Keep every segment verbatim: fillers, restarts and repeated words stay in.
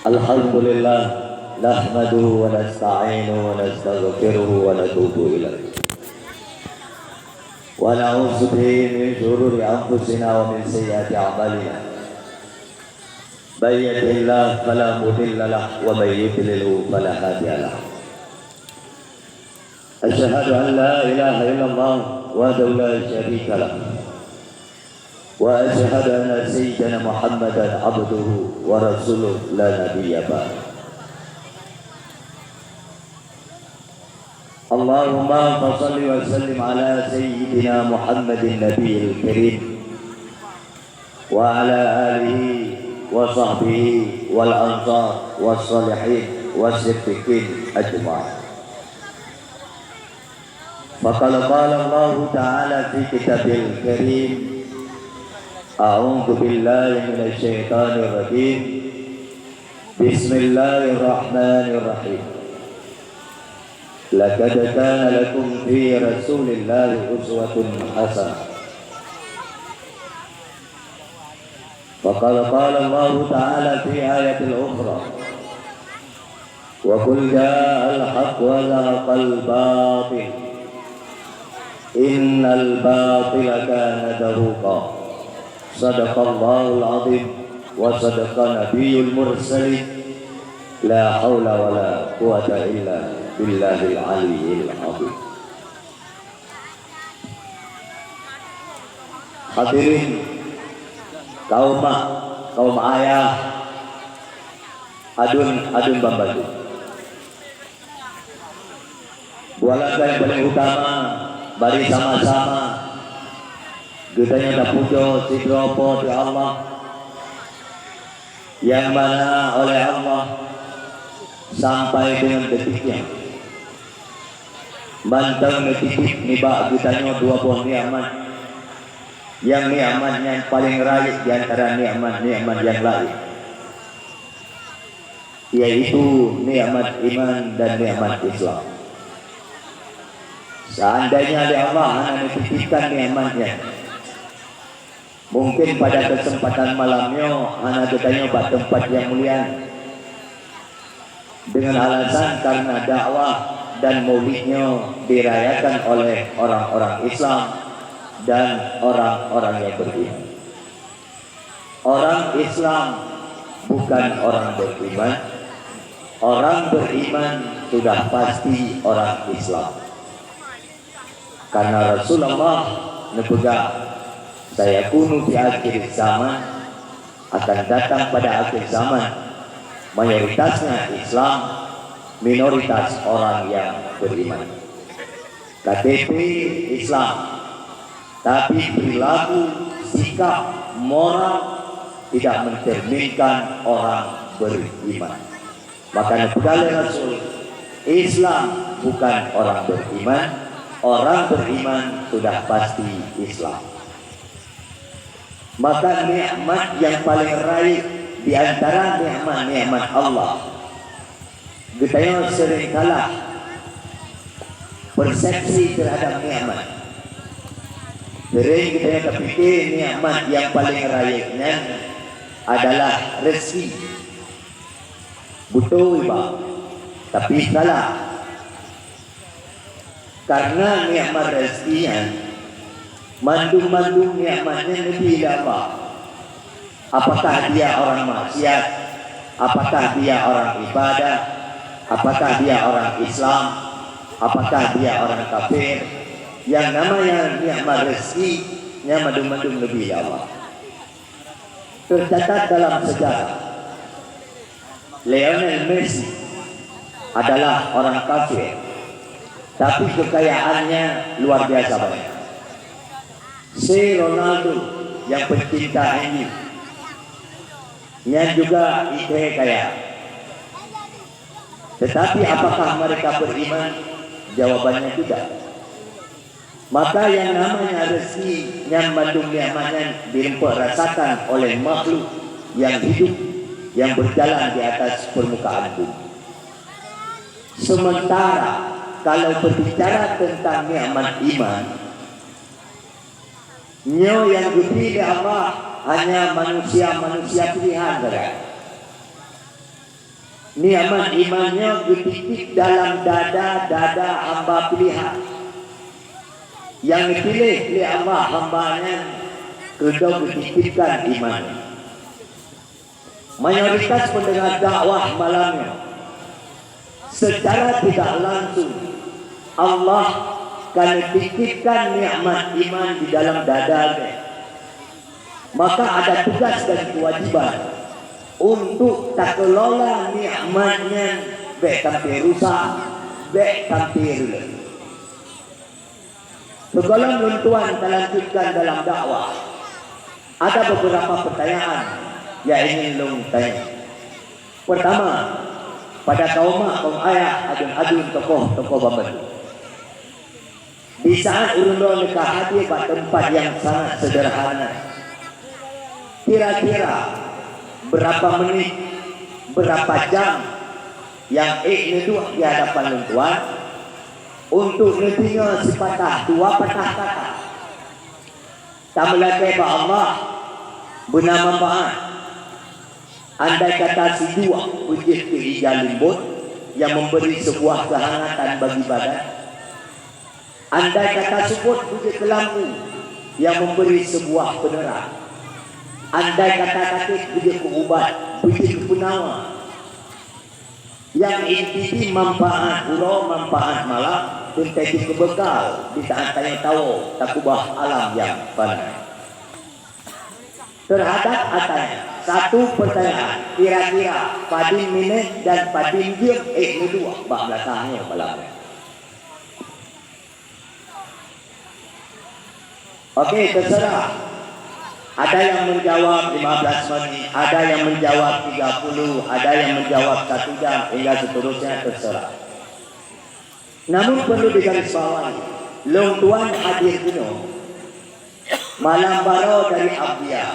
الحمد لله، نحمده ونستعينه ونستغفره ونتوب إليه، ونعوذ به من شرور أنفسنا ومن سيئات أعمالنا. من يهده الله فلا مضل له، ومن يضلل فلا هادي له. أشهد أن لا إله إلا الله وحده لا شريك له، وأشهد أن سيدنا محمدا عبده ورسوله لا نبي بعده. اللهم فصل وسلم على سيدنا محمد النبي الكريم وعلى آله وصحبه والأنصار والصالحين والصديقين أجمعين. فقد قال الله تعالى في كتابه الكريم: أعوذ بالله من الشيطان الرجيم. بسم الله الرحمن الرحيم. لقد كان لكم في رسول الله أسوة حسنة. وقد قال الله تعالى في آية أخرى: وقل جاء الحق وزهق الباطل إن الباطل كان زهوقا. صدق الله العظيم وصدق نبي المرسلين. لا حول ولا قوة إلا بالله العلي العظيم. Hadirin, kaum mak, kaum ayah, aduen, aduen ban bandum. Bak langkah nyang paleng utama, mari sama-sama geutanyoe tapujoe sidroe Po teu Allah, nyang mana oleh Allah sampai deungon detik nyoe mantong neutitip nibak geutanyoe dua boh nikmat, nyang nikmat nyang paleng rayeuk di antara nikmat-nikmat nyang laén, yaitu nikmat iman dan nikmat Islam. Seandainya lé Allah hana neutitipkan nikmat nyan, mungkin pada kesempatan malam nyoe hana geutanyoe bak teumpat nyang mulia nyoe. Dengan alasan karena dakwah dan maulid nyoe dirayakan oleh orang-orang Islam dan orang-orang yang beriman. Orang Islam bukan orang beriman. Orang beriman sudah pasti orang Islam. Karena Rasulullah neupeugah, "Sayakunu fi akhir zaman," akan datang pada akhir zaman, mayoritasnya Islam, minoritas orang yang beriman. K T P Islam, tapi perilaku, sikap, moral tidak mencerminkan orang beriman. Maka neupeugah lé Rasul, Islam bukan orang beriman, orang beriman sudah pasti Islam. Maka nikmat nyang paleng rayeuk di antara nikmat-nikmat Allah, geutanyoe sering salah persepsi terhadap nikmat. Sering geutanyoe tapike nikmat nyang paleng rayeuk nyan adalah rezeki. Beutôi, Bang, tapi salah. Karena nikmat rezeki nyan, mandum-mandum nikmat nyan neubri lé Allah. Apakah dia orang maksiat? Apakah dia orang ibadah? Apakah dia orang Islam? Apakah dia orang kafir? Nyang namanya nikmat rezeki nyan mandum-mandum neubri lé Allah. Tercatat dalam sejarah, Lionel Messi adalah orang kafir, tapi kekayaannya luar biasa banyak. C Ronaldo yang pencinta M U, nyan juga ikhé kaya. Tetapi apakah mereka beriman? Jawabannya tidak. Maka nyang namanya rezeki nyan mandum nikmat nyan dirumpok rasakan oleh makhluk nyang hidup nyang berjalan di atas permukaan bumi. Sementara kalau berbicara tentang nikmat iman, nyoe nyang geubri lé Allah hanya manusia-manusia pilihan sagai. Nikmat iman nyoe geutitip dalam dada-dada hamba pilihan. Nyang geupiléh lé Allah hamba nyan keudroe geutitipkan iman. Mayoritas pendengar dakwah malam nyoe, secara tidak langsung Allah ka neutitipkan nikmat iman di dalam dada geuh. Maka ada tugas dan kewajiban untuk takelola nikmat nyan, bék sampai rusak, bék sampai reuloh. Sigohlom lôn tuan talanjutkan dalam dakwah, ada beberapa pertanyaan yang ingin lôn tanya. Pertama, pada kaum mak, kaum ayah, aduen-aduen, tokoh-tokoh banmandum. Di saat ureuëng droeneuh ka hadir bak teumpat nyang sangat seudeurhana, kira-kira beurapa menit, beurapa jam nyang ék neuduek di hadapan lôn tuan untuk neudeungoe sipatah dua patah kata? Tameulakée bak Allah beuna manfaat. Andai kata sijuek beujeuet keu ija limbot nyang memberi sebuah kehangatan bagi badan, andai kata seupôt beujeuet keu lampu nyang memberi sebuah peuneurang, andai kata katék beujeuet keu ubat, beujeuet keu peunawa, nyang inti jih manfaat uroe, manfaat malam, teuntée jeuet keu beukal di saat tanyoe tawoe takeubah alam nyang fana. Terhadap ata nyan, satu pertanyaan, kira-kira padum minét dan padum jeuem ék neuduek bak beulatang nyoe malam nyoe? Oke, terserah. Ada yang menjawab lima belas menit, ada yang menjawab tiga puluh, ada yang menjawab satu jam, hingga seterusnya, terserah. Namun perlu digarisbawahi, lôn tuan hadir keunoe malam baroe dari Abdia,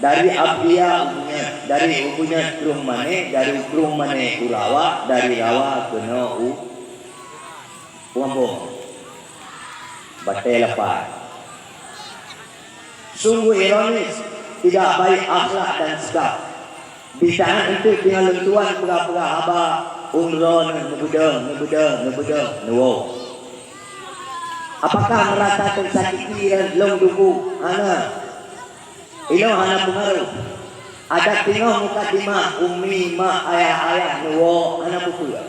dari Abdia u Bunyet, dari u Bunyet Krueng Mané, dari Krueng Mané u Rawa, dari Rawa keunoe u Puambong, Batée Lapan. Sungguh ironis, tidak baik akhlak dan sikap. Di saat eunteuk teungoh lôn tuan peugah-peugah haba, ureuëng droeneuh neubeudôh, neubeudôh, neubeudôh, neuwoe. Apakah meurasa teusakiti lôn Teungku? Hana. Ilôn hana peungaroh. Adak teungoh mukadimah, umi, mak, ayah-ayah neuwoe, hana peue-peue.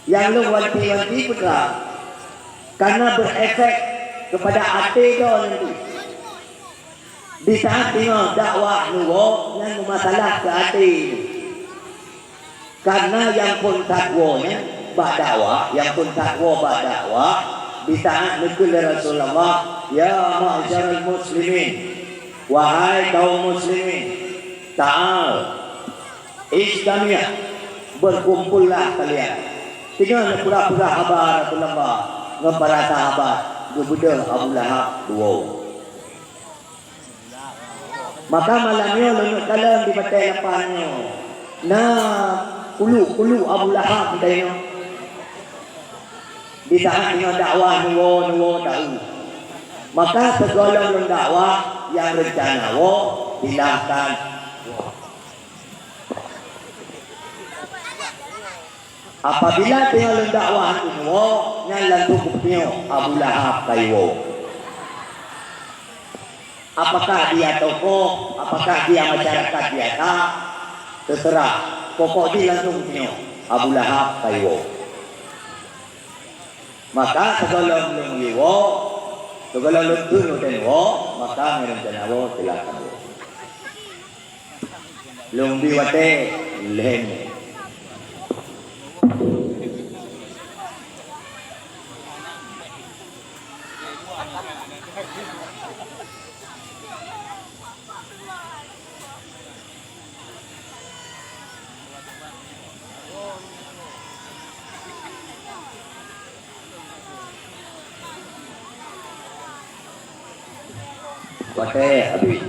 Nyang lôn wanti-wanti peugah, karena berefek kepada até droeneuh. Di saat teungoh dakwah neuwoe, nyan meumasalah keu até. Karena nyang phon that woe nyan bak dakwah, nyang phon that woe bak dakwah, di saat neukheun lé Rasulullah, "Ya ma'syaral muslimin, wahai kaum muslimin, ta'al." Ijtami', berkumpullah kalian. Teungoh neupeugah-peugah haba Rasulullah ngon para sahabat, geubeudôh Abu Lahab dua. Maka malam nyoe lôn kalon di Batée Lapan nyoe na kuluk-kuluk Abu Lahab geutanyoe. Di saat teungoh dakwah neuwoe-neuwoe taeu. Maka sigohlom lôn dakwah nyang reuncana woe, silahkan woe. Apabila teungoh lôn dakwah hana woe, nyan langsung kupeutanyong Abu Lahab ka iwoe. Apakah dia tokoh, apakah dia masyarakat biasa, terserah. Pokok jih langsung kupeutanyong Abu Lahab ka iwoe. Maka sigohlom lôn iwoe, sigohlom lôn kheun watée neuwoe, maka meureuncana woe silahkan woe. Lôn bi watée lhée nyoe. Watée habéh.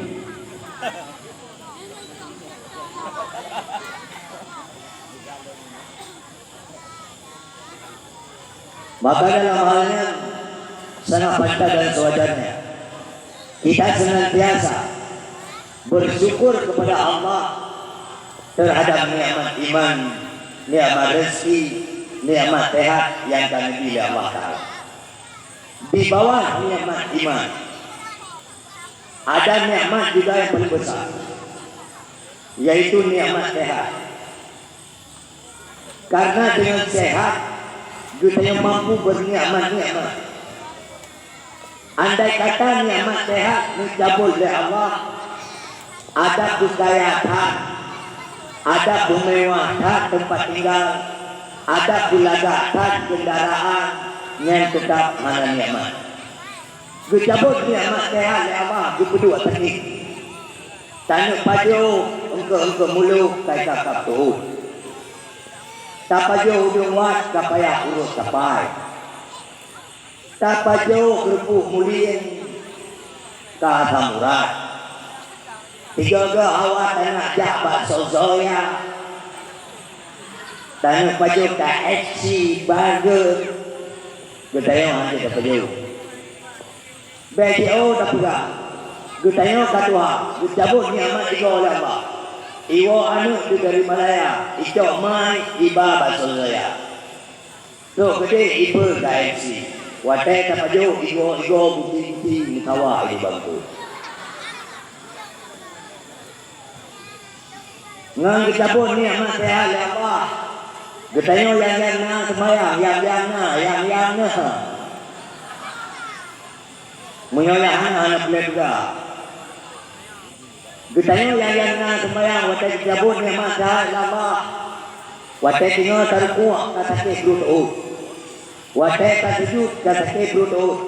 Maka dalam hal nyan sangat pantas dan sewajarnya kita senantiasa bersyukur kepada Allah terhadap nikmat iman, nikmat rezeki, nikmat sehat yang ka neubri lé Allah Taala. Di bawah nikmat iman, ada nikmat juga yang paling besar, yaitu nikmat sehat. Karena dengan sehat, geutanyoe mampu bernikmat-nikmat. Andai kata nikmat sehat neucabut lé Allah, ada beukaya that, ada beumewah that teumpat tinggal, ada beulagak that keundaraan, nyan teutab hana nikmat. Geucabot nikmat sehat lé Allah, geupeuduek sakét. Taneuk pajoh eungkôt-eungkôt mulôh ka kakab teuôt. Tapajoh udeueng wat ka payah uroe sapai. Tapajoh keureupuk mulieng ka asam urat. Tiga-tiga hawa taneuk jak bak soe-soe ya. Taneuk pajoh K F C, burger. Geutanyoe hana tapajoh. Bèk jiôh tapeugah, geutanyoe ka tuha, geucabot nikmat igoe lé Allah. Iwoe aneuk di Malaya, icok mai iba bak soe-soe ya. Trok keudéh ipeue K F C. Watèe tapajoh igoe-igoe guti-guti meukawa di bangku. Ngon geucabot nikmat sehat lé Allah. Geutanyoe nyang-nyang na seumayang, nyang-nyang na, nyang-nyang na. Meunyoe nyang hana, hana peureulèe peugah. Geutanyoe nyang-nyang na seumayang watèe geucabot nikmat sehat lé Allah. Watèe teungoh tarukuk ka sakét pruet teuôt. Watèe tasujut ka sakét pruet teuôt.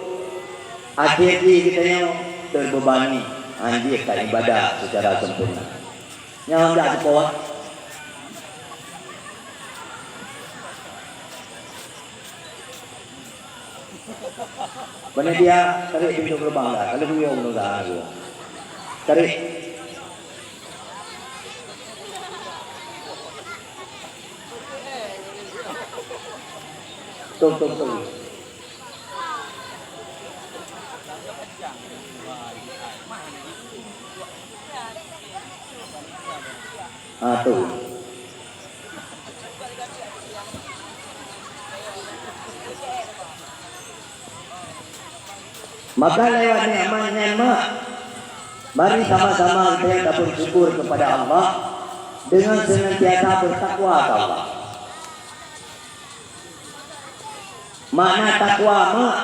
Akhé jih geutanyoe teubebani, hana jeuet taibadah seucara sempurna. Nyang jak seupôt. Panitia, tarék pintoe geureubeung dah. Ka lheueh guyong nyoe dah. Tarék. Tong, tong, tong. Ah, tu. Maka lewat nikmat nyan, mak, mari sama-sama kita bersyukur kepada Allah dengan senantiasa bertakwa ke Allah. Makna takwa, mak,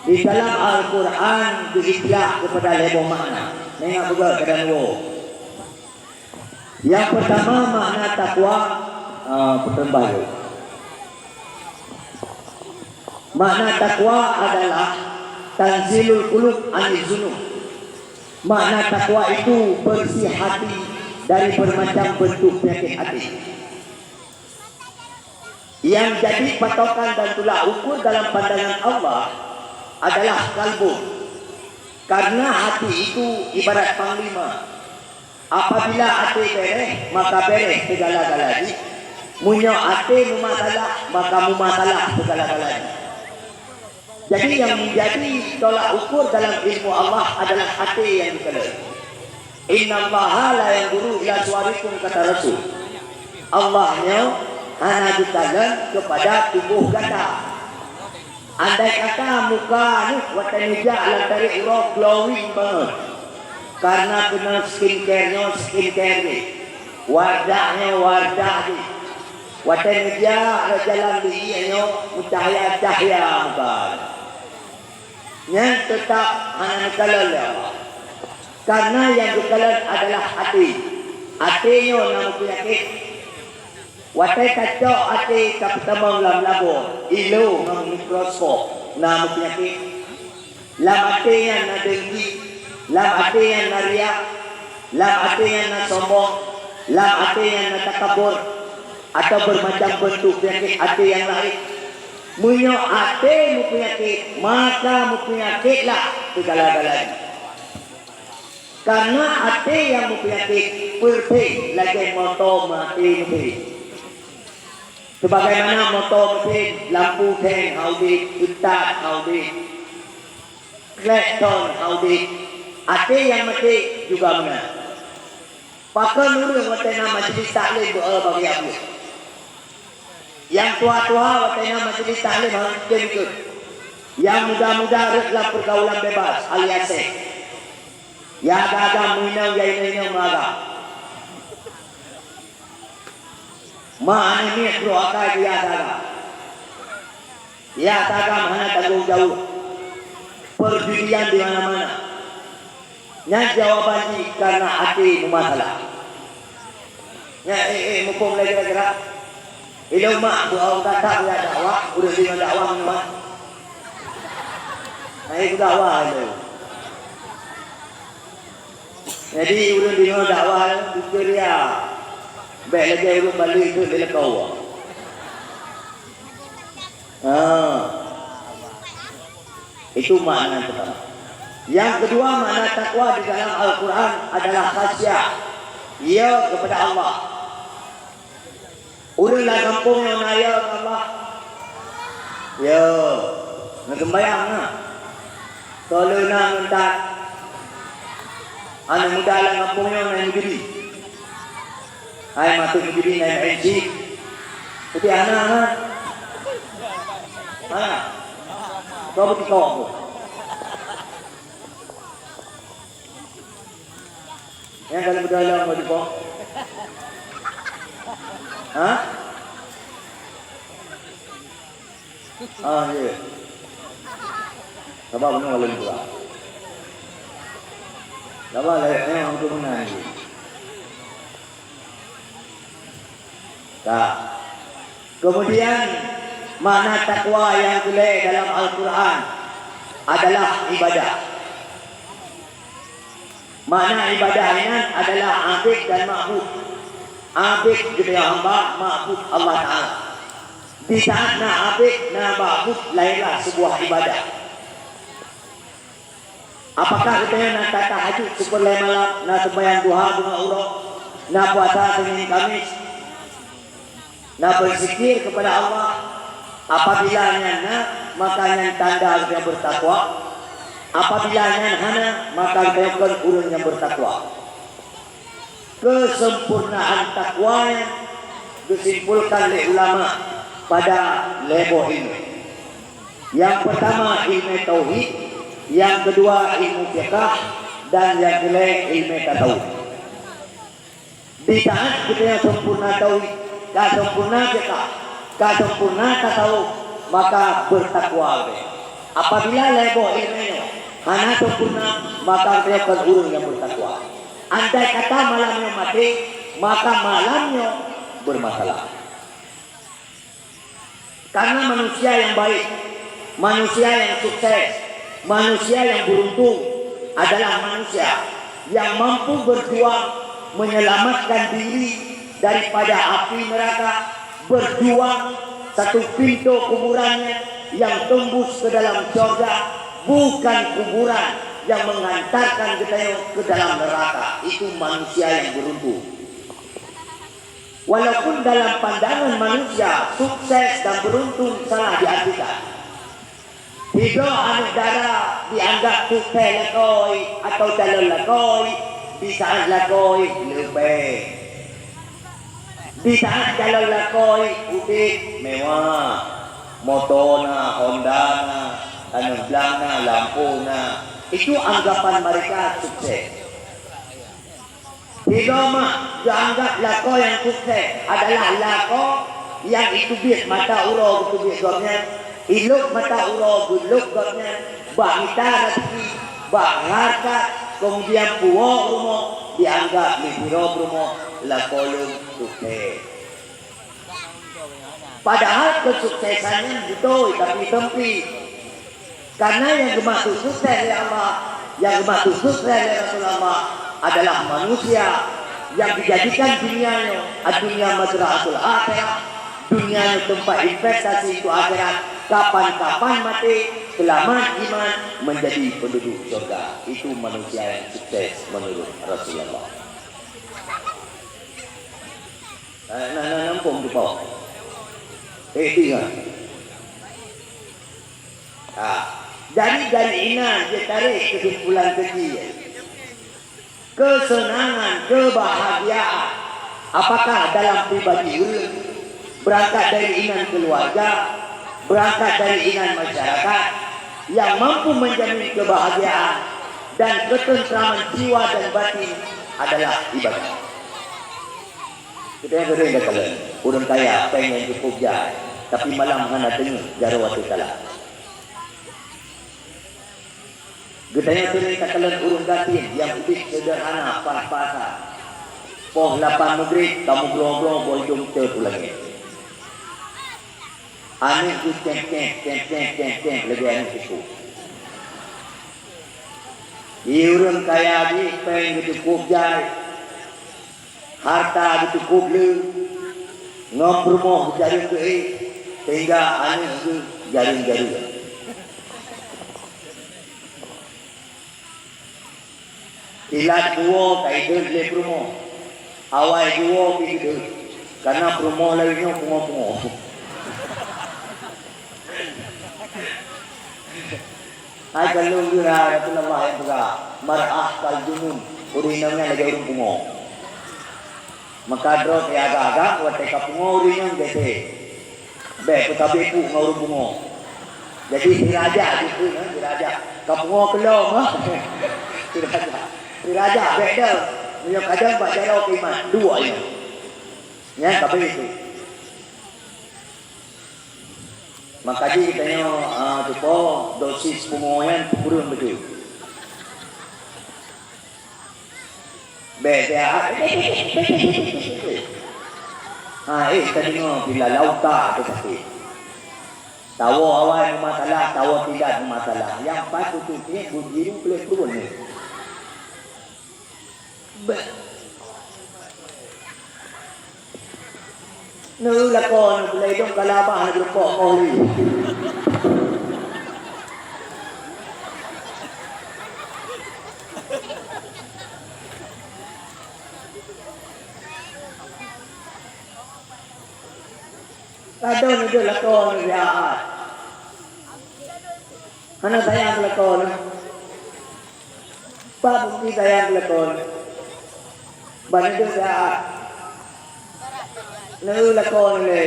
di dalam Al-Quran geuitlak keupada lhèe boh makna. Ingat beugöt keuadaan woe. Yang pertama makna takwa, ah, peuteun bayeue. Makna takwa adalah tanzihul qulub anil zunub. Makna takwa itu bersih hati dari bermacam bentuk penyakit hati. Yang jadi patokan dan tolak ukur dalam pandangan Allah adalah kalbu. Karena hati itu ibarat panglima. Apabila até bèrèh, maka bèrèh segala-gala jih. Meunyoe até meumasalah, maka meumasalah segala-gala jih. Jadi, yang menjadi tolak ukur dalam ilmu Allah adalah até nyang geukalon. "Innallaha la yanzuru ila suwarikum," kata Rasul. Allah nyoe hana geukalon kepada tuboh gata. Andai kata muka nyoe watèe neujak lam tarék uroe glowing banget, karena keunan skincare nyoe skincare jih, Wardah nyoe Wardah jih. Watèe neujak lam jalan di ié nyoe meucahya-cahya muka. Nyan teutab hana neukalon lé Allah. Karena nyang geukalon adalah até. Até nyoe na meupeunyakét. Watèe tacok até tapeutamong lam laboe, ilô ngon mikroskop, na meupeunyakét. Lam até nyan na dengki, lam até nyan na riak, lam até nyan na sombong, lam até nyan na takabur, atau bermacam bentuk penyakit até nyang laén. Meunyoe até meupeunyakét, maka meupeunyakét lah segala-galanya. Karena até nyang meupeunyakét peureuteh lagèe moto meuaté meusén. Sebagaimana moto meusén, lampu seng hana udép, peutat hana udép, klakson hana udép, até nyang maté juga meunan. Pakon ureuëng watée na majelis taklim beu bagi abeuh. Nyang tuha-tuha watée na majelis taklim harôh jikheun-kheun. Nyang muda-muda rhot lam peurgaulan bebas alias seks. Ya agam-agam meuinong, ya inong-inong meuagam. Ma aneuk miet brok akai keu ya agam-agam. Ya agam-agam hana tanggong jaweueb. Perjudian di mana-mana. Nyan jawaban jih karena até meumasalah. Nyan, eh, eh, muphom lé kira-kira. Ilôn mak beu awak gata ya dakwah, ureuëng deungoe dakwah meunoe. Nah, itu dakwah itu. Jadi, ureuëng deungoe dakwah, pikir ya. Bék lagée ureuëng bali itu di lekau. Ah. Itu makna yang pertama. Yang kedua, makna takwa di dalam Al-Quran adalah khasyah. Ya kepada Allah. Ureuëng lam gampông nyoe na ya keu Allah? Ya. Neuseumbayang na. Soe le na ngon that. Aneuk muda lam gampông nyoe na nyang judi. Hai maksud nyang judi na M C. Tapi hana na. Hana. Kau beutikok tu. Nyang ka lheueh beudolong bak jipong? Ha? Ah, ya. Sabar beuna lôn buka. Sabar lah, eh, untuk menang je. Ka. Kemudian, makna takwa nyang keulhèe dalam Al-Quran adalah ibadah. Makna ibadah nyan adalah abék dan makbud. Abék geutanyoe hamba, makbud Allah Taala. Di saat na abék, na makbud, lahirlah sebuah ibadah. Apakah geutanyoe na tatahajud sipeurlèe malam, na seumbahyang duha beungoh uroe, na puasa Senin Kamis, na beuzikir kepada Allah? Apabila nyan na, maka nyan tanda geutanyoe beutakwa. Apabila nyan hana, maka geutanyoe kon ureuëng nyang beutakwa. Keuseumpurnaan takwa nyan geusimpulkan lé ulama pada lhèe boh ileumèe. Nyang peurtama ileumèe tauhid, nyang keudua ileumèe fiqah, dan nyang keulhèe ileumèe tasawuf. Di saat geutanyoe seumpurna tauhid, ka seumpurna fiqah, ka seumpurna tasawuf, maka beutakwa geutanyoe. Apabila lhèe boh ileumèe nyoe hana seumpurna, maka geutanyoe kon ureuëng nyang beutakwa. Andai kata malam nyoe maté, maka malam nyoe beumasalah. Karena manusia yang baik, manusia yang sukses, manusia yang beruntung adalah manusia yang mampu berjuang menyelamatkan diri daripada api neraka, berjuang satu pintu kuburannya yang tembus ke dalam surga, bukan kuburan yang menghantarkan geutanyoe ke dalam neraka. Itu manusia yang beruntung. Walaupun dalam pandangan manusia, sukses dan beruntung salah diartikan. Sidroe aneuk dara dianggap sukses lakoe atau calon lakoe di saat lakoe leubeh. Di saat calon lakoe udeb mewah, moto na, Honda na, aneuk blang na, lampu na. Itu anggapan mereka sukses. Sidroe mak geuanggap lakoe nyang sukses adalah lakoe nyang jiteubiet mata uroe geuteubiet gobnyan, jilôb mata uroe geulôb gobnyan, bak mita raseuki, bak hareukat, keumudian puwoe rumoh, jianggap lé sidroe peurumoh lakoe lôn sukses. Padahai keusuksesan nyan beutôi, tapi seumpit. Karena nyang geumaksud sukses lé Allah, nyang geumaksud sukses lé Rasulullah adalah manusia nyang geujadikan dunia nyoe, ad-dunya mazra'atul akhirah, dunia nyoe teumpat investasi untuk akhirat, kapan-kapan maté, seulamat iman, menjadi penduduk syurga. Itu manusia yang sukses menurut Rasulullah. Nah, nah, nah, nampung tu, Pak. Eh, dengar. Ha. Jadi, dari inan dia tarik kesimpulan kecil. Kesenangan, kebahagiaan, apakah dalam pribadi ureuëng, beurangkat dari inan keuluwarga, beurangkat dari inan masyarakat, nyang mampu menjamin kebahagiaan dan ketentraman jiwa dan batin adalah ibadah. Kita yang sering dah kalian, ureuëng kaya, péng nyang cukup jai, tapi malam hana deungoe jaroe ateueh talam. Geutanyoe seuring takalon ureuëng gasien nyang udeb seudeurhana pas-pasan. Poh lapan Maghrib ka meugroe-groe boh idong cot u langét. Aneuëk geucéh-céh, céh-céh, céh-céh lagée aneuëk tikus. Di ureuëng kaya jih péng geucukup jai, harta geucukup le, ngon peurumoh jareueng geuék, sehingga aneuëk geuh jareueng-jareueng. Ilat geuwoe ka ideuet lé peurumoh, awai geuwoe pih geudeuet, kareuna peurumoh lagée nyoe pungoe-pungoe. Hai ka lôn geura Rasulullah nyang peugah, "Mar'ah kal junun," ureuëng inong nyan lagée ureuëng pungoe. Maka droe nyang agak-agak watée ka pungoe ureuëng inong gét. Bék peutabé puk ngon ureuëng pungoe. Jadi sirajak jih pun, eh, sirajak. Ka pungoe keulom, eh. Sirajak. Sirajak bék dah. Meunyoe kadang bak jaroe keu iman, dua nyoe. Nyan ka bék tu. Maka jih geutanyoe, ah, tupo dosis pungoe nyan peukureueng beutôi. Bék siat. Ha, eh, tadeungoe bila lauta teu sakét. Tawoe awai meumasalah, tawoe kilat meumasalah. Nyang paih khusos nyan bujiru pleh pruet nyoe. Bék. Neu lakoe neu, bulai dong ka labah na geureumpok moh lé. Ladôm neu lakoe neu siat. Hana sayang keu lakoe neu. Pat bukeuti sayang keu lakoe neu? Ban neudeuh siat. Neu lakoe neu lé.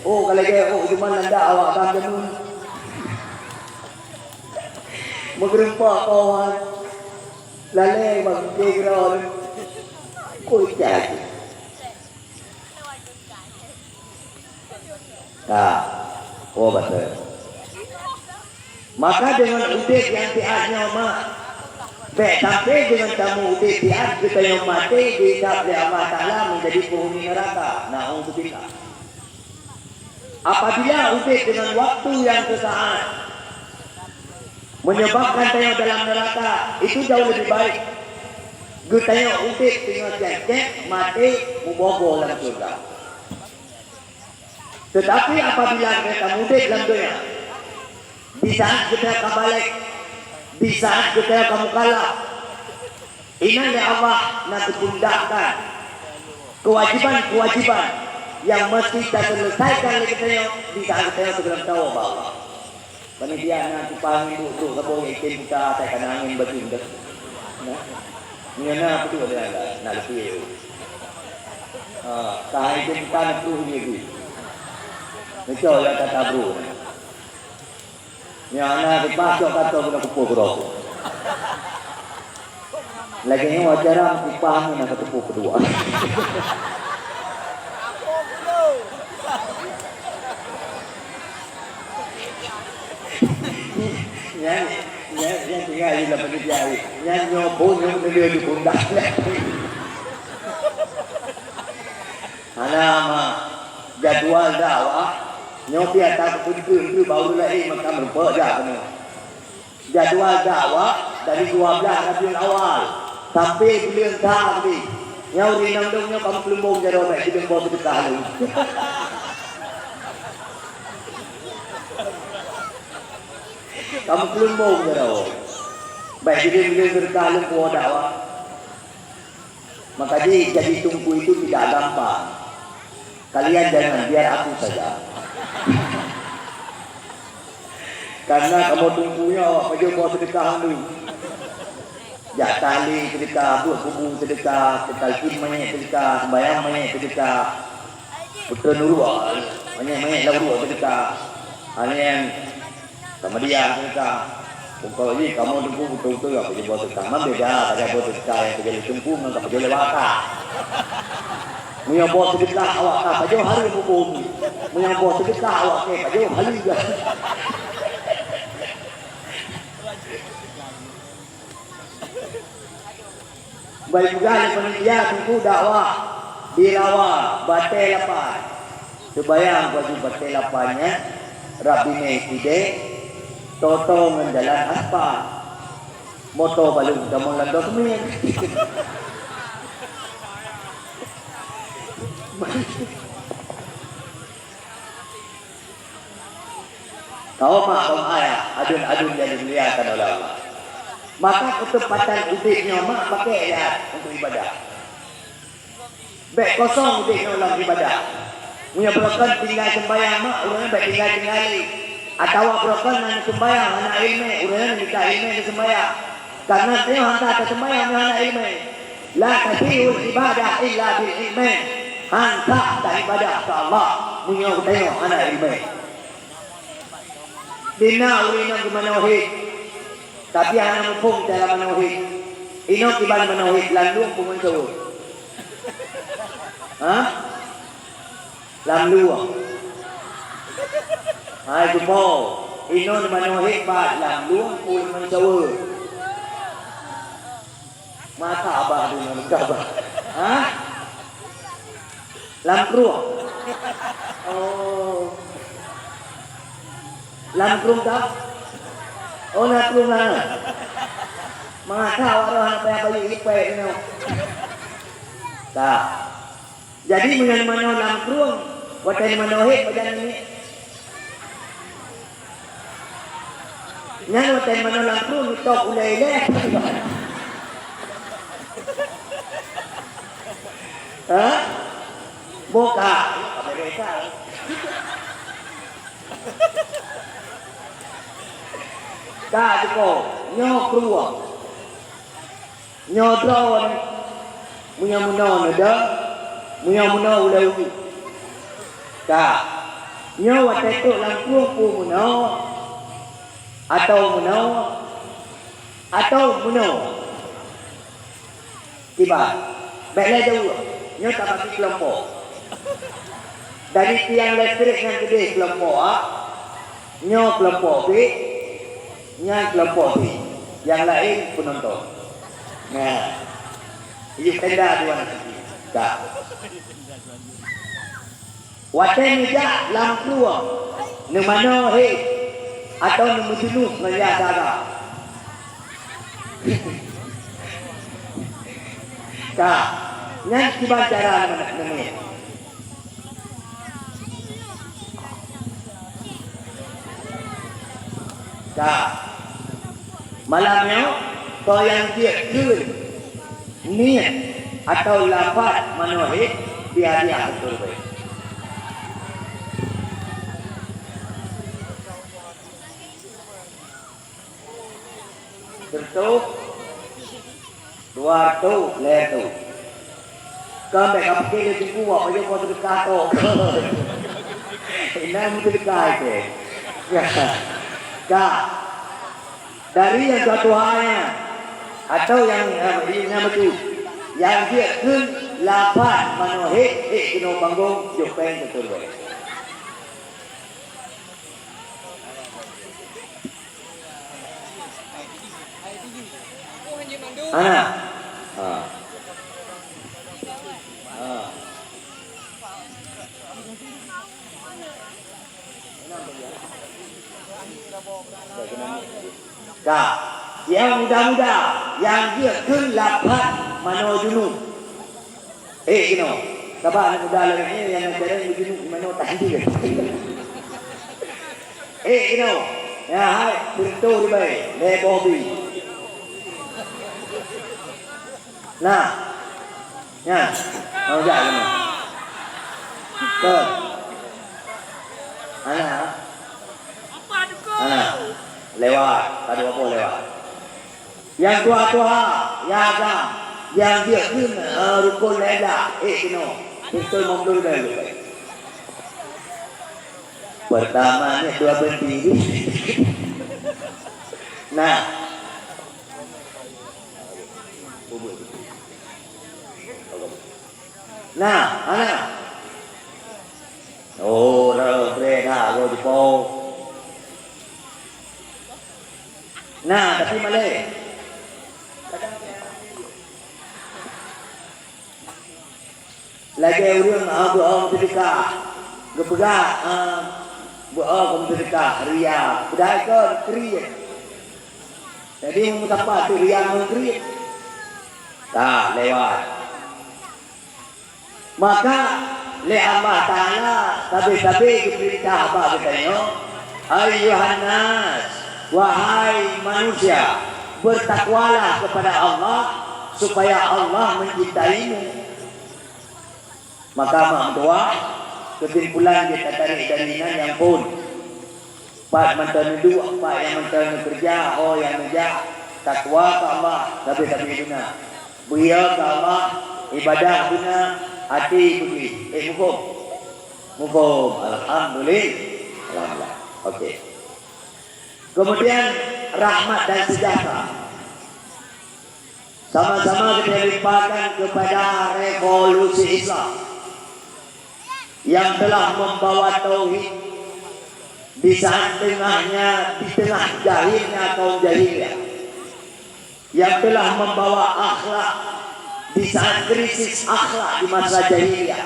Oh, ka lagée oh, cuman landak awak ban jameun. Meugeureumpok kawan. Lalée bak geuroe neu. Koi cak. Ka, oh, beutôi. Maka deungon udeb nyang siat nyoe, mak, bék sampai deungon tamu udeb siat geutanyoe maté dihisab lé Allah Taala menjadi penghuni neraka. Na'udzubillah. Apabila udeb deungon waktu nyang seusaat menyebabkan tanyoe dalam neraka, itu jauh lebih baik geutanyoe udeb deungon cék-cék maté muboh-boh lam syurga. Teutapi apabila geutanyoe udeb lam donya, di saat geutanyoe ka balek, di saat geutanyoe ka mukallaf, inan lé Allah na teupundakkan keuwajiban-keuwajiban nyang meusti taseuleusaikon lé geutanyoe di saat geutanyoe teugohlom tawoe bak Allah. Panitia na cupang duek-duek saboh nyang item buta asai kana angén baju dah. Nah. Nyoe na peuduek dia na leupie. Ha, ka hai item buta na peuduek lagi. Nyoe cok ya kata bro. Nyoe na kipah cok kata guna kupoh keudroe. Lagée nyoe acara meutumpah nyoe na kateupeue keudua. Nyan, nyan, nyan tinggai di dalam panitia ni. Nyan nyoe pun nyoe kena dia diundang. Hana ma jadwal dakwah nyoe pih ata keupeue-peue baru laén makam rupa jak keunoe. Jadwal dakwah dari dua belas Rabiul Awal sampai buleuen sa tadi. Nyoe ureueng inong dong nyoe kamoe keulumbong jaroe bèk sidong boh seudeukah lom. Kamoe keulumbong jaroe. Bèk sidong-sidong seudeukah lom keu dakwah. Maka jih jadi teungku itu tidak gampang. Kalian jangan, biar aku saja. Karena kamoe teungku nyoe awak pajoh boh seudeukah lom. Jak tahlil seudeukah, buet kubu seudeukah, talkin manyét seudeukah, sembahyang manyét seudeukah. Beutôi nurok, manyét-manyét lam uruek seudeukah. Hana nyang Samadiyah seudeukah. Pokok jih kamoe teungku beutôi-beutôi ka peujuboh seudeukah. Man beda, ka boh seudeukah nyang peujuboh teungku ngon ka peujuboh lewat ka. Meunyoe boh seudeukah awak ka pajoh hari bubun. Meunyoe boh seudeukah awak ka pajoh hari gah. Bak peugah lé panitia teungku dakwah di Rawa, batée lapan. Teubayang baju batée lapan nyan, rab binéh sidéh, toto ngon jalan aspal. Moto balum tamong lam dosmen. Kaum mak, kaum ayah, aduen-aduen nyang dimuliakan oleh Allah. Maka keuseumpatan udeb nyoe mak pakai nyan untuk ibadah. Bék kosong udeb nyoe lam ibadah. Meunyoe beurokon tinggai seumbahyang mak, ureuëng nyan bék tinggai-tinggai lé. Atawa beurokon na seumbahyang hana iéleumé, ureuëng nyan mita iéleumé keu seumbahyang. Karena tanyoe hana taseumbahyang meunyoe hana iéleumé. La tasihul ibadah illa bil ilmi. Han sah taibadah keu Allah meunyoe geutanyoe hana iéleumé. Di na ureuëng inong geumanoe hét, tapi hana muphom cara manoe hét. Inong kiban manoe hét lam lueng peue ngon saweue? Hah? Lam lueng. Hai cupo, inong manoe hét pat lam lueng peue ngon saweue? Mata abah tu ngon gabah. Hah? Lam krueng. Oh. Lam krueng ka? Oh, na krueng na. Mata awak roh anak payah bayu ipek nyoe. Ka. Jadi meunyoe manoe lam krueng, watée manoe hét pajan ni. Nyan watée manoe lam krueng, itôb ulée ilée. Ha? Boh ka. Ka jiko, nyoe krueng. Nyoe droeneuh, meunyoe meunoe neuda, meunyoe meunoe ulée ukeue. Ka, nyoe watée trok lam krueng peue meunoe, atawa meunoe, atawa meunoe. Kiban, bék lé jaweueb, nyoe tabagi keulompok. Dari tiang listrik nyang keudeh keulompok A, nyoe keulompok B, nyan keulompok B, nyang laén peunonton. Nah, yue tenda dua nanti. Dah. Watée neujak lam krueng, neumanoe hét, atawa neumeujeunôh ngon yah dara. Ka, nyan kiban cara neumanoe. Ka. Malam nyoe, soe nyang jeuet kheun niet atawa lafaz manoe hét, bri hadiah keu ureuëng. Seureutôh, dua reutôh, lhée reutôh. Kon bék ka pike lé teungku wak pajoh po seudeukah tok. Inan meuseudeukah ikée. Ka. Dari nyang tuha-tuha nyan, atawa nyang, nyang, nyang beutôi, nyang jeuet kheun lafaz manoe hét, hét keunoe banggong, jok péng keu ureuëng. Hana. Ha. Ha. Ka. Nyang muda-muda, nyang jeuet kheun lafaz manoe jeunôh. Eh, keunoe. Sabab aneuk muda lagée nyoe nyang na carông meujeunôh di manoe tahan jih. Eh, keunoe. Nyan hai, seureutôh ribée, lhée boh bri. Nah. Nyan. Mau jak keunoe. Beutôi. Hana. Hana. Lewat. Ka dua boh lewat. Nyang tuha-tuha, Jaga, nyang jeuet keu, eh, rukon lhèe blah, eh, keunoe. Beutôi meunurot lhèe blah. Pertama ni dua berdiri. Nah. Nah, ana. Oh, dah, dah, dah, dah, dah. Nah, tapi malèe. Lagèe ureueng, ah, beuo meuseudeukah, geupeugah, ah, beuo meuseudeukah, ria, padahai kon kriet. Jadi, meusapa teuh ria ngon kriet? Ka lewat. Maka lé Allah Taala sabe-sabe geupeurintah bak geutanyoe, "Ayyuhan nas, wahai manusia, bertakwalah kepada Allah, supaya Allah mencintaimu." Maka mak meutuah, keusimpulan jeuet tatarek dari inan nyang phôn. Pat mantong neuduek, pat nyang mantong neukeureuja, ho nyang neujak, takwa keu Allah, sabe-sabe beuna. Beuiya keu Allah, ibadah beuna, até beugléh. Eh, muphom? Muphom. Alhamdulillah. Alhamdulillah. Oke. Kemudian, rahmat dan sejahtera sama-sama kita limpahkan kepada revolusi Islam yang telah membawa tauhid di saat tengahnya, di tengah jahilnya kaum jahiliyah, yang telah membawa akhlak di saat krisis akhlak di masa jahiliyah,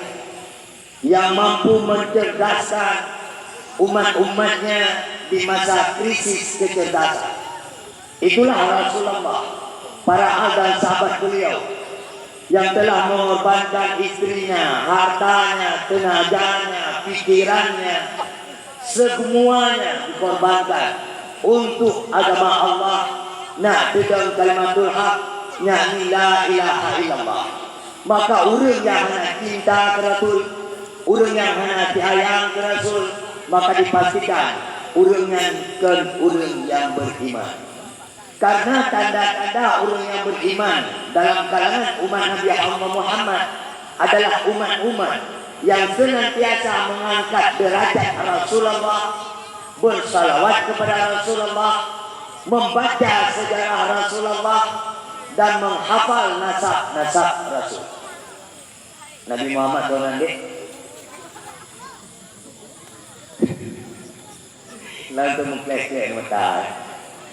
yang mampu mencerdaskan umat-umatnya di masa krisis kecerdasan. Itulah Rasulullah, para al dan sahabat beliau yang telah mengorbankan istrinya, hartanya, tenaganya, pikirannya, semuanya dikorbankan untuk agama Allah, nak peudong kalimatul haq, yakni la ilaha illallah. Maka ureueng nyang hana cinta keu Rasul, ureueng nyang hana sayang keu Rasul, maka dipastikan ureueng nyan kon ureueng nyang beriman. Karena tanda-tanda ureueng nyang beriman dalam kalangan umat Nabi Allah Muhammad adalah umat-umat yang senantiasa mengangkat derajat Rasulullah, bersalawat kepada Rasulullah, membaca sejarah Rasulullah, dan menghafal nasab-nasab Rasul. Nabi Muhammad soe nan deh? Lalu meuklek-klek meutai.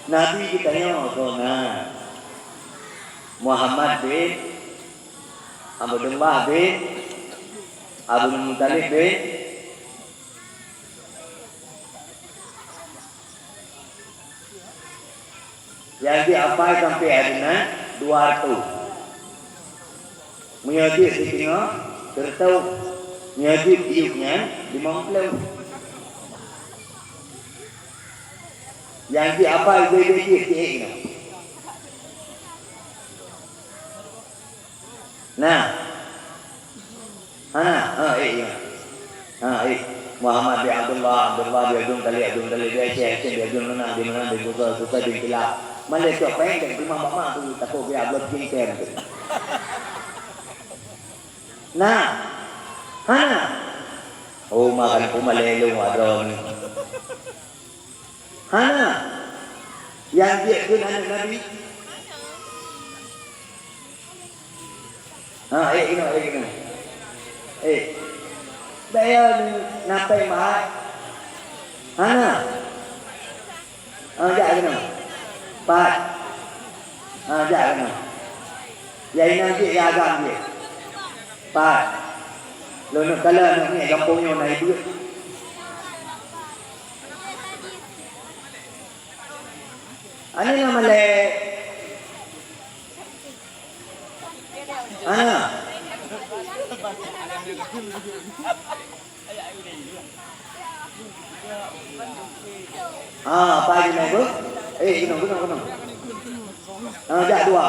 Nabi geutanyoe soe nan? Muhammad bin Abdullah bin Abdul Muttalib bin Nyang jeuet apai sampoe hari nyan dua reutôh. Meunyoe jeuet siteungoh, seureutôh. Meunyoe jeuet iyup nyan, limong ploh. Nyang jeuet apai ubé-ubé jeuet siék nyoe. Nah. Hana, ha, eh, ya. Ha, eh. Muhammad bin Abdullah, Abdullah bin Abdul Muttalib, Abdul Muttalib bin Hashim, Hashim bin Abdul Manaf, Abdul Manaf bin Qusay, Qusay bin Kilab. Malèe cok péng dan terima mama tu takut dia Abdul bin Kem tu. Nah. Hana. Oh, makan pun malèe lu adon. Hana. Nyang jeuet kheun aneuk Nabi. Ha, eh, inoe, eh, inoe. Eh. Bèk yo na péng meuhat. Hana. Ha, jak keunoe. Pat. Ha, jak keunoe. Ya inan jih, ya agam jih. Pat. Lôn neuk kalon aneuk miet gampông nyoe na iduek. Aneuk nyang malèe. Aneuk. Ah, pai di mèe tu. Eh, keunoe, keunoe, keunoe. Ah, jak dua.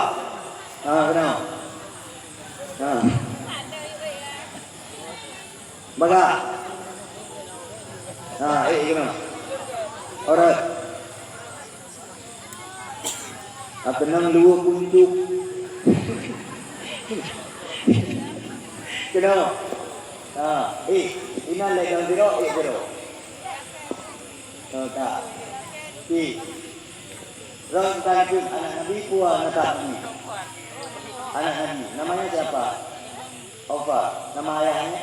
Ah, keunoe. Ah. Bagah. Ha, eh, keunoe. Alright. Ha, keunong luweue puncuk. Keunoe. Ha, eh, inan lé dalam sirok, eh, sirok. Ha, ka. Pi. Roh teuka neukheun anak Nabi, peue nasab Nabi? Anak Nabi. Namanya siapa? Apa? Nama ayahnya?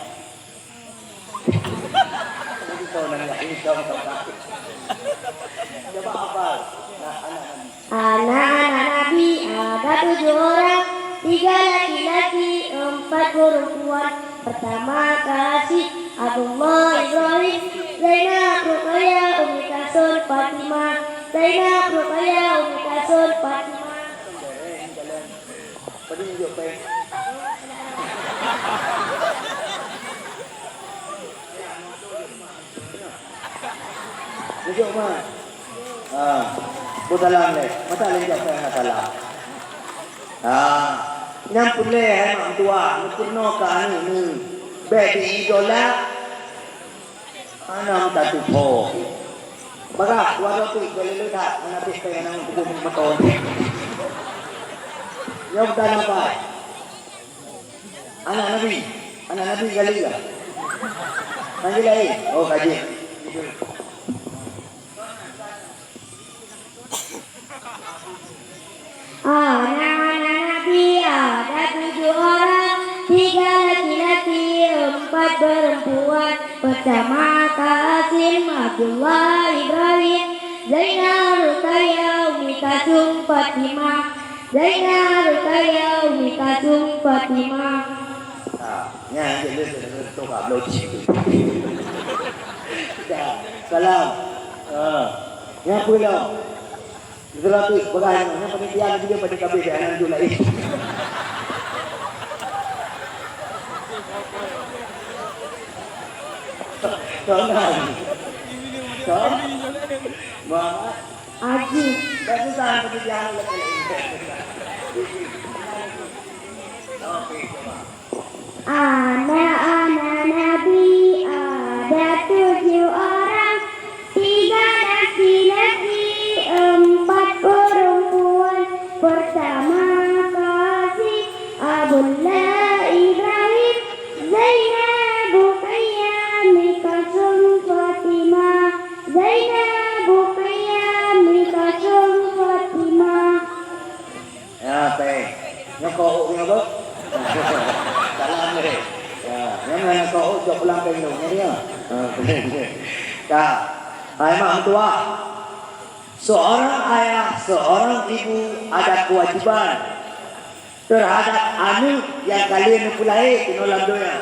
Jadi tahu nama ayah. Ini tahu nama ayah. Coba hafal. Nah, anak Nabi. Anak-anak Nabi ada tujuh orang, tiga laki-laki, empat perempuan. Pertama Qasim, Abdullah, Ibrahim, Zainab, Ruqayyah, Ummi Kalsum, Fatimah. Zainab, Ruqayyah, Ummi Kalsum, Fatimah. Padum jok pai. Jok ma. Ha. Beusalam lé. Masa lé jok pai hana salam. Ha. Nyang peureulée hai mak meutuah, neupeurunoe keu aneuk neuh. Bék di idola. Hana meutateupeue. Bagah, dua ratus, boleh leuhat, hana pih péng, hana meutubuh moto. Nyoe bukan nampai. Anak Nabi, anak Nabi kali lah. Nanti lain. Oh, kaji. Anak-anak Nabi ada tujuh orang, tiga laki-laki, empat perempuan. Pertama Qasim, Abdullah, Ibrahim, Zainal, Ruqayyah, Ummi Kalsum, Fatimah. Zainal, Ruqayyah, Ummi Kalsum, Fatimah. Ha, nyan je le tu ka bloci tu. Dah, salam. Ha. Nyan peue lom? Beutôi lah tu, peugah nyan, nyan panitia lagi dia pada kabeh dia anak tu lain. Tuan. Tuan. Muhammad. Aziz. Dah susah panitia lagi. Okey, coba. Anak-anak Nabi ada tujuh orang, tiga laki-laki, empat perempuan. Pertama Qasim, Abdullah, Ibrahim, Zainab, Ruqayyah, Ummi Kalsum, Fatimah. Zainab, Ruqayyah, Ummi Kalsum, Fatimah. Ya, teh. Nyoe kok nyoe, Bos? Salam deh. Ya, nyoe nyoe kok jok pulang ke Indo, ya. Ha. Dah. Hai mak meutuah. Seorang ayah, seorang ibu ada kewajiban terhadap aneuk nyang ka lheueh neupeulahé keunoe lam donya.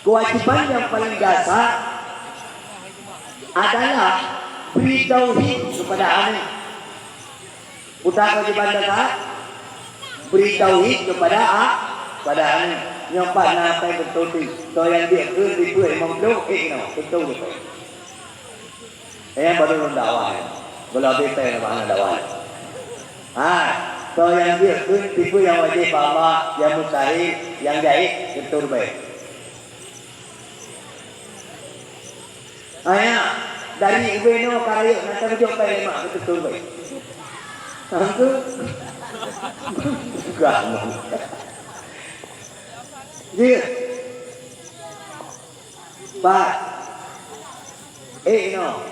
Kewajiban nyang paling dasar adalah bri tauhid kepada aneuk. Peue kewajiban dasar? Bri tauhid kepada a-, kepada aneuk. Nyoe pat na pai beutôi. Soe nyang jeuet keu tipeue limong ploh, eh, inoe, beutôi. Eh, baru lôn dakwah. Belum habis saya nak dakwah. Ha, soe nyang jeuet keu tipeue nyang wajéb bak Allah, nyang mustahil, nyang jaiz, beutôi baik. Ayah, dari ubé nyoe ka rayeuk, na teujok pai lé mak keu teuntun bai. Aku. Gah. Dia. Pat. Eh, no.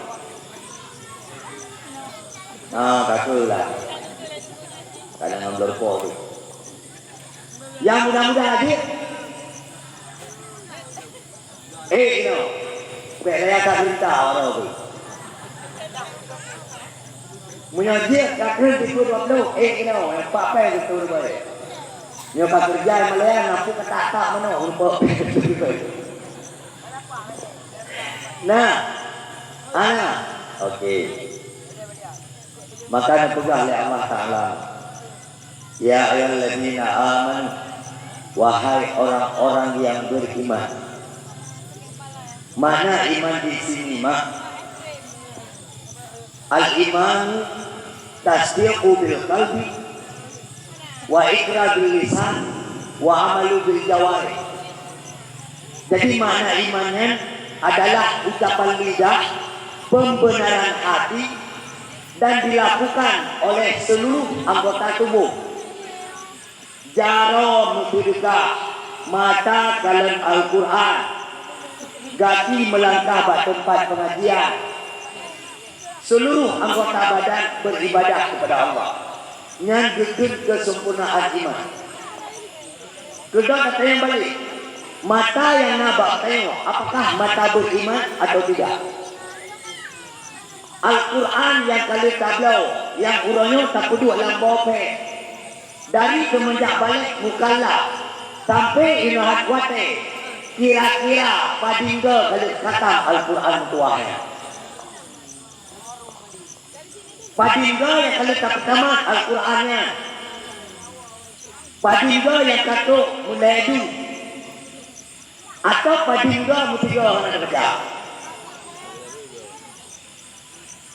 Ah, takut lah. Kadang ngambil rokok tu. Yang muda-muda aja. Eh, inoe. Bèk raya that rinta uroe tu. Meunyoe jeuet ka keuneuk dikeue dua ploh, eh, inoe, nyang pat pèng keu tu ribèe. Nyoe ka keureuja malayan, na peue ka tak-tak manoe, rumpok. Nah. Ana. Oke. Maka neupeugah lé Allah Taala, "Ya ayyuhalladzina amanu," wahai orang-orang yang beriman. Makna iman di sini, mak, al-iman tasdiqu bil qalbi, wa iqrar bil lisan, wa amalu bil jawarih. Jadi, makna iman nyan adalah ucapan lidah, pembenaran hati, dan dilakukan oleh seluruh anggota tubuh. Jaroe meuseudeukah, mata kalon Al-Qur'an, gaki meulangkah bak teumpat peungajian, seuluruh anggota badan beuribadah keupada Allah, nyan geukheun keuseumpurnaan iman. Keudroe tatanyong balek, mata nyang na bak tanyoe, apakah mata beuriman atawa tidak? Al-Qur'an nyang ka lheueh tabloe, nyang uroe nyoe tapeuduek lam boh phèe. Dari seumeunjak balek mukallaf sampoe inoe that watèe, kira-kira padum goe ka lheueh khatam Al-Qur'an meutuwah nyan? Padum goe nyang ka lheueh tapeutamat Al-Qur'an nyan? Padum goe nyang ka trok meulaju? Atawa padum goe meusigoe hana teubaca?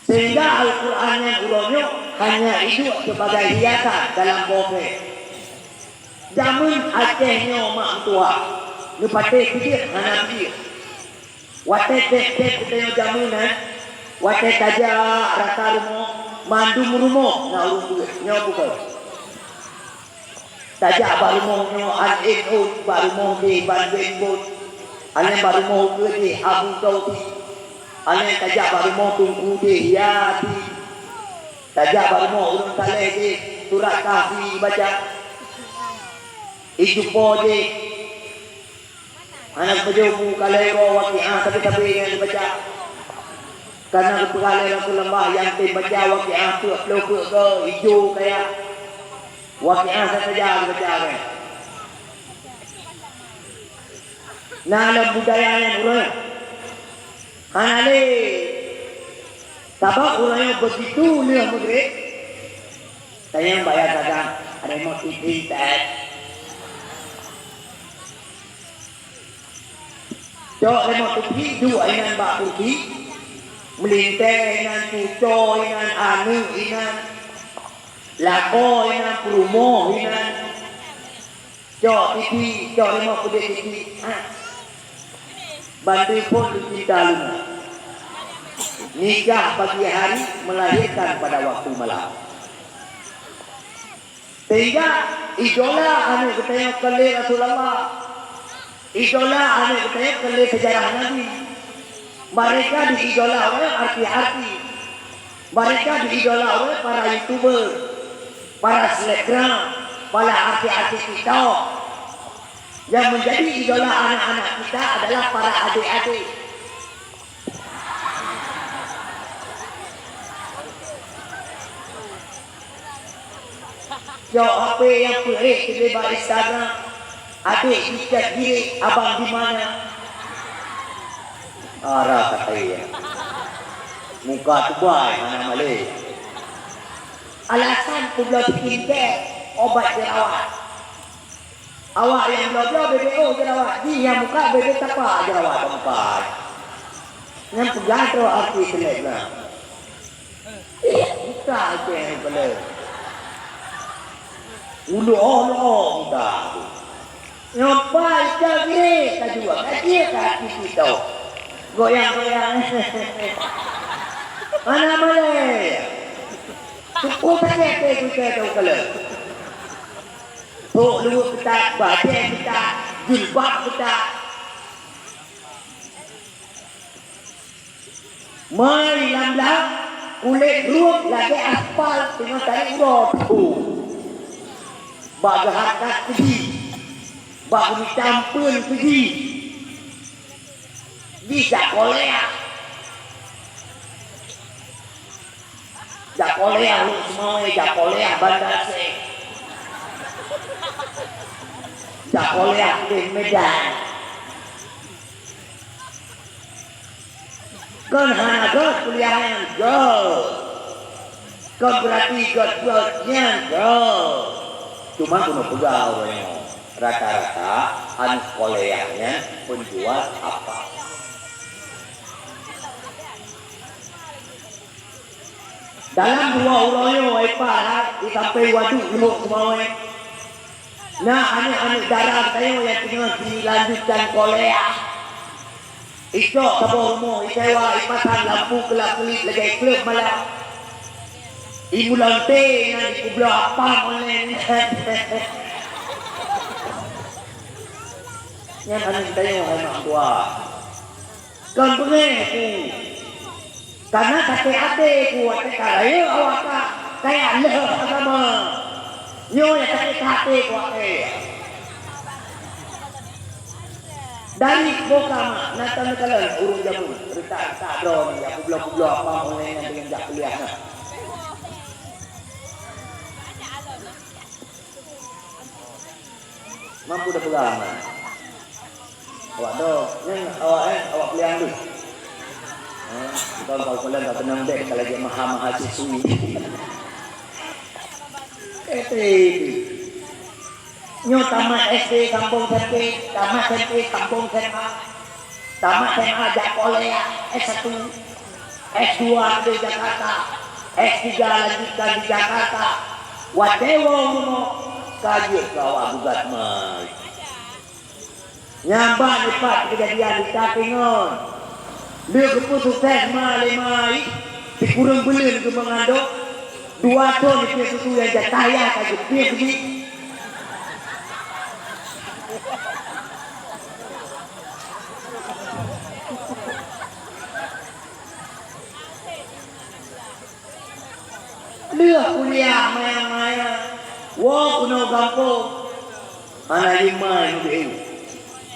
Sehingga Al-Qur'an nyan uroe nyoe hanya iduek sibagai hiasan dalam boh phèe. Jameun Aceh nyoe mak meutuwah, neupatéh keudeuh hana keudeuh. Watèe tép-tép geutanyoe jameun nyan, watèe tajak rata rumoh, mandum rumoh na ureueng beuet, nyoe bukon. Tajak bak rumoh nyoe, an ét ôt, bak rumoh jih ban bén bôt. Alèh bak rumoh ukeue jih Abu Taufiq. Alèh tajak bak rumoh Teungku jih Yasin. Tajak bak rumoh ureueng saleh jih surat Kahfi baca. Ijupo jih. Hana geupajoh bu kalèe uroe Waqiah, tapi-tapi nyang geubaca. Karena geupeugah lé Rasulullah, nyang tem baca Waqiah peuet ploh peuet goe, ijo kaya. Waqiah saja geubaca, kan? Na lam budaya nyan ureueng. Hana lé. Sabab ureueng nyan begitu lheueh Maghrib, tanyong bak nyang dagang, "Ada mau tipi tak?" Cok lé mot tupi duek inan bak kursi, meulintèe inan, cuco inan, aneuk inan, lakoe inan, peurumoh inan. Cok tipi, cok lé mot keudeh tipi. Ha. Bantu phon cinta luna. Nikah pagi hari, melahirkan pada waktu malam. Sehingga idola aneuk geutanyoe kon lé Rasulullah. Idola aneuk geutanyoe kon lé seujarah Nabi. Mereka diidola oleh artis-artis. Mereka diidola oleh para YouTuber, para selebgram, para artis-artis TikTok. Yang menjadi idola anak-anak kita adalah para adik-adik. Cok H P nyang peuék keudeh bak Instagram, "Adek sikat girék, abang di mana?" Ara kata iya. Muka tubai hana malèe. Alasan peubloe skincare, obat jerawat. Awak nyang bloe-bloe bebe oh jerawat, jih nyang muka bebe tapa jerawat bak muka. Nyan peugah droe artis selebgram. Buka Aceh kepala. Ulu oh lo oh buka tu. Nyoe pai ka gire ka jua ka jie ka hati tu. Goyang-goyang. Mana malèe? Tuku sakét teh kita tu kala. Tok luwuk ketat, bajèe ketat, jilbab ketat. Mai lam-lam, kulét ruet lagèe aspal teungoh tarék uroe. Bak geuharkat keuji, bak geumitam peuen keuji, jijak kolea. Jak kolea Lhokseumawe, jak kolea Banda Aceh. Jak kolea di Medan. Kon hana göt kuliah nyan göt. Kon beurati göt-göt nyan göt. Cuma keuneuk peugah ureueng nyoe, rata-rata aneuk kolea nyan penjual apa. Dalam dua uroe nyoe, Epal, di sampéng Waduk Lhokseumawe, na aneuk-aneuk dara geutanyoe nyang teungoh jilanjutkan kolea. Icok saboh rumoh, isewa, ipasang lampu keulap-keulip lagèe kleueb malam. Imulonte nyan ipubloe apam online. Nyan aneuk tanyoe hai mak tuah. Kon beungéh ku. Kana sakét até ku watée ka rayeuk awak ka kaya lheueh agama. Nyoe nyang sakét até ku watée. Dari boka mak, na takalon ureuëng jameun, reutak-reutak droe nyan, kubloe-kubloe apa online nyan deungon jak kuliah na. Mampu dah peugah, man. Awak dok, nyan awak, eh, awak peuliang deh. Eh, bukan kau kalian tak tenang deh, kalau dia maha-maha siswi. Eh, eh, eh. Nyoe tamat S D sambung S M P, tamat S M P sambung S M A. Tamat S M A jak kolej, S satu, S dua di Jakarta, S tiga lanjutkan di Jakarta. Watée woe rumoh, ka jeuet keu awak gugat mai. Nyang ban ipat keujadian di Takengon. Lheueh geupeu sukses ma lé mai, sikureueng buleuen geumeungandong, dua thon di susu nyang jatah ya ka geupiep jih. Lheueh kuliah maya-maya, woe keunoe gampông, hana jimai meubeu.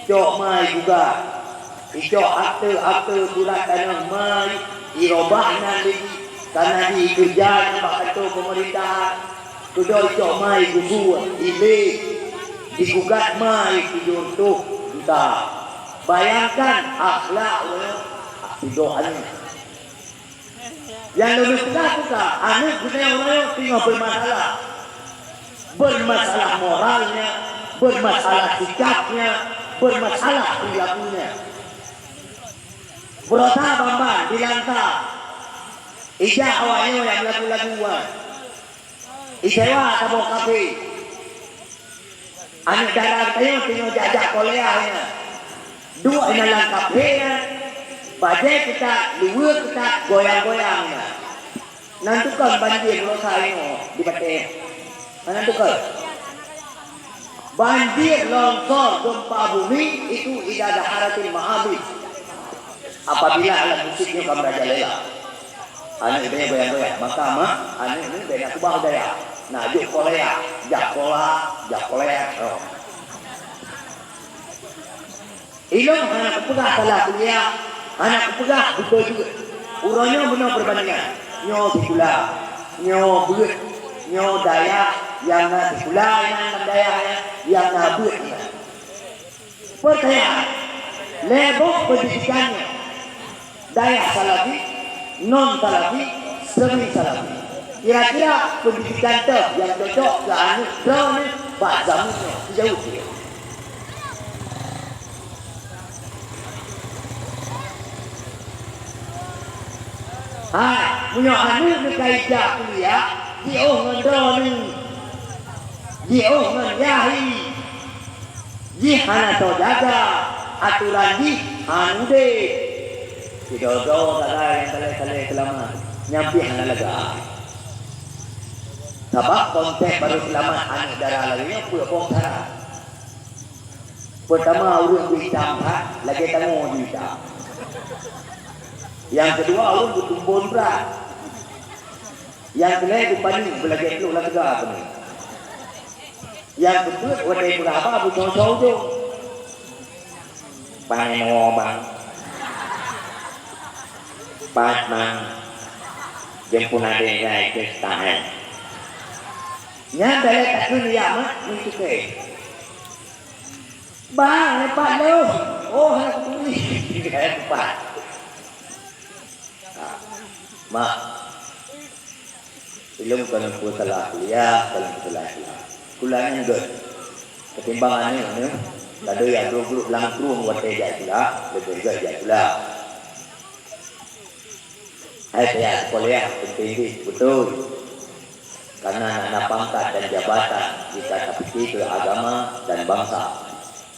Cok mai juga. Icok akte-akte surat tanah mai, irobah nan lé jih, kana jih ikeureuja nyan bak kantô peumeurintah. Keudroe icok mai gusue, ilé, digugat mai tujoh reutôh juta. Bayangkan akhlak ureuëng sidroe aneuk. Nyang lôn peugah tu ka, aneuk geutanyoe uroe nyoe teungoh bermasalah. Bermasalah moralnya, bermasalah sikapnya, bermasalah perilakunya. Beurota ban-ban di Langsa, ijak awak nyoe nyang lagu-lagu wan. Isewa saboh kafe. Aneuk dara geutanyoe teungoh jak-jak kuliah nyan. Duek inan lam kafe nyan, bajée keutat, luweue keutat, goyang-goyang nyan. Nan tukang banjir Pulo Saingo di Batée. Nan tukang. Banjir, longsor, gempa bumi itu ida daharatil ma'abid. Apabila alat musik nyoe ka merajalela. Aneuk iba goyang-goyang, maka mak, aneuk nyoe bèk na keubah gaya. Na jok Korea, jak Korea, jak Korea. Oh. Ilôn hana kupeugah salah kuliah, hana kupeugah beutôi jeuet. Uroe nyoe bunoe peubandingan. Nyoe sikula, nyoe beuet, nyoe dayah nyang na sikula nyang na dayah nyang na beuet nyan. Pertanyaan, lhèe boh pendidikan nyoe, dayah salafi, non salafi, semi salafi. Kira-kira pendidikan teuh nyang cocok keu aneuk droeneuh bak zaman nyoe? Jaweueb. Hai, meunyoe aneuk neuka ijak kuliah, jiôh ngon droeneuh, jiôh ngon yah hi. Jih hana teujaga, atoran jih hana udép. Sidroe-droe sagai nyang saleh-saleh seulamat, nyan pih hana lega. Sabab konteks barô seulamat aneuk dara lagèe nyoe peuet boh syarat. Peurtama, ureueng beuitam that, lagèe tangoe jiitam. Nyang keudua, ureueng beutumbon brat. Nyang keulhèe, beupanyueng beulagèe ploh lam teuga keunoe. Nyang keupeuet, watèe peugah haba beucocok ujong. Bang, nyoe, Bang. Pat, Bang. Jeumpun adék gai keu style. Nyan dalè takheun ya mak, ngon cukai. Bang, lepat lom. Oh, hana kuturi. Lepat. Ha. Mak. Ilôn kon peusalah kuliah, kon peusalah kuliah. Kuliah nyan gèt. Ketimbang aneuk nyoe, ladôm ya brok-brok langkrueng watèe jak sikula, leubeh gèt jak sikula. Hai, payah sikula penting jih, beutôi. Karena na, na pangkat dan jabatan, jika tapike keu agama dan bansa.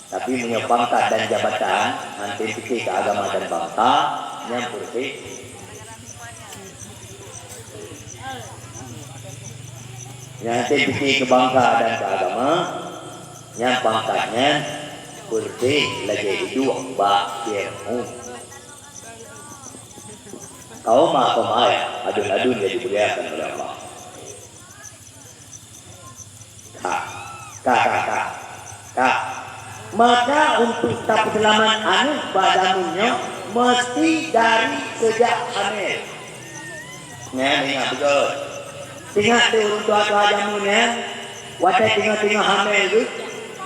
Tapi meunyoe pangkat dan jabatan, hana tapike keu agama dan bansa, nyan peureuseh. Nyan hana tapike keu bansa dan keu agama, nyan pangkat nyan Peureuteh lagée iduek bak Fir'aun. Kaum ma kaum ayah, aduen-aduen nyang dimuliakan oleh Allah. Ka, ka, ka, ka, ka. Maka untuk tapeuseulamat aneuëk bak jameun nyoe, meusti dari seujak hamé. Nyan ingat beutôi. Ingat deh ureuëng tuha-tuha jameun nyan, watée teungoh-teungoh hamé geuh,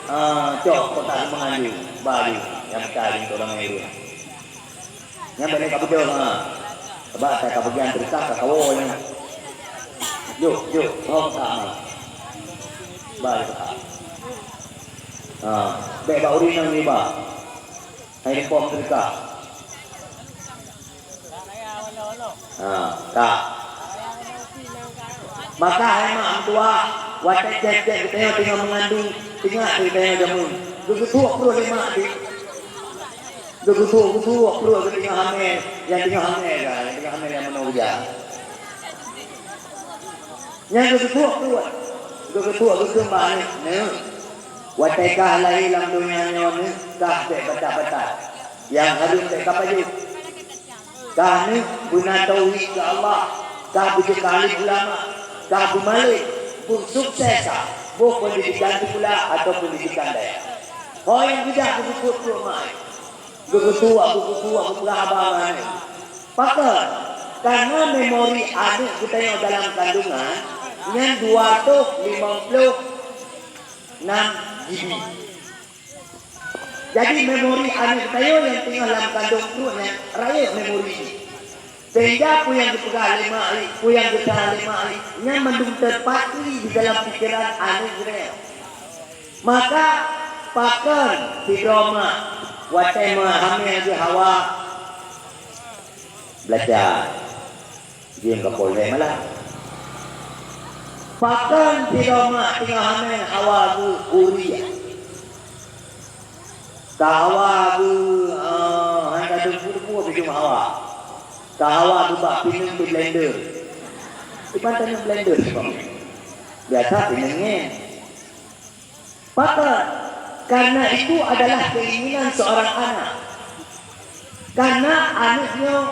ah, cok kotak meuandu, balu nyang ka di ureuëng. Nyan bèk lé ka beudôh, ha. Sabab ka, ka bagian teuka ka kawoe nyan. Jok, jok, hong ka ma. Ba jok ka. Ha, bèk bak ureueng nyang riba. Hai reumpok teuka. Ha, ka. Maka hai mak meutuah, watèe tiep-tiep geutanyoe teungoh meungandung, teuingat geutanyoe jameun. Geugeutuek pruet lé mak jih. Geugeutuek-geutuek pruet geutanyoe hamé, nyang teungoh hamé ka, nyang teungoh hamé nyang meunoe geujak. Nyang geugeutuek pruet, geugeutuek geukheun bak aneuk, "Neuk, watèe kah lahé lam donya nyoe, neuk, kah bèk batat-batat. Nyang hareuem bèk kapajoh." Kah neuk beuna tauhid keu Allah, kah beujeuet keu alim ulama, kah beumalèe, beusukses kah, boh peundidikan sikula atawa peundidikan dayah. Ho nyang geujak geupeubuet-buet mai. Geupeubuet, geupeubuet, geupeugah haba ngon aneuk. Pakon? Karena memori aneuk geutanyoe dalam kandungan nyan dua ratus limong puluh enam G B. Jadi, memori aneuk geutanyoe nyang teungoh lam kandong pruet nyan rayeuk memori jih. Sehingga peue nyang geupeugah lé mak jih, peue nyang geupeugah lé mak jih, nyan mandum teupatri di dalam pikeran aneuk geutanyoe. Maka, pakon sidroe mak watèe meuhamé geuh hawa belajar. Jeuem ka poleh malam. Pakon sidroe mak teungoh hamé hawa geuh uria. Ka hawa geuh, ah, hana ka teupeu-teupeu bijéh hawa. Ka hawa geuh bak pineung di blender. Iban tanyoe blender, Bang. Biasa pineung nyan. Pakon? Karena itu adalah keinginan seorang anak. Karena aneuk nyoe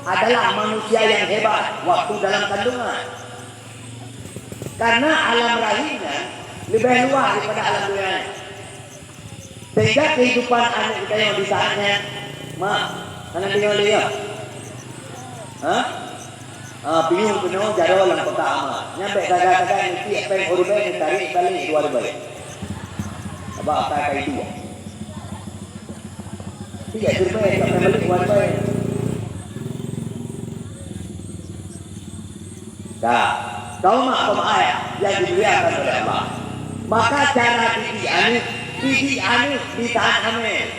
adalah manusia yang hebat waktu dalam kandungan. Karena alam rahim nyan leubeh luas daripada alam donya nyan. Sehingga kehidupan aneuk geutanyoe di saat nyan, mak, hana deungoe lé nyoe. Ha? Ah, pinyueng keunoe jaroe lam kotak amal. Nyan bèk sagai-sagai neutiek péng u ribèe, neutarek balik dua ribèe. Sabab akai ka iduek. Tiek siribèe, ka péng balik dua ribèe. Ka. Kaum mak, kaum ayah nyang dimuliakan oleh Allah. Maka cara didik aneuk, didik aneuk di saat hamil.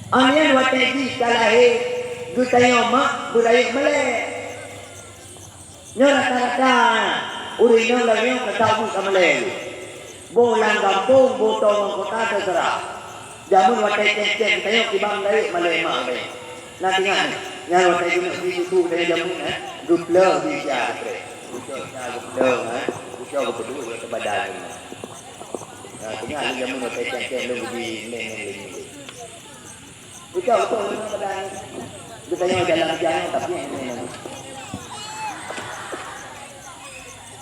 Nyan watèe jih ka lahé, geutanyoe mak beurayeuk malèe. Nyoe rata-rata ureueng inong lagèe nyoe ka tau buet ka malèe. Boh lam gampông, boh tô ngon kota, teuseurah. Jameun watèe cék-cék geutanyoe kiban rayeuk malèe mak geutanyoe. Na teuingat nyoe, nyan watèe geuneuk bri susu geutanyoe jameun, eh, geupleuh bri sia geutrek. Geucok sia geupleuh, eh, geucok geupeuduek bak badan. Na teuingat lé jameun watèe cék-cék lôn geubri neng-neng lé nyoe. Beutôi, beutôi, memang beutôi. Geutanyoe jalan-jalan, tapi memang.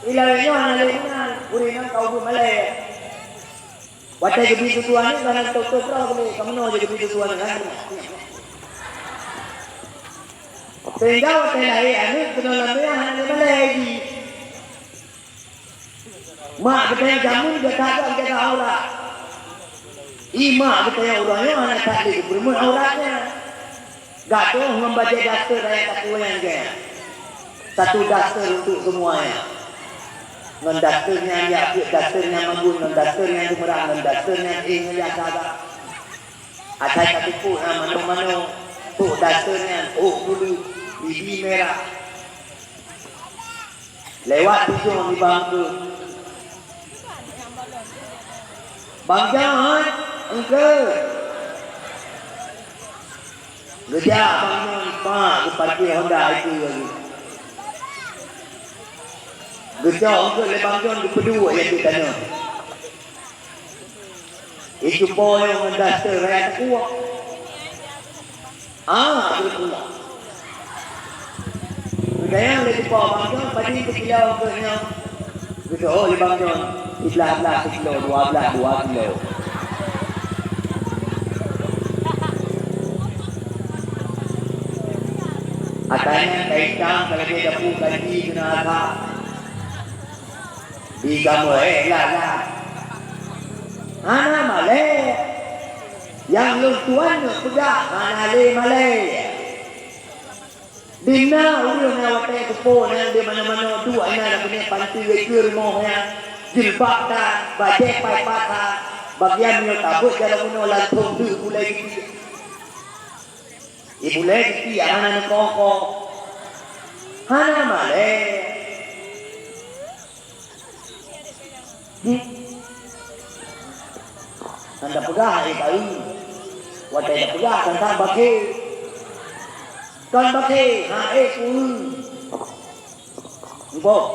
Ilèe nyoe hana lé meunan, ureueng inong ka ubeut malèe. Watèe geubri susu aneuk, hana tôp-tôp droe lé, ka meunoe jih geubri susu aneuk, hana. Sehingga watèe lahé aneuk, keunoe lam donya hana lé malèe jih. Mak geutanyoe jameun gata-gata jaga aurat. I mak geutanyoe uroe nyoe hana that lé geupeureumeun aurat nyan. Gadoh ngon bajèe daster ayat takue nyan gèt. Satu daster untuk semuanya. Ngon daster nyan jak peuet, daster nyan magun, ngon daster nyan seumeurang, ngon daster nyan éh ngon jak saga. Asai ka teupeu na manoe-manoe, peuet daster nyan, ôk bulu, bibi mirah. Lewat tujôh di bangku. Bang John, engke. Geujak Bang John, pak, geupaké Honda itu lagi. Geucok engke lé Bang John, geupeuduek ya di tanoh. Icupo nyoe ngon daster raya teukuak. Ah, beutôi. Gaya lé cupo bang John, padum keu kilo keu nyoe. Geuseuôt lé bang John, siblah-blah sikilo, dua blah dua kilo. Akai nyan ka itam ka lagèe dapu kaji keunan asap. Di kamoe, eh, lah, lah. Hana malèe. Nyang lôn tuan neuk peugah hana lé malèe. Di na ureueng na watèe teupo na di manoe-manoe duek inan na keuneuk panteue keu rumoh nyan. Jilbab tan, bajèe pai-pai tan, bagian nyoe tabeuet jaroe bunoe langsông deuh bulèe geuti. Di bulèe geuti hana neukongkong. Hana malèe. Hana peugah hai kawin. Watèe tapeugah teuntang bakhe. Kon bakhe, hai kawin. Muboh.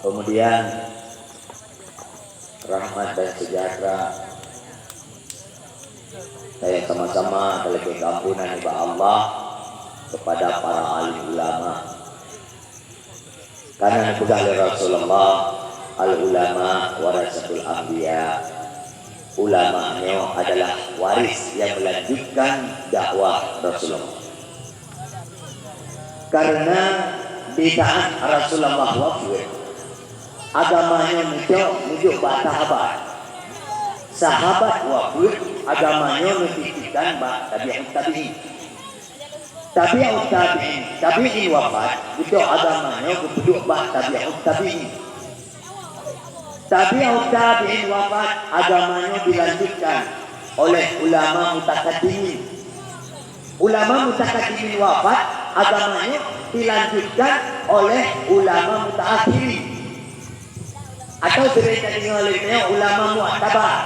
Kemudian rahmat dan sejahtera saya sama-sama talakèe keampunan ubak Allah kepada para alim ulama. Karena neupeugah lé Rasulullah, "Al-ulama warasatul anbiya." Ulama nyoe adalah waris yang melanjutkan dakwah Rasulullah. Karena di saat Rasulullah wafat, agama nyoe neujok, neujok bak sahabat. Sahabat wafat, agama nyoe neutitipkan bak tabi'ut tabi'in. Tabi'ut tabi'in, tabi'in wafat, beudôh agama nyoe geupeuduek bak tabi'ut tabi'in. Tabi'ut tabi'in wafat, agama nyoe dilanjutkan oleh ulama mutakaddimin. Ulama mutakaddimin wafat, agama nyoe dilanjutkan oleh ulama mutaakhirin. Atau sering tadeungoe lé nyoe ulama mu'tabar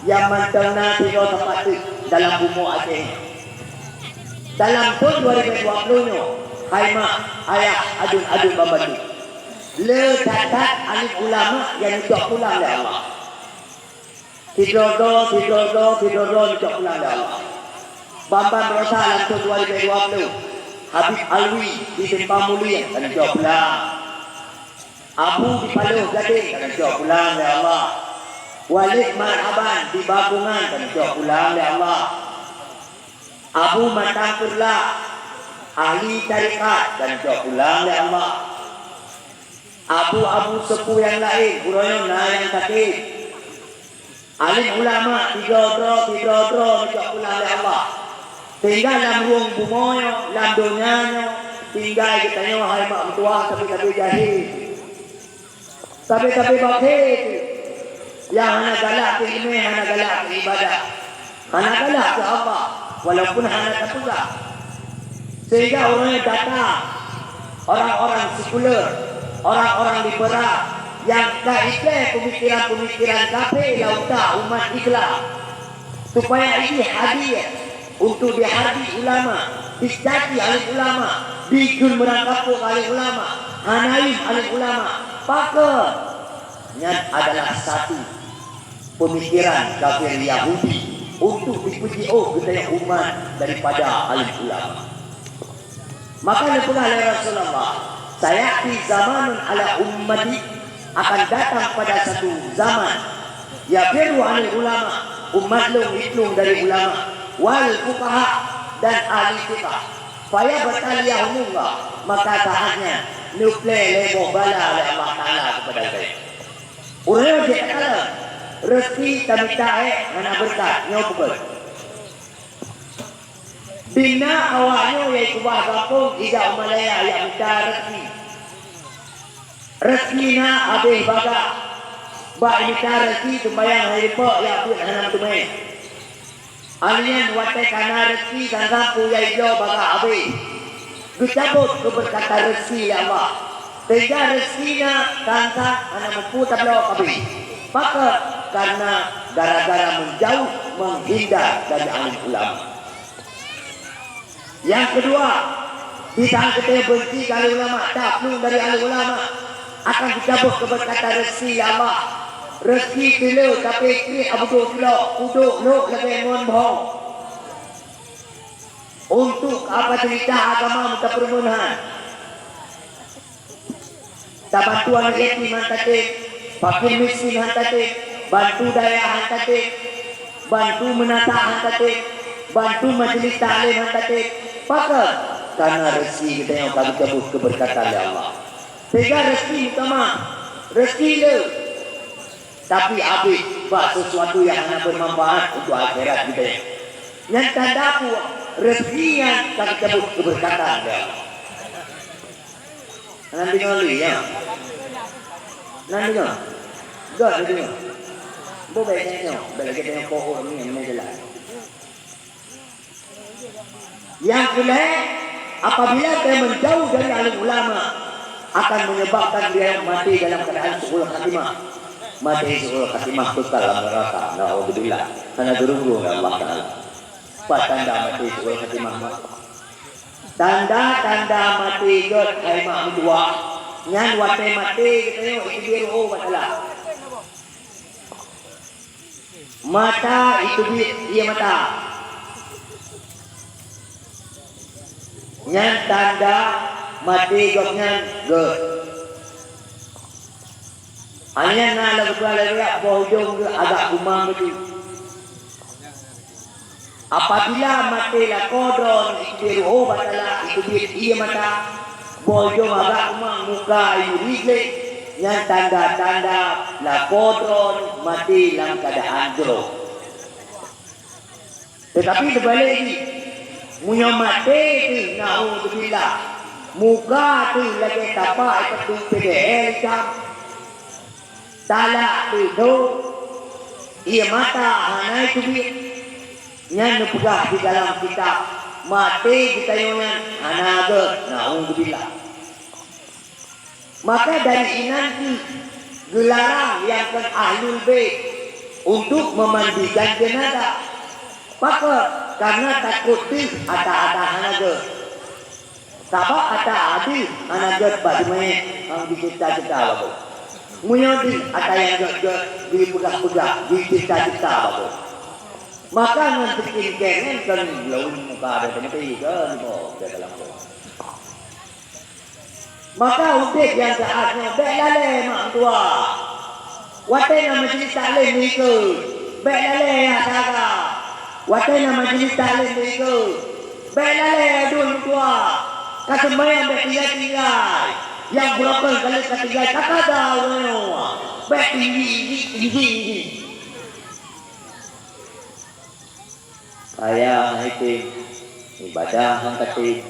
nyang mantong na sidroe teumpat dalam bumoe Aceh. Dalam thôn dua ribu dua puluh nyoe, hai mak, ayah, aduen-aduen banmandum, le that-that alim ulama nyang neucok pulang lé Allah. Sidroe-droe, sidroe-droe, sidroe-droe neucok pulang lé Allah. Bambang Rosa lam thôn dua ribu dua puluh, Habib Alwi di Simpang Mulia ka neucok pulang. Abu di Paloh Gadeng ka neucok pulang lé Allah. Walid Marhaban di Bakungan ka neucok pulang lé Allah. Abu Matang Peureulak, ahli tarekat ka neucok pulang lé Allah. Abu-abu seupôt nyang laén, uroe nyoe na nyang sakét. Alim ulama sidroe-droe, sidroe-droe neucok pulang lé Allah. Sehingga lam ruweueng bumoe nyoe, lam donya nyoe, tinggai geutanyoe hai mak meutuwah sabe-sabe jahé. Sabe-sabe bakhe nyang hana galak keu iéleumé, hana galak keu iébadat, hana galak keu Allah, walaupun hana tapeugah. Sehingga uroe nyoe datang orang-orang sekuler, orang-orang liberal nyang ka iklé peumikiran-peumikiran kafé lam utak umat Islam, supaya jih hadir untuk dihardi ulama, dicaci alim ulama, dikheun meurangkapok alim ulama, hana yum alim ulama. Pakon? Nyan adalah satu pemikiran kafir Yahudi untuk dipeujiôh geutanyoe umat daripada alim ulama. Maka neupeugah lé Rasulullah, "Sayati zamanun ala ummati," akan datang pada satu zaman, "yafirru anil ulama," umat lôn jiplueng dari ulama, "wal fuqaha," dan ahli fiqah, "fayabtaliyahumullah," maka saatnya neuplé lé boh bala lé Allah Taala kepada geutanyoe. Ureuëng jeuet takalon, rezeki tamita ék hana beureukat, nyoe peugah. Di na awak nyoe nyang keubah gampông ija u Malaya jak mita rezeki. Rezeki na habéh bagah. Bak mita rezeki sumbayang hai leupok jak beuet hana meuteumé. Alien watée kana rezeki dan rampu nyang ijok bagah habéh. Geucabot keubeurkatan rezeki lé Allah. Sehingga rezeki na tan-tan hana meupue tabloe kabéh. Pakon? Karena gara-gara menjauh, menghindar dari alim ulama. Yang kedua, di saat kita benci dari ulama, tak plueng dari alim ulama, akan dicabut keberkatan rezeki Allah. Rezeki teulo, tapi kriet abudôh tulok, udôk lhok lagèe ngon bhông. Untuk apa cerita agama meuteupeurumoh han. Tabantu aneuk yatim han tatem, fakir miskin han tatem, bantu dayah han tatem, bantu meunasah han tatem, bantu majelis taklim han tatem. Pakon? Karena rezeki geutanyoe ka geucabut keubeureukasan lé Allah. Sehingga rezeki mukama, rezeki le. Tapi habéh bak sesuatu nyang hana bermanfaat untuk akhirat geutanyoe. Nyan tanda peue? Rezeki nyan ka geucabut keubeureukasan lé Allah. Hana deungoe lé, ya? Hana deungoe? Göt deungoe. Bo bèk tanyong, bèk lagèe tanyong pohon ni, yang mana jalan. Nyang keulhèe, apabila geutanyoe menjauh dari alim ulama, akan menyebabkan geutanyoe maté dalam keadaan su'ul khatimah. Maté su'ul khatimah kekal lam neuraka. Naudzubillah. Hana geureugueng lé Allah Taala. Pat tanda maté su'ul khatimah, mak? Tanda-tanda maté göt, hai mak meutuah, nyan watèe maté geutanyoe iteubiet rôh bak tala. Mata iteubiet ié mata. Nyan tanda maté gobnyan göt. Nyan na lagèe boh ujông geuh agak kumang beutôi. Apabila maté lakoe droeneuh iteubiet rôh bak tala, iteubiet ié mata, boh ujông agak kumang, muka iyue gleh, nyan tanda-tanda lakoe droeneuh maté lam keuadaan jroh. Teutapi teubalek jih, meunyoe maté teuh, naudzubillah, muka teuh lagèe tapak ipeutuek P D L itam, talak teuh dho, ié mata hana iteubiet, nyan neupeugah di dalam kitab, maté geutanyoe nyan hana göt, naudzubillah. Maka dari inan kheueh geularang nyang kheun Ahlul Bait untuk memandikan jenazah. Pakon? Karena takot deuh ata-ata hana göt. Sabab ata deuh hana göt bak si manyét, han jicebta-cebta bagoe. Meunyoe deuh ata nyang göt-göt, jipeugah-peugah, jicebta-cebta bagoe. Maka ngon seukin kèe nyan kan lawan muka ada teumaté ke, di bawah, di dalam bawah. Maka udép nyang saát nyoe bèk lalè mak meutuah. Watèe na majelis taklim ikôt, bèk lalè nyang saga. Watèe na majelis taklim ikôt, bèk lalè aduen meutuah. Ka seumayang bèk tinggai-tinggai. Nyang beurokon ka lheueh ka tinggai ka kada uroe nyoe. Bèk tinggi-tinggi, tinggi-tinggi. Kaya hana item, ibadah han katem.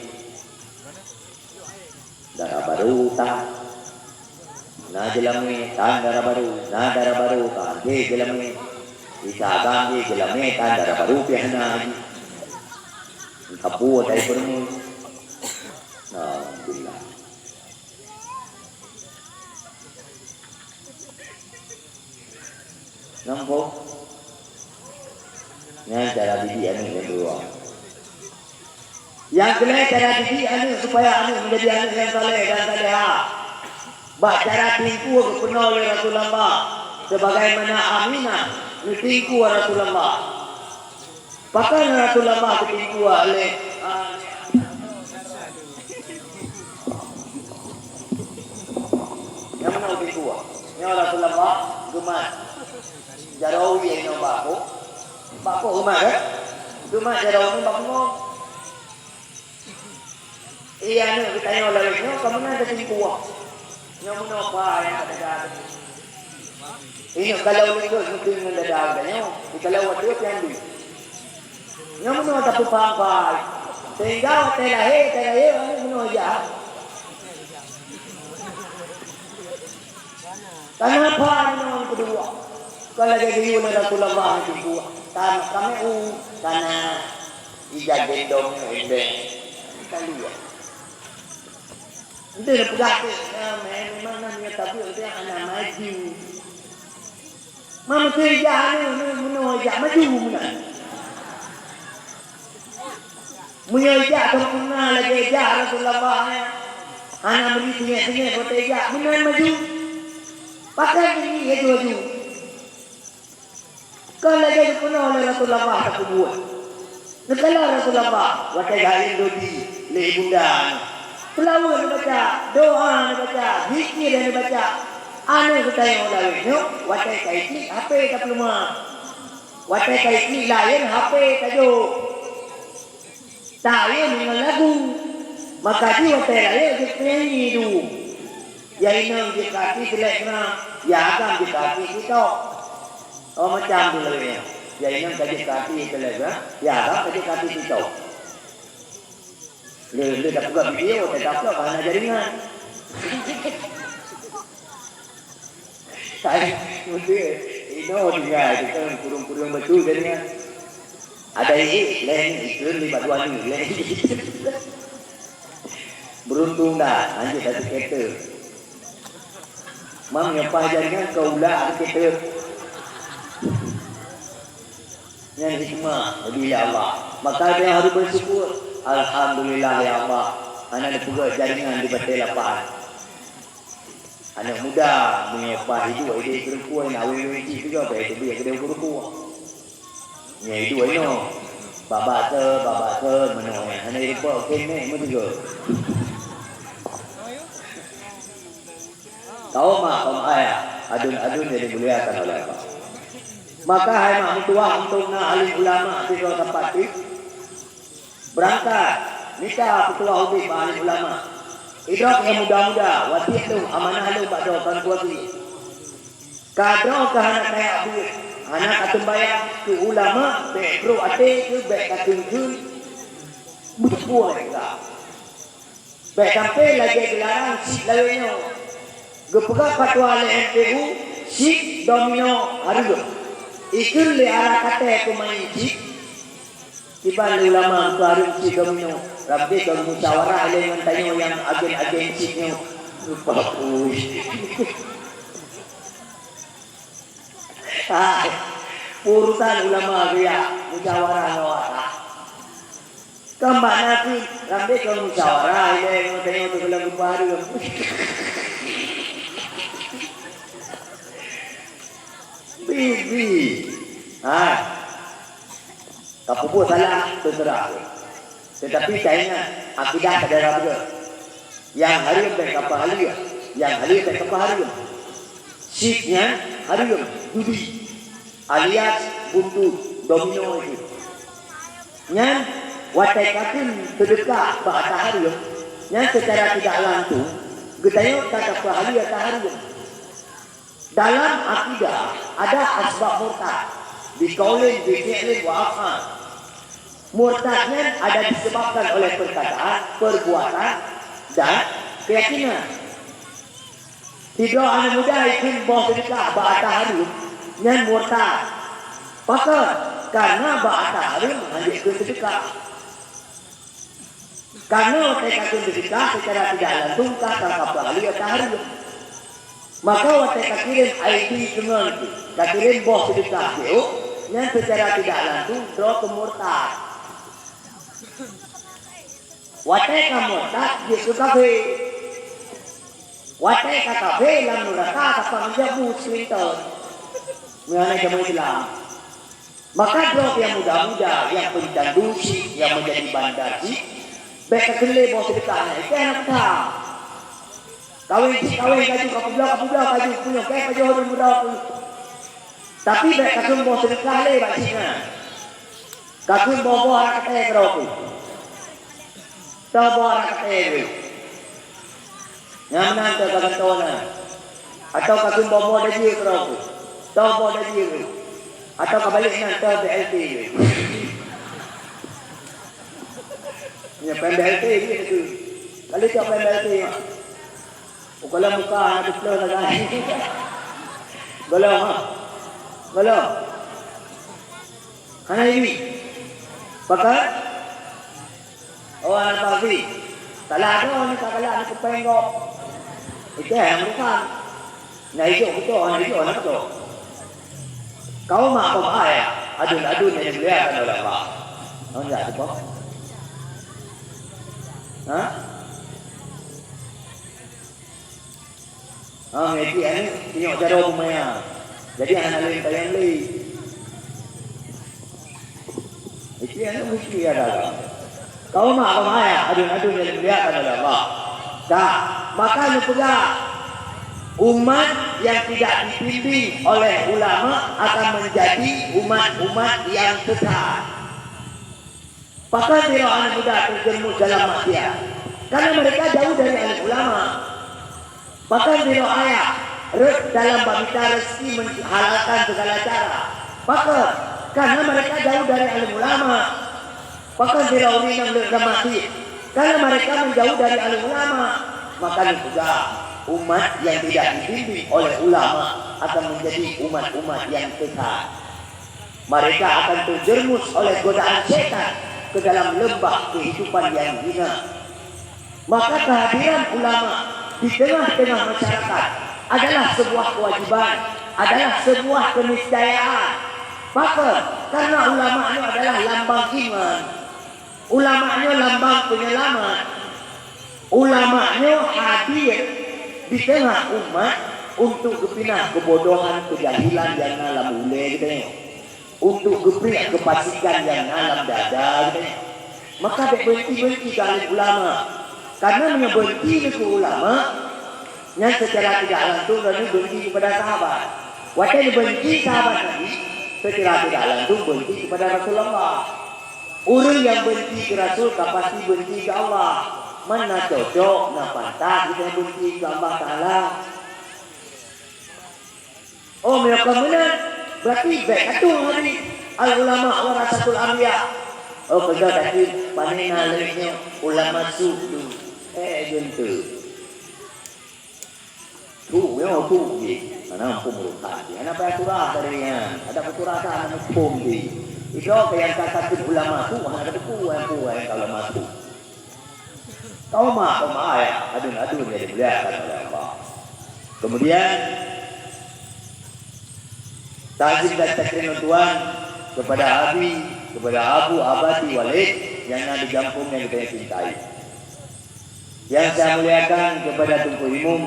Dara barô tan. Na jeulamé tan dara barô, na dara barô tan jeulamé. Isa agam jeulamé tan dara barô pih hana jih. Ka buet hai peurumoh. Alhamdulillah. Nampak? Nyan cara didik aneuk nyang dua. Nyang keulhèe, cara didik aneuk supaya aneuk menjadi aneuk nyang saleh dan salehah. Bak cara teungku geupeurunoe lé Rasulullah, sebagaimana Aminah neuteungku Rasulullah. Pakon Rasulullah geuteungku lé, ah, nyang meunoe geuteungku? Nyoe Rasulullah geumat jaroe inoe bak po. Bak po geumat, eh? Geumat jaroe nyoe bak pungo. Iya, aneuk geutanyoe lawét nyoe ka meunan teutimpuah. Nyoe meunoe pa nyang ka dada. Inyoe kalau likot meuteun ngon dada geutanyoe, di kalau watèe pian deuh. Nyoe meunoe tapeupaham pai. Sehingga watèe lahé, watèe lahé, aneuk meunoe jak. Kana pa nyoe keudua. Kon lagèe geuyue lé Rasulullah nyoe keudua. Tam kami u kana ija gendong nyoe endeng. Ka liya. Ente na peugah tu, na mé-, memang na meunyoe tabiet ente hana maju. Ma meusti ija anu, anu, meunoe ija maju meunan. Meunyoe ija sempurna lagèe ija Rasulullah, eh, hana meuri teungét-teungét watèe ija, meunan maju. Pakon teungi laju-laju. Ka lagée geupeugah lé Rasulullah tapubuet. Neukalon Rasulullah watée geuhayun dodi lé ibunda. Seulaweuet neubaca, doa neubaca, zikir neubaca. Aneuk geutanyoe lawét nyoe watée ka iklik H P tapeuleumah. Watée ka iklik laén H P tajok. Taeu ngon lagu. Maka di watée rayeuk jeuet penyanyi dum. Ya inong jeuet kaki silek kena, ya agam jeuet kaki sitok. Oh macam tu lawét nyan. Ya inong ka jeuet kaki silek kena, ya agam ka jeuet kaki sitok. Le le dah peugah video, saya tak peugah hana jaringan. Hai, muda, ino tinggal kita kurung-kurung betul jadi kan. Ada ini, lain iklan lima dua ni, lain. Beruntung dah, lanjut satu kereta. Mam nyepah jaringan ke ulah ada kereta. Nyan hikmah dari Allah. Maka dia harus bersyukur. Alhamdulillah ya Allah. Hana dipeugah jaringan di batée lapan. Aneuk muda, meunyoe paih iduek idéh keureukue, na awé-awé cit juga, bah teubiet keudéh keureukue. Nyoe iduek inoe, babah thon, babah thon, meunoe nyan, hana jirumpok keuneuk meusigoe. Kaum mak, kaum ayah, aduen-aduen nyang dimuliakan oleh Allah. Maka hai mak meutuwah, untuk na alim ulama sidroe sapat pih, beurangkat mita peutuwah ubit bak alim ulama. Idrop nyang muda-muda, wasiet lôn, amanah lôn bak droe kon kuwasiet. Ka droe ka hana kaya buet, hana ka teumbayang, keu ulama bék brok até keu bék ka kheun-kheun meuteupue lé ka. Bék sampai lagée geularang sik lawét nyoe. Geupeugah fatwa lé M P U, sik domino hareuem. Ikheun lé ara katé peumain sik, Kiban lé ulama keu hareuem cit domino, rabdeh keu musyawarah lé ngon tanyoe nyang agen-agen cit nyoe. Lupa pui. Ah, urusan ulama geuriak musyawarah ngon awak. Kan bak na keuh, rabdeh keu musyawarah lé ngon tanyoe teuh keulang lupa hareuem. Bibi. Hai. Ka peubuet salah, teuseurah. Teutapi taingat, akidah ka dara beutôi. Nyang hareuem bék kapeuhaleue, nyang haleue bék kapeuhareuem. Sik nyan hareuem, judi, alias buntut, domino itu. Nyan, watée ka kheun seudeukah bak ata hareuem, nyan seucara tidak langsung, geutanyoe ka tapeuhaleue ata hareuem. Dalam akidah ada asbab murtad, biqaulin, bifi'lin wa af'al. Murtad nyan ada disebabkan oleh perkataan, perbuatan, dan keyakinan. Sidroe aneuk muda ikheun boh seudeukah bak ata hareuem, nyan murtad. Pakon? Karena bak ata hareuem hana jikheun seudeukah. Karena watée ka kheun seudeukah, seucara tidak langsung ka, ka, ka peuhaleue ata hareuem. Maka watée ka kirém I D teungon, ka kirém boh seudeukah jeuet, nyan seucara tidak langsung droe keu murtad. Watée ka murtad, jeuet keu kafé. Watée ka kafé, lam nuraka ka pang jabu seulinton. Meuhana jameun Islam. Maka droe nyang muda-muda, nyang peucandu cit, nyang meujadi bandar cit, bék kakheun lé boh seudeukah nyan, ikheun hana peue that. Kawén cit kawén kaju, kapeubloe kapeubloe kaju, punyueng keu pajoh ureueng muda pun. Tapi bék kakheun boh seudeukah lé bak cit nyan. Kakheun boh-boh aneuk katé keudroe pih. Toh boh aneuk katé pih. Nyang meunan teuh ka gantoe na. Atawa ka kheun boh-boh dajie keudroe pih. Toh boh dajie pih. Atawa ka balek na teuh B L T pih. Nyan péng B L T pih tu. Kali cok péng B L T mak. Ukalon muka hana teupeuleueh sagai. Gohlom ha. Gohlom. Hana ibi. Pakat? Oh, aneuk pasi. Salah droe ni ka galak aneuk kupeng gob. Itu yang bukan. Nah, itu betul, nah, itu aneuk betul. Kaum mak, kaum ayah, adun-adun yang dimuliakan oleh Allah. Tahu tak tu, Pak? Ha? Ha, ngerti aneuk, tengok cara pemaya. Jadi, hana lé tayang lé. Itu yang mesti ada dalam. Kau mak, kau mak ayah, adun-adun yang dimuliakan oleh Allah. Dah, maka neupeugah, umat yang tidak dibimbing oleh ulama akan menjadi umat-umat yang sesat. Pakon sidroe aneuk muda terjerumus dalam maksiat? Karena mereka jauh dari alim ulama. Pakon sidroe ayah rhot dalam bak mita rezeki menghalalkan segala cara? Pakon? Karena mereka jauh dari alim ulama. Pakon sidroe ureueng nyang le-, lam maksiat? Karena mereka menjauh dari alim ulama. Maka neupeugah, umat yang tidak dibimbing oleh ulama akan menjadi umat-umat yang sesat. Mereka akan terjerumus oleh godaan setan ke dalam lembah kehidupan yang hina. Maka kehadiran ulama di tengah-tengah masyarakat adalah sebuah kewajiban, adalah sebuah keniscayaan. Pakon? Karena ulama nyoe adalah lambang iman. Ulama nyoe lambang penyelamat. Ulama nyoe hadir di tengah umat untuk geupinah kebodohan, kejahilan nyang na lam ulée geutanyoe. Untuk geupriek keupasikan nyang na lam dada geutanyoe. Maka bék beunti-beunti keu alim ulama. Karena meunyoe beunti keu ulama, nyan secara tidak langsung droeneuh beunti kepada sahabat. Watée neubeunti sahabat Nabi, secara tidak langsung beunti kepada Rasulullah. Ureueng nyang beunti keu Rasul ka pasti beunti keu Allah. Man na cocok, na pantas geutanyoe beunti keu Allah Taala. Oh, meunyoe kon meunan, berarti bék ka tueng hadis, "Al-ulama warasatul anbiya." Oh, peugah tadi, pane na lagée nyoe ulama su tu. Eh, geunteuk. Tu nyoe tu jih. Hana muphom urosan jih. Hana payah surah dari nyan. Adak peusurah ka hana muphom jih. Idroe nyang ka sakét ulama tu, hana ka teupeue nyang peue nyang ka ulama tu. Kaum mak, kaum ayah, adun-adun yang dimuliakan oleh Allah. Kemudian, takzim dan takrim tuan kepada Abi, kepada Abu Abati Walid yang na di gampông yang kita cintai. Yang saya muliakan kepada Teungku Imum,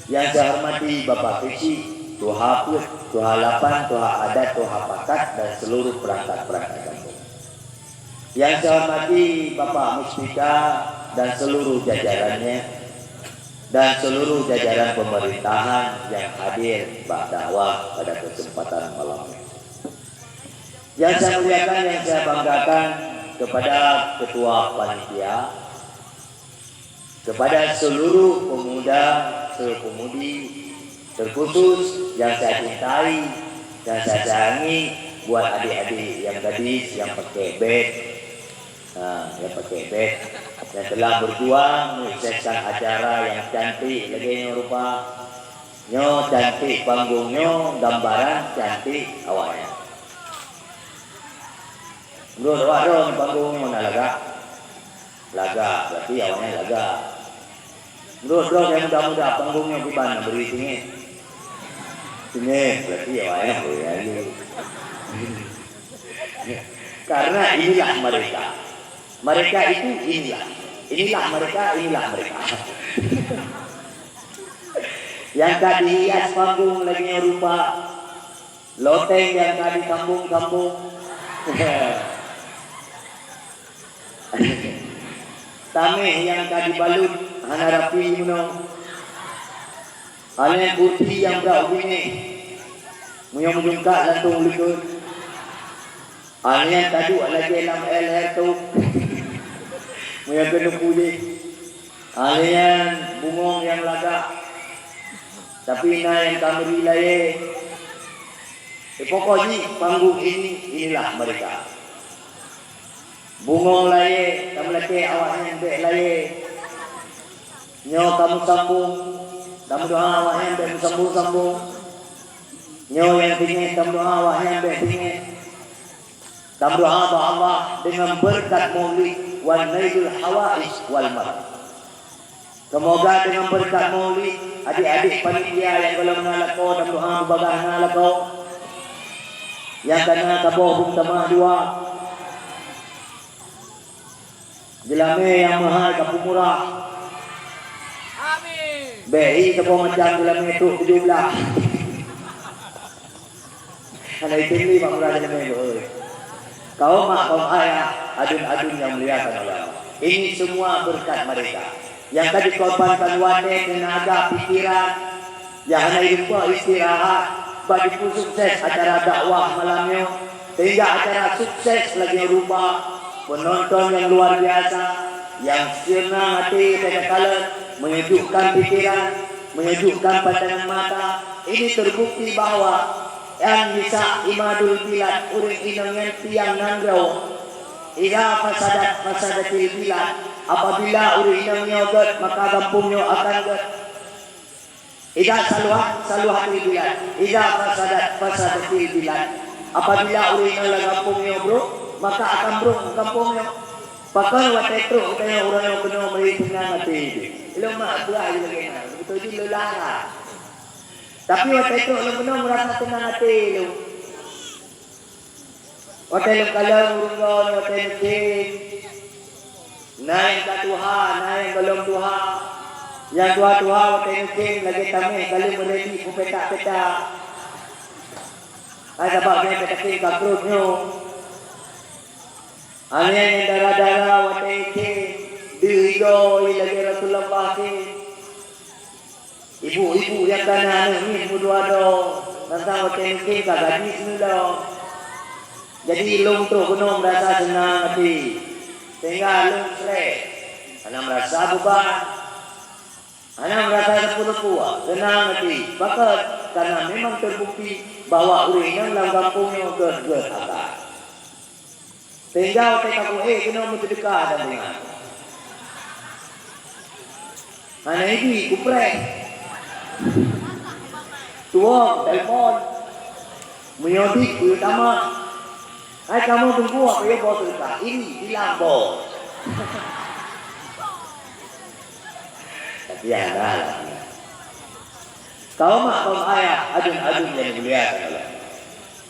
yang saya hormati Bapak Keuchik, Tuha Peuet, Tuha Lapan, Tuha Adat, Tuha Pakat, dan seluruh perangkat-perangkat gampông. Yang saya hormati Bapak Muspika dan seluruh jajarannya, dan seluruh jajaran pemerintahan yang hadir bak dakwah pada kesempatan malam ini. Yang saya muliakan, yang saya banggakan kepada Ketua Panitia, kepada seluruh pemuda, seluruh pemudi, terkhusus yang saya cintai, yang saya sayangi, buat adik-adik yang gadis yang pakai bed, ha, yang pakai bed, yang telah berjuang menyukseskan acara yang cantik lagée nyoe rupa. Nyoe cantik panggung nyoe, gambaran cantik awaknyan. Menurut awak droe, panggung nyoe na lagak? Lagak, berarti awaknyan lagak. Menurut droe nyang muda-muda, panggung nyoe kiban na bri singoh? Singoh, berarti awaknyan bri ayu. Karena inilah mereka. Mereka itu inilah. Inilah mereka, inilah mereka. Nyang ka dihias panggung lagée nyoe rupa, loteng nyang ka disambong-sambong. Tameh nyang ka dibalut hana rapi meunoe. Aneuëk kusi nyang brat u binéh, meunyoe meujungkat lantong likot. Aneuëk taduek lagée lam leher tôb, meunyoe keuneuk puléh. Aneuëk bungong nyang lagak, tapi na nyang ka meuri layée. Pokok jih panggung ini, inilah mereka. Bungong layée, tameulakée awaknyan bék layée. Nyoe ka meusambong, tameudoá awaknyan bék meusambong-sambong. Nyoe nyang singoh, tameudoá awaknyan bék singoh. Tameudoá bak Allah deungon beureukat maulid wan nailul hawaij wal marad. Seumoga deungon beureukat maulid, adik-adik panitia nyang gohlom na lakoe dan meuha beubagaih na lakoe, nyang ka na saboh beumeutamah dua, geulamé nyang meuhai ka peumurah. Amin. Bék saboh macam geulamé trok tujoh blaih. Hana item lé mak murah dalam minggu, oi. Kaum mak, kaum ayah, aduen-aduen nyang mulia keu Allah. Ini semua berkat mereka. Nyang ka dikorbankan watée, tenaga, pikiran, nyang hana jilupa istirahat, bak jipeusukses acara dakwah malam nyoe, sehingga acara sukses lagée rupa, penonton nyang luar biasa, nyang seunang até takalon, menyejukkan pikiran, menyejukkan pandangan mata. Ini terbukti bahwa Nyan bisa imadul bilad, ureuëng inong nyan tiang nanggroe. Idza fasadat, fasadatil bilad, apabila ureuëng inong nyoe gét, maka gampông nyoe akan gét. Idza saluhat, saluhatil bilad, idza fasadat, fasadatil bilad, apabila ureuëng inong lam gampông nyoe brok, maka akan brok gampông nyoe. Pakon watée trok geutanyoe uroe nyoe keunoe meuri teunang até jih. Lôn mak peugah lagée nyan, beutôi jih leulara. Tapi watée trok lôn keunoe meurasa teunang até lôn. Watée lôn kalon ureuëng droe, watée neutem, na nyang ka tuha, na nyang gohlom tuha. Nyang tuha-tuha watée neutem lagée taméh ka lheueh meureuti peupetak-petak. Hai sabab nyan peutakém ka krot nyoe. Aneuëk nyang dara-dara watée neutem deuh igoe lagée Rasulullah tem. Ibu-ibu nyang ka na aneuëk miet meudua droe, mantong watée neutem ka gadis meulom. Jadi lôn trok keunoe meurasa seunang até, sehingga lôn srét, hana meurasa beuban, hana meurasa teupeu-teupeu, seunang até. Pakon? Karena memang terbukti bahwa ureuëng inong lam gampông nyoe gét-gét akai. Sehingga watée ka kuéh keunoe meuseudeukah dan deungon. Hana ibi kupreh. Tuwoe kutelepon. Meunyoe bit kuyue tamah. Hai kamoe teungku, apa yo boh seudeukah? Ini bilang boh. Tapi ada lah. Kaum mak, kaum ayah, aduen-aduen nyang dimuliakan Allah.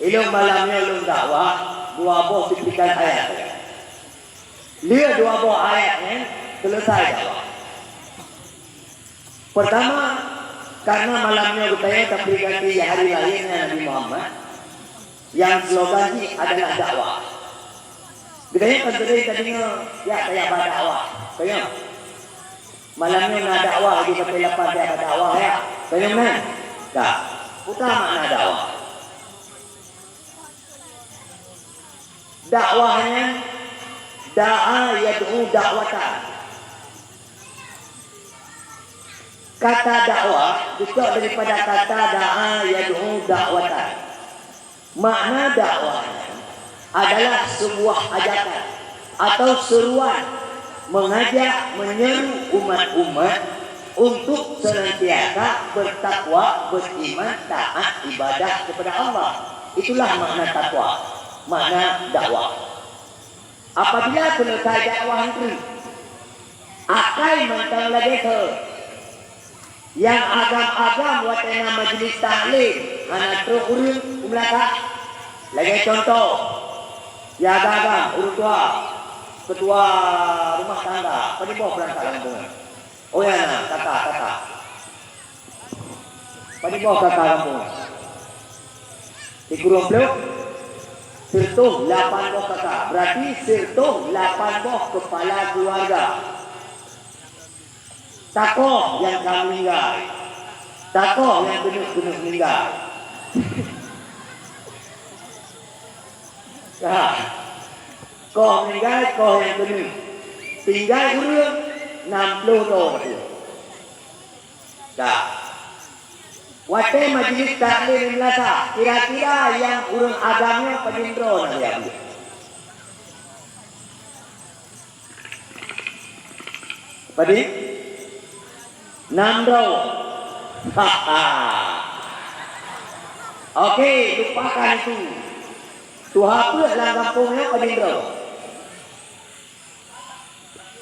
Ilôn malam nyoe lôn dakwah dua boh cuplikan ayat saja. Lheueh dua boh ayat nyan, selesai dakwah. Pertama, karena malam nyoe geutanyoe taperingati hari lahirnya Nabi Muhammad, yang slogan jih adalah dakwah. Geutanyoe kan sering tadeungoe, "Yak, tajak bak dakwah." Tanyoe. Malam nyoe na dakwah, di Batai Lapan tajak bak dakwah, yak. Tanyoe meunan? Ka. Peue makna dakwah? Dakwah nyan, da'a yad'u da'watan. Kata dakwah geucok daripada kata da'a yad'u da'watan. Makna dakwah nyan adalah sebuah ajakan atau seruan, mengajak, menyeru umat-umat untuk senantiasa bertakwa, beriman, taat ibadah kepada Allah. Itulah makna takwa, makna dakwah. Apabila selesai dakwah nyan, akai mantong lagée keu nyang agam-agam watée na majlis taklim hana trok ureuëng u meulasah. Lagée contoh, nyang agam-agam ureuëng tuha, ketua rumah tangga, padum boh beurangkat lam bumoe. Oh ya na, kata, kata. Padum boh kaka gampông? Sikureueng ploh? Sireutoh lapan boh kaka. Berarti sireutoh lapan boh kepala keluarga. Takoh nyang ka meuninggai. Takoh nyang keuneuk-keuneuk meuninggai. Ka. Koh meuninggai, koh nyang keuneuk. Tinggai ureuëng nam ploh droe. Ka. Watée majlis taklim meulasah, kira-kira nyang ureuëng agam nyoe padum droe na lé Abu? Padum? Nam droe. Oke, lupakan itu. Tuha peuet lam gampông nyoe padum droe?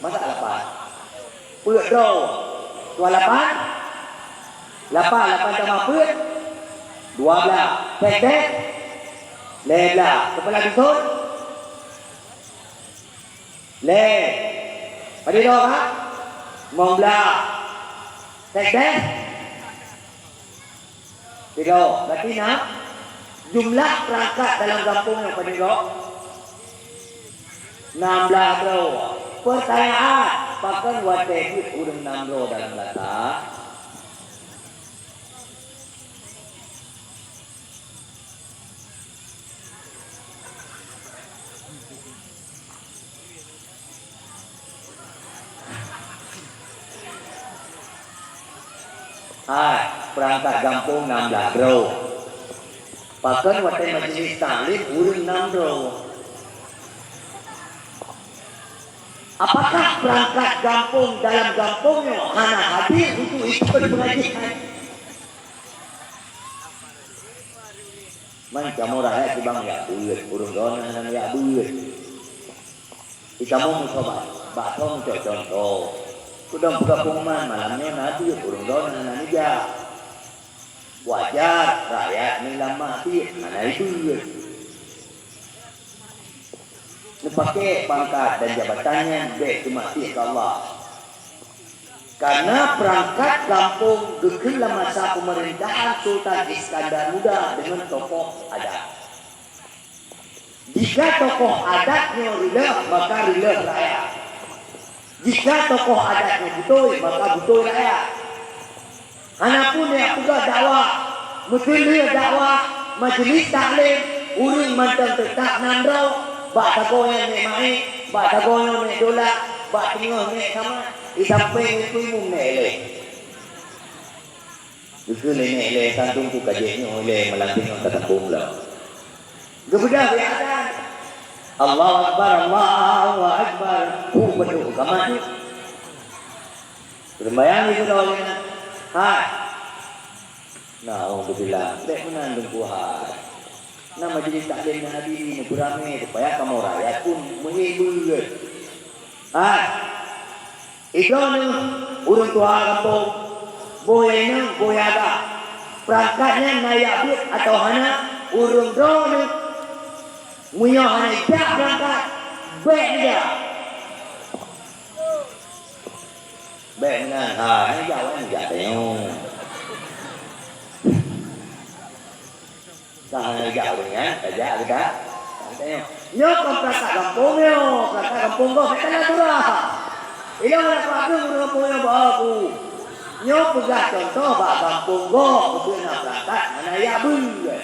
Masa lapan? Peuet droe. Tuha lapan? Lapan, lapan tamah peuet? Dua blah. Pék deh? Lhée blah. Kepala dusun? Lhée. Padum droe, ha? Limong blah. Pék deh? Tiga. Berarti na jumlah perangkat dalam gampông nyang padum droe? Nam blaih droe. Peurtanyaan, pakon watée jeuet ureuëng nam droe dalam lata? Hai, peurangkat gampông nam blaih droe. Pakon watée majelis taklim ureuëng nam droe? Apakah peurangkat gampông dalam gampông nyoe hana hadir untuk ikot pengajian? Man kamoe rakyat cibang jak beuet, ureuëng droeneuh hana jak beuet. Di kamoe meusoe bak, bak soe meucok contoh. Kudong peugah pengumuman malam nyoe na beuet, ureuëng droeneuh hana jak. Wajar rakyat meulamah tiek hana beuet. Neupaké pangkat dan jabatan nyan bék teumaksiet keu Allah. Karena peurangkat gampông geukheun lam masa peumeurintahon Sultan Iskandar Muda deungon tokoh adat. Jika tokoh adat nyoe reuloh, maka reuloh rakyat. Jika tokoh adat nyoe beutôi, maka beutôi rakyat. Hana pun jak peugah dakwah, meuteulheueh dakwah, majelis taklim, ureuëng mantong teutab nan droe, bak sagoe nyan nek maé, bak sagoe nyoe nek dolak, bak teungoh nek samat, di sampéng ngon imum nek ilée. Geukheun lé nek ilée, santong ku ka jeuet nyoe ilée, malam nyoe ka tapông lom. Geubeudôh di adan. Allahu Akbar, Allahu Akbar. Hu, beudôh kamat nyoe. Seumbahyang di sidroe nyan. Hai. Naudzubillah. Bék meunan Teungku hai. Na majelis taklim na hadiri, na beuramé, supaya kamoe rakyat pun meuhibur. Hai. Idroeneuh ureuëng tuha gampông, boh inong, boh agam. Peurangkat nyan na jak beuet atawa hana, ureuëng droeneuh meunyoe hana jak peurangkat, bék neujak. Bék meunan, ha, hana jak, hana jak tanyoe. Ka hana jak ureuëng nyan, ka jak geuda. Nyoe kon peurangkat gampông nyoe, peurangkat gampông gob, bék kana surah. Ilong hana peuageueng ureuëng gampông nyoe bak aku. Nyoe peugah contoh bak gampông gob, beutôi na peurangkat hana jak beuet.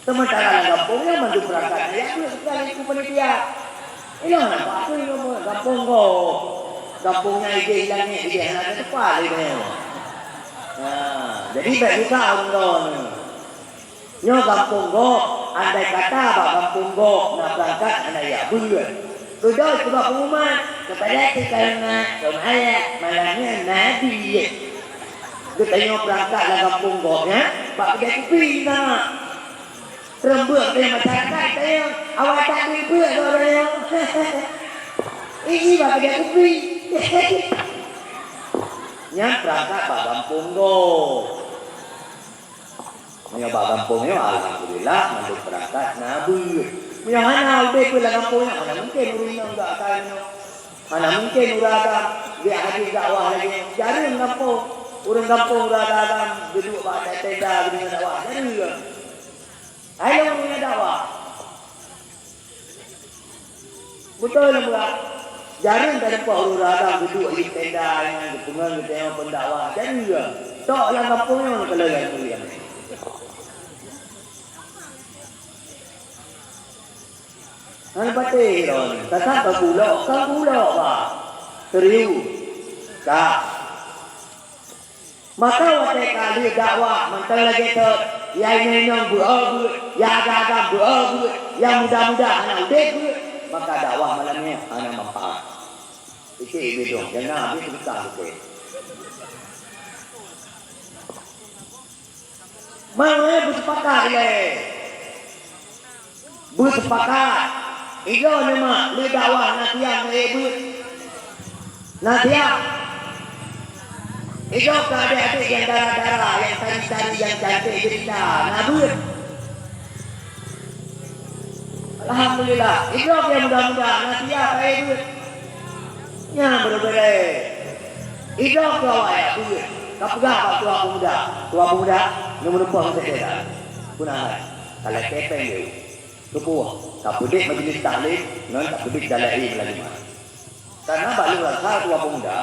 Seumantara lam gampông nyoe mandum peurangkat hana jak beuet, kecuali Teungku Panitia. Ilong hana peuageueng ureuëng gampông gob. Gampông nyan idéh langét, idéh hana teuteupal idéh nyoe. Nah, jadi bék susah ureuëng droeneuh. Nyoe gampông gob, andai kata bak gampông gob na peurangkat hana jak beuet. Keudroe keubah pengumuman, keupada teukareuna keumayak malam nyan na beuet. Geutanyoe peurangkat lam gampông gob nyan, bak keudè kupi na. Reumbeuek geutanyoe masyarakat geutanyoe, awai that beuet gob geutanyoe. Ih, bak keudè kupi. Nyan peurangkat bak gampông gob. Meunyoe bak gampông nyoe, alhamdulillah, mandum peurangkat na beuet. Meunyoe hana udeb beuet lam gampông nyoe, hana mungken ureuëng inong jak akai nyoe. Hana mungken ureuëng agam jak hadis dakwah lagée nyoe. Jareueng gampông, ureuëng gampông ureuëng agam geuduek bak tenda geudeungoe dakwah. Jareueng. Hai lôn ureuëng dakwah. Beutôi lôn peugah, jareueng tadeungoe ureuëng agam geuduek di tenda nyan geupeungon geutanyoe pendakwah. Jareueng. Tok lam gampông nyoe ka lheueh mulia. Hana patéh droeneuh, ka sangka kulok, ka kulok bah. Serius. Ka. Maka watée ka lheueh dakwah mantong lagée thot, ya inong-inong beu-o beuet, ya agam-agam beu-o beuet, ya muda-muda hana udeb beuet, maka dakwah malam nyoe hana manfaat. Iték bidong, nyang na habéh teuka bukée. Mangat beuseupakat ilée. Beuseupakat. Idroe nyoe mak, lé dakwah na siab na ék beuet. Na siab. Idroe keu adék-adék nyang dara-dara, nyang tari-tari, nyang canték jeurita, na beuet. Alhamdulillah, idroe nyang muda-muda, na siab na ék beuet. Nyan beureubeurée. Idroe keu awak jak beuet. Ka peugah bak tuha peumuda, "Tuha peumuda, neumeureumpok ngon saudara." Peue na hai? Ka lakée péng jeuet. Teupeue? Tapeudeh majlis taklim ngon tapeudeh dalai malam Jumat. Karena bak lôn rasa dua pemuda,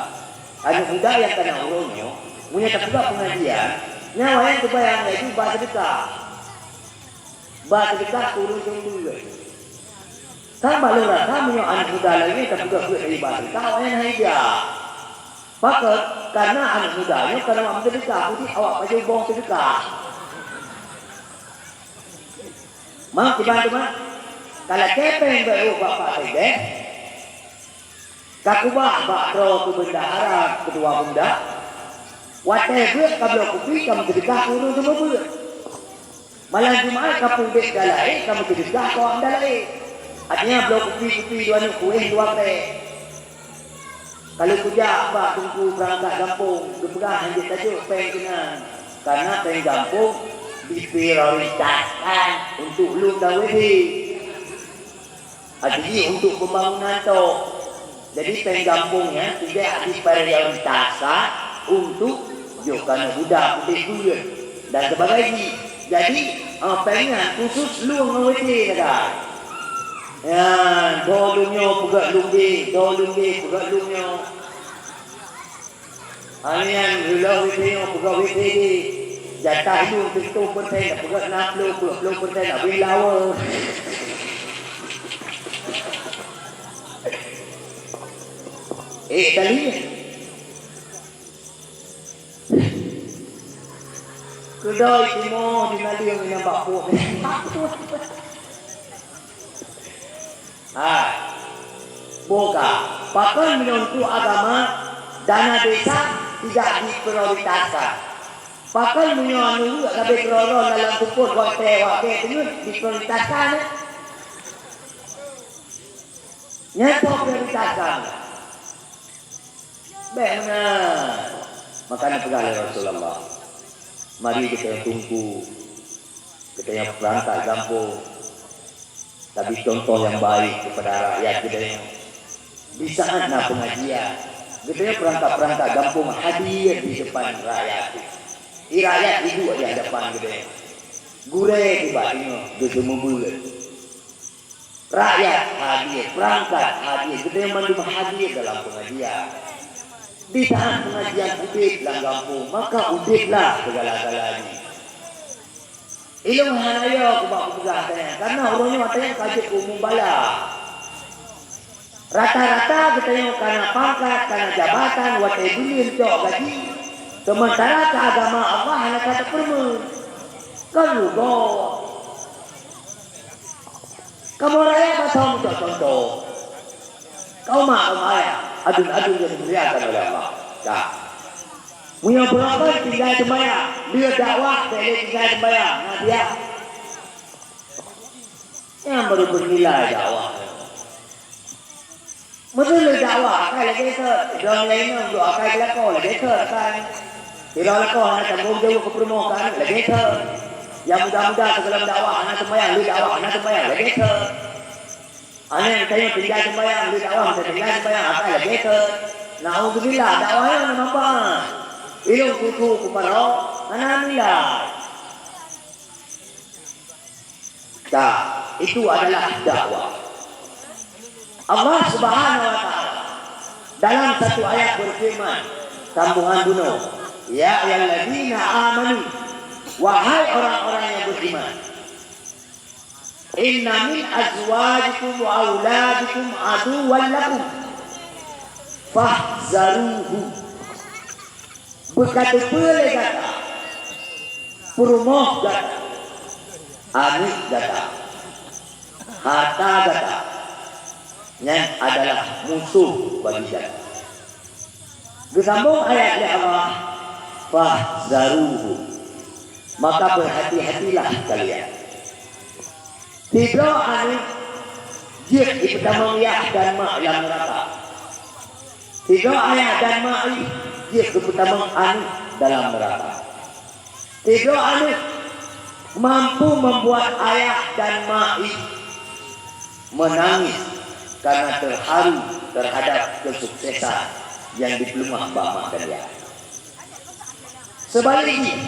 aneuk muda nyang kana uroe nyoe, meunyoe tapeugah pengajian, nyan awaknyan teubayang laju ba seudeukah. Ba seudeukah turun seumeubeuet. Kan bak lôn rasa meunyoe aneuk muda laén tapeugah buet dari ba seudeukah, awaknyan hai dia. Pakon? Karena aneuk muda nyoe kana awak meuseudeukah, putih awak pajoh bong seudeukah. Mak, kiban teuma, ka lakée péng bak bapak teuh, ka keubah bak droe keu bendahara keudua pemuda. Watée beuet ka bloe kupi ka meuseudeukah keu ureuëng seumeubeuet. Malam Jumat ka peudeh dalai ka meuseudeukah keu awak dalai. Artinya bloe kupi-kupi dua nyoe kueh dua krek. Ka lheueh kujak bak teungku peurangkat gampông, geupeugah hanjeuet tajok péng keunan, karena péng gampông diprioritaskan untuk lôn dan W T. Artinya untuk pembangunan tok. Jadi péng gampông nyan tidak diprioritaskan untuk jok keuneuk budak udeb beuet dan sebagainya. Jadi, ah, péng nyan khusus lôn ngon W T sagai. Nyan, dho lôn nyoe peugah lôn deh, dho lôn deh peugah lôn nyoe. Hana nyan, reuloh W T nyoe peugah W T deh. Jatah lôn sireutôh persen, peugah nam ploh, peuet ploh persen, habéh lawa. Eh, tali. Keudai timoh di naleueng nyang bak pok. Hai, boh ka, pakon meunyoe untuk agama, dana desa tidak diprioritaskan? Pakon meunyoe aneuk weuek ka abéh keureuloh lam seupôt watée watée teungeut diprioritaskan, eh? Nyan soe prioritaskan? Bék meunan. Maka neupeugah lé Rasulullah, mari geutanyoe teungku, geutanyoe peurangkat gampông, tabi contoh nyang baik keupada rakyat geutanyoe. Di saát na peungajian, geutanyoe peurangkat-peurangkat gampông hadir di depan rakyat. Di rakyat hidup di hadapan geutanyoe. Gurée di bak tanyoe geuseumeubeuet. Rakyat hadir, peurangkat hadir, geutanyoe mandum hadir dalam peungajian. Di saát peungajian udeb lam gampông, maka udeblah seugala-galanya. Ilôn hana yo keu bak peugah tanyoe, karena uroe nyoe tanyoe ka jeuet keu umum bala. Rata-rata geutanyoe kana pangkat, kana jabatan, watée buleuen cok gaji, seumeuntara keu agama Allah hana ka teupeureumeun. Kan rugoe. Kamoe rakyat masa meucok contoh. Kaum mak, kaum ayah, aduen-aduen nyang dimuliakan oleh Allah. Dah. Meunyoe beurangkat tinggai seumayang, lé dakwah, bèk lé tinggai seumayang, na siat. Nyan baru beunilai dakwah. Meuseuti dakwah, akai lagèe thot. Sidroe nilai inong, duek akai keu lakoe, lagèe thot akai. Sidroe lakoe hana tanggong jaweueb keu peurumoh keu aneuk, lagèe thot. Nyang muda-muda sigohlom dakwah hana seumayang, lé dakwah hana seumayang, lagèe thot. Aneuk tanyoe tinggai seumayang, lé dakwah meusajan tinggai seumayang, akai lagèe thot. Naudzubillah, dakwah nyan hana manfaat. Ilôn kutu kuparoe, hana nilai. Ka, itu adalah dakwah. Allah Subhanahu wa Ta'ala dalam satu ayat berfirman, sambungan bunoe, "Ya ayyuhalladzina amanu," wahai orang-orang yang beriman, "inna min azwajikum wa auladikum aduwwan lakum fahzaruhum." Beukateupeue lé gata, peurumoh gata, aneuk gata, hareuta gata, nyan adalah musoh bagi gata. Geusambong ayat lé Allah, "Fahzaruhum," maka berhati-hatilah kalian. Sidroe aneuk jeuet jipeutamong yah dan mak lam neuraka. Sidroe ayah dan mak jih jeuet geupeutamong aneuk dalam neuraka. Sidroe aneuk mampu membuat ayah dan mak jih menangis karena terharu terhadap kesuksesan yang dipeuleumah bak mak dan yah. Sebaliknya,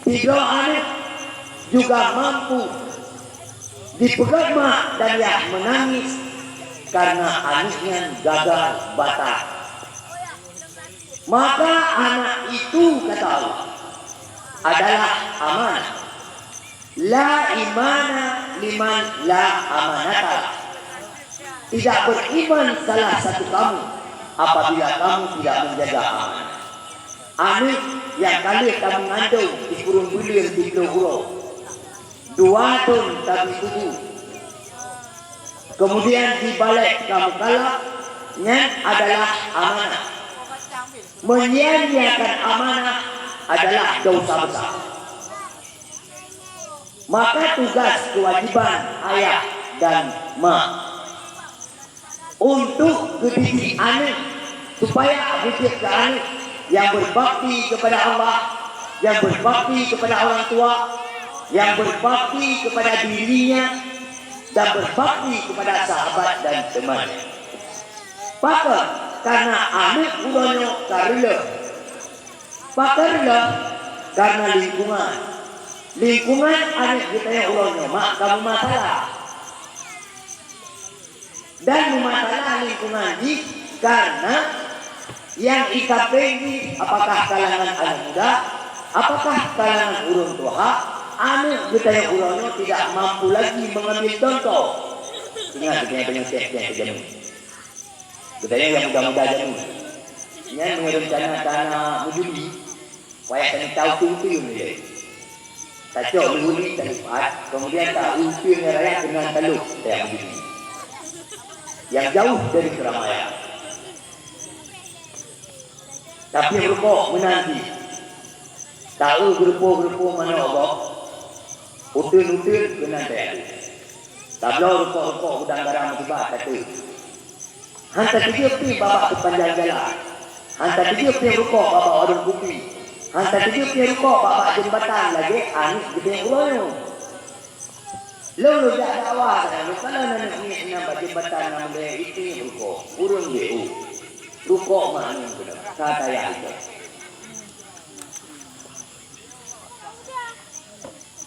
sidroe aneuk juga mampu Dipeugah mak dan yah meunangis karena aneuk nyan gagal batat. Maka anak itu, kata Allah, adalah amanah. La imana liman la amanata lah. Tidak beriman salah satu kamu apabila kamu tidak menjaga amanah. Aneuk nyang ka lheueh tameungandong sikureueng buleuen siplôh uroe, dua thon tabi tubu, kemudian jibalek ka meukalaf, nyan adalah amanah. Menyia-nyiakan amanah adalah dosa besar. Maka tugas kewajiban ayah dan mak untuk geudidik aneuk supaya geucebta aneuk yang berbakti kepada Allah, yang berbakti kepada orang tua, yang berbakti kepada dirinya, dan berbakti kepada sahabat dan teman. Pakon? Karena aneuk uroe nyoe ka reuloh. Pakon reuloh? Karena lingkungan. Lingkungan aneuk geutanyoe uroe nyoe mak ka meumasalah. Dan meumasalah lingkungan jih karena nyang ikampen jih apakah kalangan aneuk muda, apakah kalangan ureueng tuha, aneuk geutanyoe uroe nyoe tidak mampu lagi mengambil contoh. Ingat, geutanyoe, geutanyoe, geutanyoe, geutanyoe. Geutanyoe nyang muda-muda jameun nyan meunyoe reuncana hana meujudi, payah tanyoe tauteueng-uteueng ilèe. Tacok leuhô li talupat, kemudian tauteueng ngon raya keunan talôh tajak meujudi nyang jauh dari keramaian. Tapi rukok meunan jih, taeu geurupo-geurupo manok gob, uteuen-uteuen keunan tajak. Tabloe rukok-rukok gudang garam meusibat tateuk. Han tateubiet pih bak-bak seupanjang jalan. Han tateubiet pih rukok bak-bak warong kupi. Han tateubiet pih rukok bak-bak jeumbatan lagèe aneuk geutanyoe uroe nyoe. Lôn lôn jak dakwah, lôn kalon aneuk miet nyan bak jeumbatan na meulhèe, itiep rukok. Ureueng B U. Rukok mah aneuk keunoe. Ka tayah itu.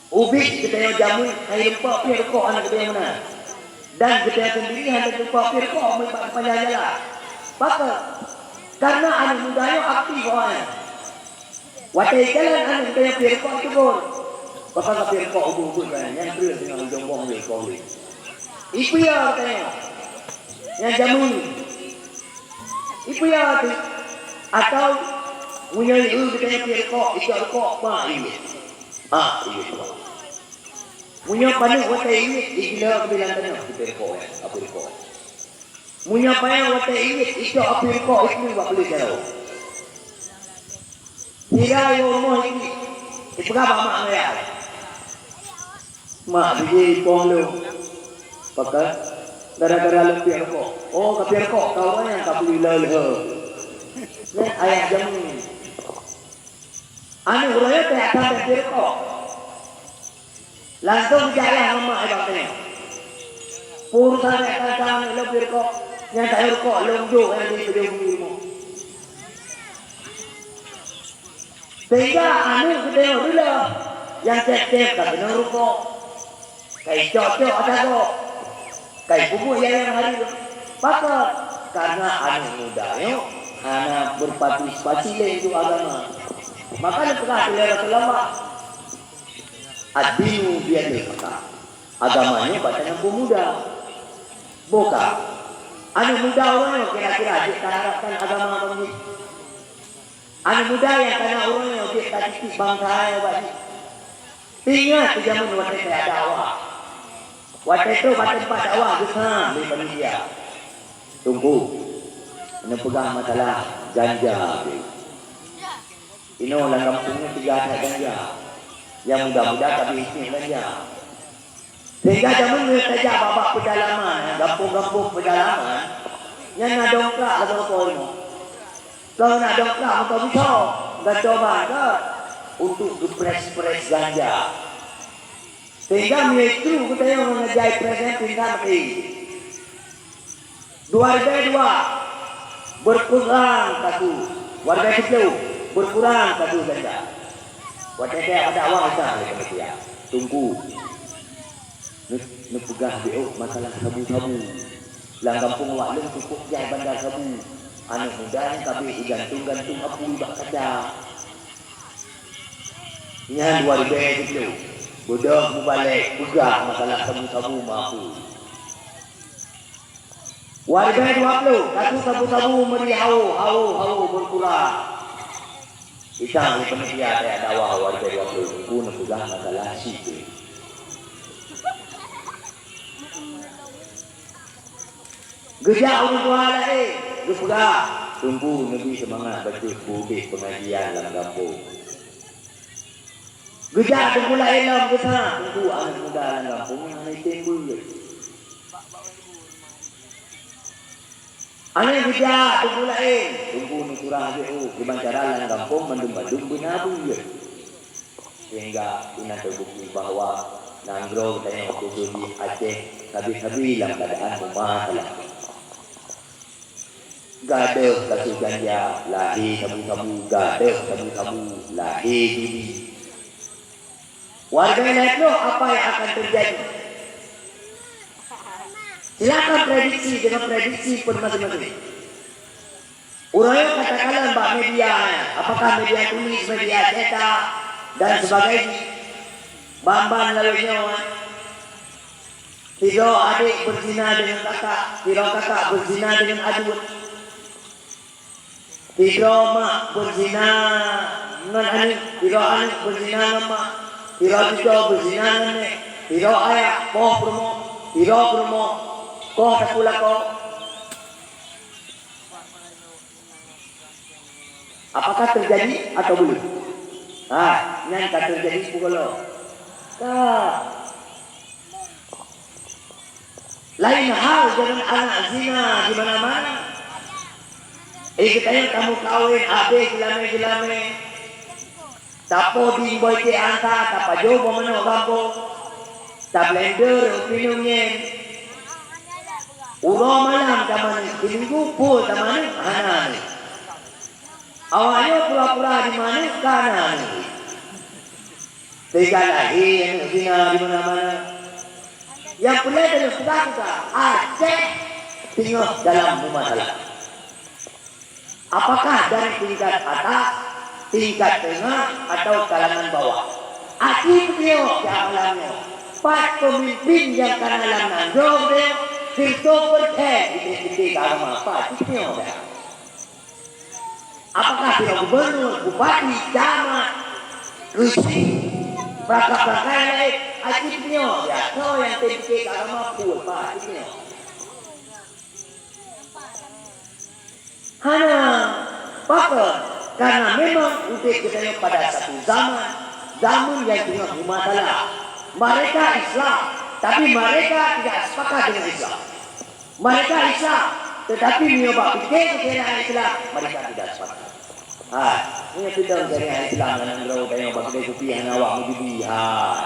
Ubit geutanyoe jameun hai lumpah pih rukok aneuk geutanyoe meunan. Dan geutanyoe sendiri hana lumpah pih rukok meubat panjang jalan. Pakon? Karena aneuk muda nyoe aktif awaknyan. Watèe jalan aneuk geutanyoe pih rukok tegur. Pakon ka pih rukok ubit-ubit nyan, nyan kreueh teungoh lôn jombong lé kong lé. Ipiya geutanyoe nyang jameun. Ipiya tu. Atau meunyoe ieu geutanyoe pih rukok, icok rukok, ba ieu. Ah, iya, tuan. Meunyoe paneuk watèe iwet, jigila keubilang tanoh, jipeurukoh, ya, apui rukoh. Meunyoe paneuk watèe iwet, icok apui rukoh, ikeu bak peuleueh jaroe. Sira i rumoh iwet, ipeugah bak mak ngaya. Mak, biji ipong lôn. Pakon? Gara-gara lôn piep rukok. Oh, ka piep rukok, kawan nyang ka beli leuh-leuh. Nyan ayah jameun. Aneuk uroe nyoe teuka that piep rukok. Langsong geujak ayah ngon mak, "Hai bang teuka. Peue urusan nyan, tang-tang aneuk lôn piep rukok, nyang tayue rukok lôn jok nyang di keudeueng bui rumoh." Sehingga aneuk geutanyoe reuloh nyang tiep-tiep ka keunong rukok. Ka icok-cok ata gob. Ka ipeubuet nyang-nyang hareuem. Pakon? Karena aneuk muda nyoe hana berpartisipasi lé untuk agama. Maka neupeugah lé Rasulullah, "Ad-dinu biyadil fatah." Agama nyoe bak tangan pemuda. Boh ka. Aneuk muda uroe nyoe kira-kira jeuet taharapkan agama bak jih. Aneuk muda nyang ka na uroe nyoe jeuet tatitik bansa nyoe bak jih. Ingat keu jameun watèe teuka dakwah. Watèe trok bak teumpat dakwah geusam lé panitia. Teungku, neupeugah masalah ganja teuh. Inoe lam gampông nyoe tiga that ganja. Nyang muda-muda ka beuhiseup ganja. Sehingga jameun meunyoe tajak bak-bak peudalaman, gampông-gampông peudalaman, nyan na dongkrak lagèe rupa inoe. Kon na dongkrak meukabiso, gantoe ban ka untuk geuprès-près ganja. Sehingga meunyoe itu geutanyoe ngon ganja iprès nyan tinggai maté. Dua ribèe dua, berkurang satu. Dua ribèe siplôh, berkurang satu ganja. Watèe teuka dakwah, isa lé panitia. Teungku. Neupeugah beuôt masalah sabu-sabu. Lam gampông awak lôn cukôp jai bandar sabu. Aneuk muda nyan ka beuôt geugantung-gantung apui bak kaca. Nyan dua ribèe siplôh. Beudôh mubalek peugah masalah sabu-sabu meuapui. Dua ribèe dua plôh, ka su sabu-sabu meuri hawo, hawo, hawo berkurang. Itang lé panitia tajak dakwah dua ribèe dua plôh, Teungku neupeugah masalah syiek. Geujak ureueng tuha laén, geupeugah, Teungku neubi seumangat bacut beu udép peungajian lam gampông. Geujak teungku laén lom geusa, teungku aneuk muda lam gampông nyan hana jitem beuet. Aneuk geujak teungku laén, teungku neusurah lagèe oh, kiban cara lam gampông mandum-mandum beuna beuet. Sehingga inan teubukti bahwa nanggroe geutanyoe khusos di Aceh sabe-sabe lam keuadaan meumasalah. Gadôh kasus ganja, lahé sabu-sabu, gadôh sabu-sabu, lahé judi. Warga laén nyoe apa yang akan terjadi? Silakan prediksi dengan prediksi pun masing-masing. Uroe nyoe katakanlah bak media, apakah media tulis, media cetak, dan sebagainya. Ban-ban lawét nyoe, sidroe adék beuzina deungon kakak, sidroe kakak beuzina deungon aduen. Sidroe mak beuzina ngon aneuk, sidroe aneuk beuzina ngon mak, sidroe cucoe beuzina ngon nèk, sidroe ayah poh peurumoh, sidroe peurumoh poh takue lakoe. Apakah terjadi atau belum? Ha, nyan ka terjadi peue goh lom? Ka. Laén hal deungon anak zina di mana-mana. Eh, geutanyoe tameukawen, abéh geulamé-geulamé. Tapoh di boy keu anta, tapajoh boh manok gampông, tablender pineung nyan. Uroe malam tamanok, siminggu phôn tamanok, hana aneuëk. Awaknyoe pura-pura jimanok, ka na aneuëk. Teuga lahé aneuëk zina di mana-mana. Nyang peureulèe tapeugah, Aceh teungoh dalam meumasalah. Apakah dari tingkat atas, tingkat tengah, atau kalangan bawah? Aci peunyoe di alam nyoe, pat peumimpin nyang ka na lam nanggroe nyoe, sireutoh peureusén di tieb-tieb agama, pat peunyoe dah? Apakah sidroe gubernur, bupati, camat, keuchik, perangkat-perangkat laén? Aci peunyoe dah, soe nyang tieb-tieb agama, peue pat peunyoe? Hana. Pakon? Karena memang udép geutanyoe pada satu zaman, zaman nyang teungoh meumasalah. Mereka Islam, tapi mereka tidak sepakat dengan Islam. Mereka Islam, tetapi meunyoe bak pike syariat Islam, mereka tidak sepakat. Hai, meunyoe teudong syariat Islam lam nanggroe tanyoe bak keudè kupi hana awak meujudi, hai.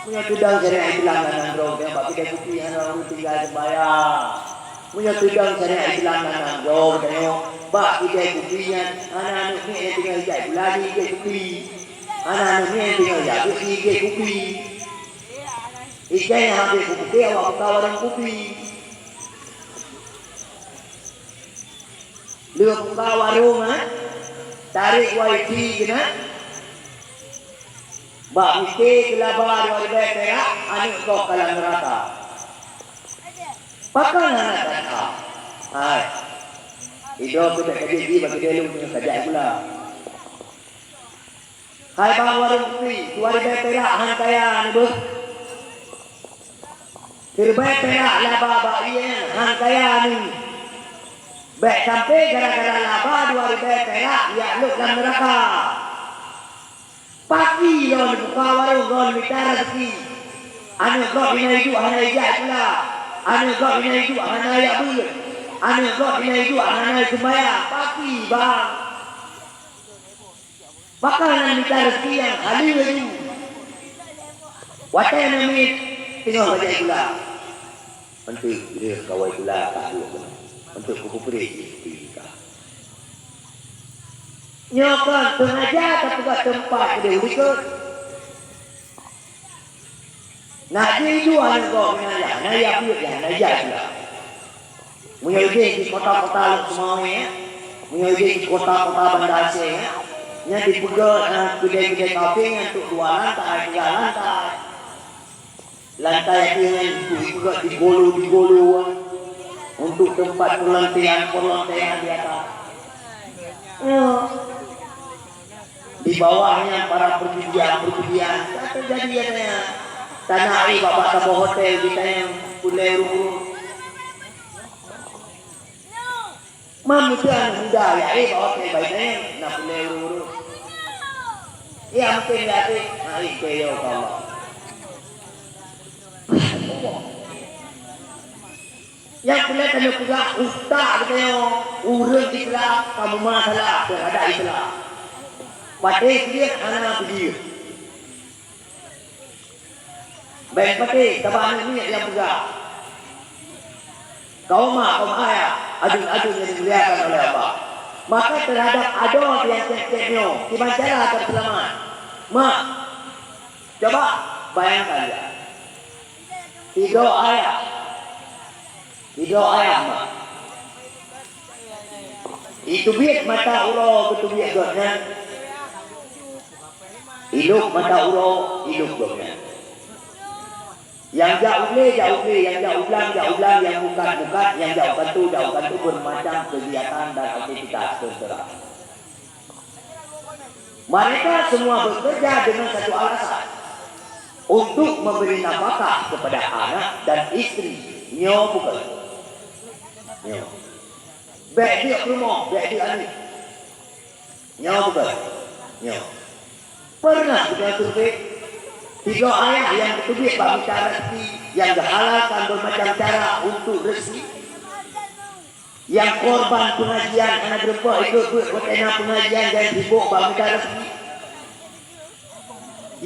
Meunyoe teudong syariat Islam lam nanggroe tanyoe bak keudè kupi hana ureuëng tinggai seumbahyang. Meunyoe teudong syariat Islam lam nanggroe tanyoe bak keudè kupi nyan hana aneuëk miet nyang tinggai ijak gula di gate kupi. Hana aneuëk miet nyang tinggai ijak beuet di gate kupi. Ijai nyang habéh kupi awak buka warong kupi. Lheueh buka warong, eh, tarek wifi keunan. Bak misi keu laba dua ribèe pirak, aneuëk goh ka lam neuraka. Pakon hana that-that? Hai. Idroe keu that-that jih bak keudè lôn nyang ka jak gula. Hai bang warong kupi, dua ribèe pirak han kaya neubeuh. Siribèe pirak laba bak ie nyan han kaya neu. Bèk sampai gara-gara laba dua ribèe pirak jak lhok lam neuraka. Paki lôn buka warong lôn mita raseuki. Aneuëk gob inan iduek hana ijak sikula. Aneuëk gob inan iduek hana jak beuet. Aneuëk gob inan iduek hana seumbahyang. Paki bang. Pakon nan mita raseuki nyang haleue laju. Watèe namiet teungoh bajèe gula. Eunteuk deuh kawai gula ka haleue keunoe. Eunteuk kupeupréh jih kupi ka. Nyoe kon sengaja tapeugah teumpat keudeh ulikot. Nak jeuet dua nyoe gob nyan, na ya peuet ya, na ya pula. Meunyoe idéh di kota-kota Lhokseumawe, meunyoe idéh di kota-kota Banda Aceh, nyan dipeugöt, eh, keudè-keudè kafé nyan untuk dua lantai, tiga lantai. Lantai ateueh nyan untuk dipeugöt di gulu, di gulu, untuk tempat perlantaian-perlantaian di atas. Ya. Di bawahnya para perjudian-perjudian. Ka teujadi katanya. Tanah air bak-bak saboh hotel geutanyoe peureulèe ureueng-ureueng. Mam meuteun aneuk muda ya, eh, bak hotel bak geutanyoe na peureulèe ureueng-ureueng. Ya, mungkin ya, eh, na, eh, keu ya Allah. Nyang peureulèe tanyoe peugah, utak geutanyoe ureueng Islam ka meumasalah teuhadap Islam. Patéh jeuet hana peujeuet. Bèk patéh, sabab aneuk miet nyang peugah. Kaum mak, kaum ayah, aduen-aduen nyang dimuliakan oleh Allah. Maka teuhadap adoe nyang tiep-tiep nyoe, kiban cara akan seulamat. Mak, cuba bayangkan ya. Sidroe ayah. Sidroe ayah mak. Iteubiet mata uroe geuteubiet gobnyan. Ilôb mata uroe ilôb gobnyan. Nyang jak u glé jak u glé, nyang jak u blang jak u blang, nyang mukat mukat, nyang jak u kantô jak u kantô, bermacam kegiatan dan aktivitas terserah. Mereka semua bekerja dengan satu alasan, untuk memberi nafkah kepada anak dan isteri. Nyoe bukan. Nyoe. Bèk jeuet peurumoh, bèk jeuet aneuk. Nyoe bukan. Nyoe. Pernah kita survei tiga ayah yang betul-betul bak mita rezeki yang dihalalkan bermacam cara untuk rezeki. Nyang korban pengajian hana geureumpok ikot buet watèe na pengajian dan sibok bak mita rezeki.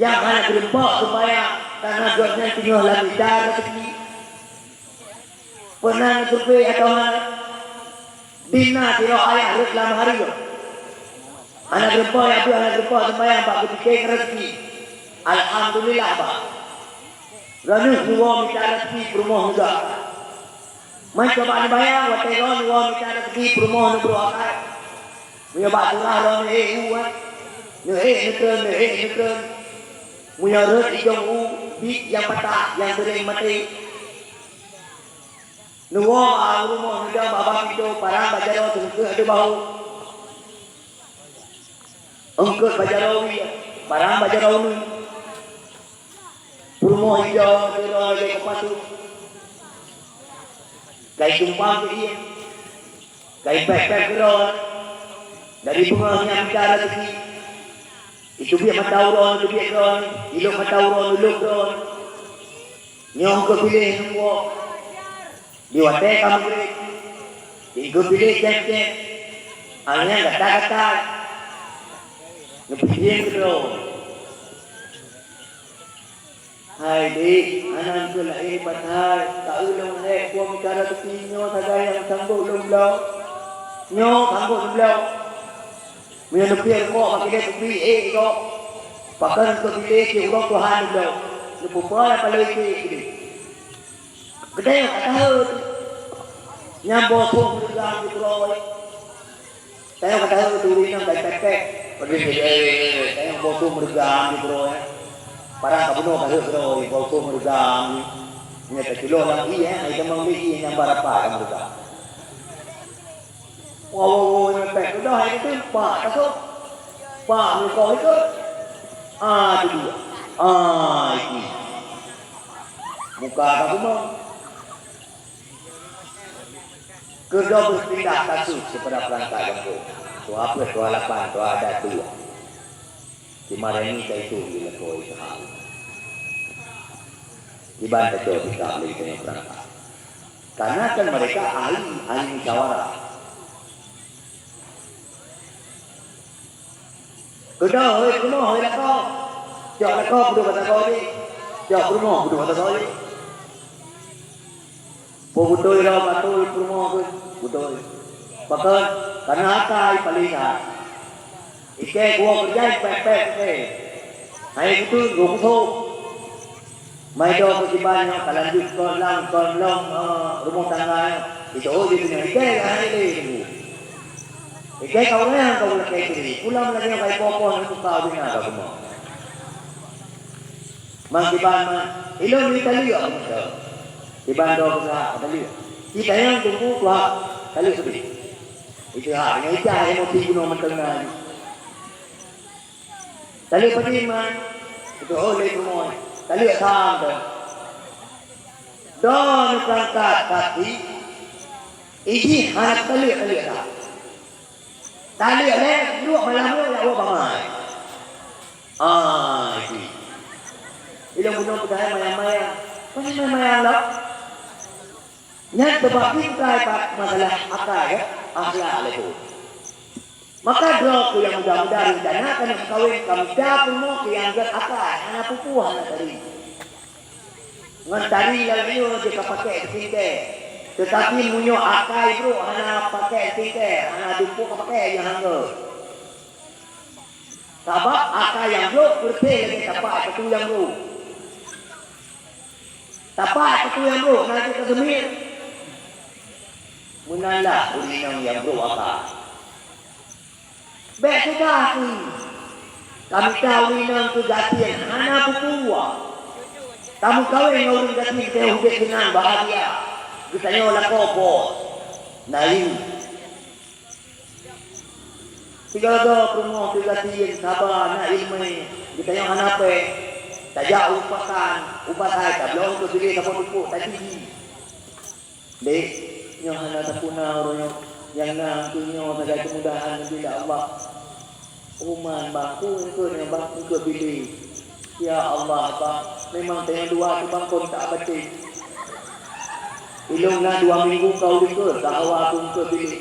Nyang hana geureumpok seumayang karena gobnyan teungoh lam mita rezeki. Pernah neusurvei atawa hana? Di na sidroe ayah rhot lam hari nyoe. Hana geureumpok ya, hana geureumpok seumayang bak geupike rezeki. Alhamdulillah bah. Droeneuh neuwoe mita rezeki peurumoh muda. Man coba neubayang watèe droe neuwoe mita rezeki peurumoh neubrôk akai. Meunyoe bak seurah droe neuék u, eh. Neuék neutreun, neuék neutreun. Meunyoe rhot ijong u, biet nyang patah, nyang seuréng maté. Neuwoe bak rumoh neudong bak babah pintoe, parang bak jaroe teungkeut di bahu. Eungkot bak jaroe wie, parang bak jaroe uneuen. Peurumoh ijong sidroe lé keu pasoe. Kai tumpang keu ie, kai pék-pék keudroe, dari beungoh nyan mita rezeki. Iteubiet mata uroe neuteubiet droe, ilôb mata uroe neulôb droe. Nyoe keuh piléh neuwoe. Di watèe ka meugreb, di geupiléh cék-cék, angieng gata-gata, neupeujieng keudroe. Hai dék, hana keuh laén pat hai, ka ulôn hék kuah mita rezeki nyoe sagai nyang sanggob lôn bloe. Nyoe sanggob lôn bloe. Meunyoe neupie rukok bak keude teupie ék gob, pakon keuh piléh cit uroe Tuhan lôn bloe. Neupeubuet apa lagèe cit keude. Geutanyoe ka tahu tu. Nyang boh soh meureugang di keudroe. Tanyoe ka tahu tu ureueng inong ka pèk-pèk. Tanyoe boh soh meureugang di keudroe. Parang ka bunoe ka heuet keudroe, boh soh meureugang. Nyoe teuculoh lam ié, ai teumang lé ié nyang barapa ka meureugang. Woe, woe, woe, nyang pèk. Udah, hai keuh, pak, tasok. Pak, meuleukoh ikot. Ah, tu dia. Ah, itu. Muka ka kumang. Keudroe beupindah kasus keupada peurangkat gampông. Tuha peuet, tuha lapan, tuha adat dua. Di Marani ka itu di lakoe itu hal. Iban teucok tika lé keuneuk beurangkat. Karena kan mereka ahli, ahli musyawarah. Keudroe hôi peurumoh hôi lakoe. Cok lakoe peuduek bak sagoe jih. Cok peurumoh peuduek bak sagoe jih. Peue beutôi droe ka turi peurumoh keuh? Beutôi. Pakon? Karena akai paléng that. Ikei kuwoe keureuja pèk-pèk ikei. Hai beutôi, goh kusôk. Mai do keu kiban nyoe ka lanjut kon lam, kon lom, eh, rumoh tangga nyoe. Itu oh, dia punya ikai ka hai le tunggu. Ikai kau orang kau lakée diri. Pulang lagi kai popo ni buka bina ka semua. Mang kiban man, ilong ni tali ya. Kiban do buka tali. Kita yang tunggu kuah tali sedih. Itu ha, dengan ijah emosi gunung mentengah ni. Taleuek padum man, itu oh lé rumoh. Taleuek tham tu. Don perangkat tapi, iji hana taleuek, taleuek dah. Taleuek lé, dua malam dua ya dua bamai. Ah, iji. Ilong gunung peugah mayang-mayang. Mana mayang-mayang lah? Nyan sebab tingkai bak masalah akai, ya, akhlak lé tu. Maka droe keu nyang muda-muda rencana keuneuk meukawen ka muda peurumoh keu nyang gét akai, hana pupu hana tari. Ngon tari lam nyoe jeuet ka pakai skincare. Teutapi meunyoe akai brok hana pakai skincare, hana dumpok ka pakai nyang hangga. Sabab akai nyang brok peureuteh lagée tapak batu nyang brok. Tapak batu nyang brok na jeuet ka seumiet. Meunan lah ureueng inong nyang brok akai. Bék susah keu. Ka mita ureueng inong keu gasien hana peue-peue. Tameukawen ngon ureueng gasien teuh udeb seunang bahagia. Geutanyoe lakoe bos. Nayu. Sigoe-goe peurumoh teuh gasien saba na iéleumé. Geutanyoe hana péng. Tajak u pakan, u pasai, tabloe keu biléh saboh tupuk tajih. Dek, nyoe hana tapuna uroe nyoe, nyang na keu nyoe sagai keumudahan neubri lé Allah. Uman bang, peue eungkôt nyoe bang, eungkôt biléh. Ya Allah, bang, memang tanyoe dua teuh bang kon tak baté. Ilong na dua minggu ka ulikot ka hawa keu eungkôt biléh.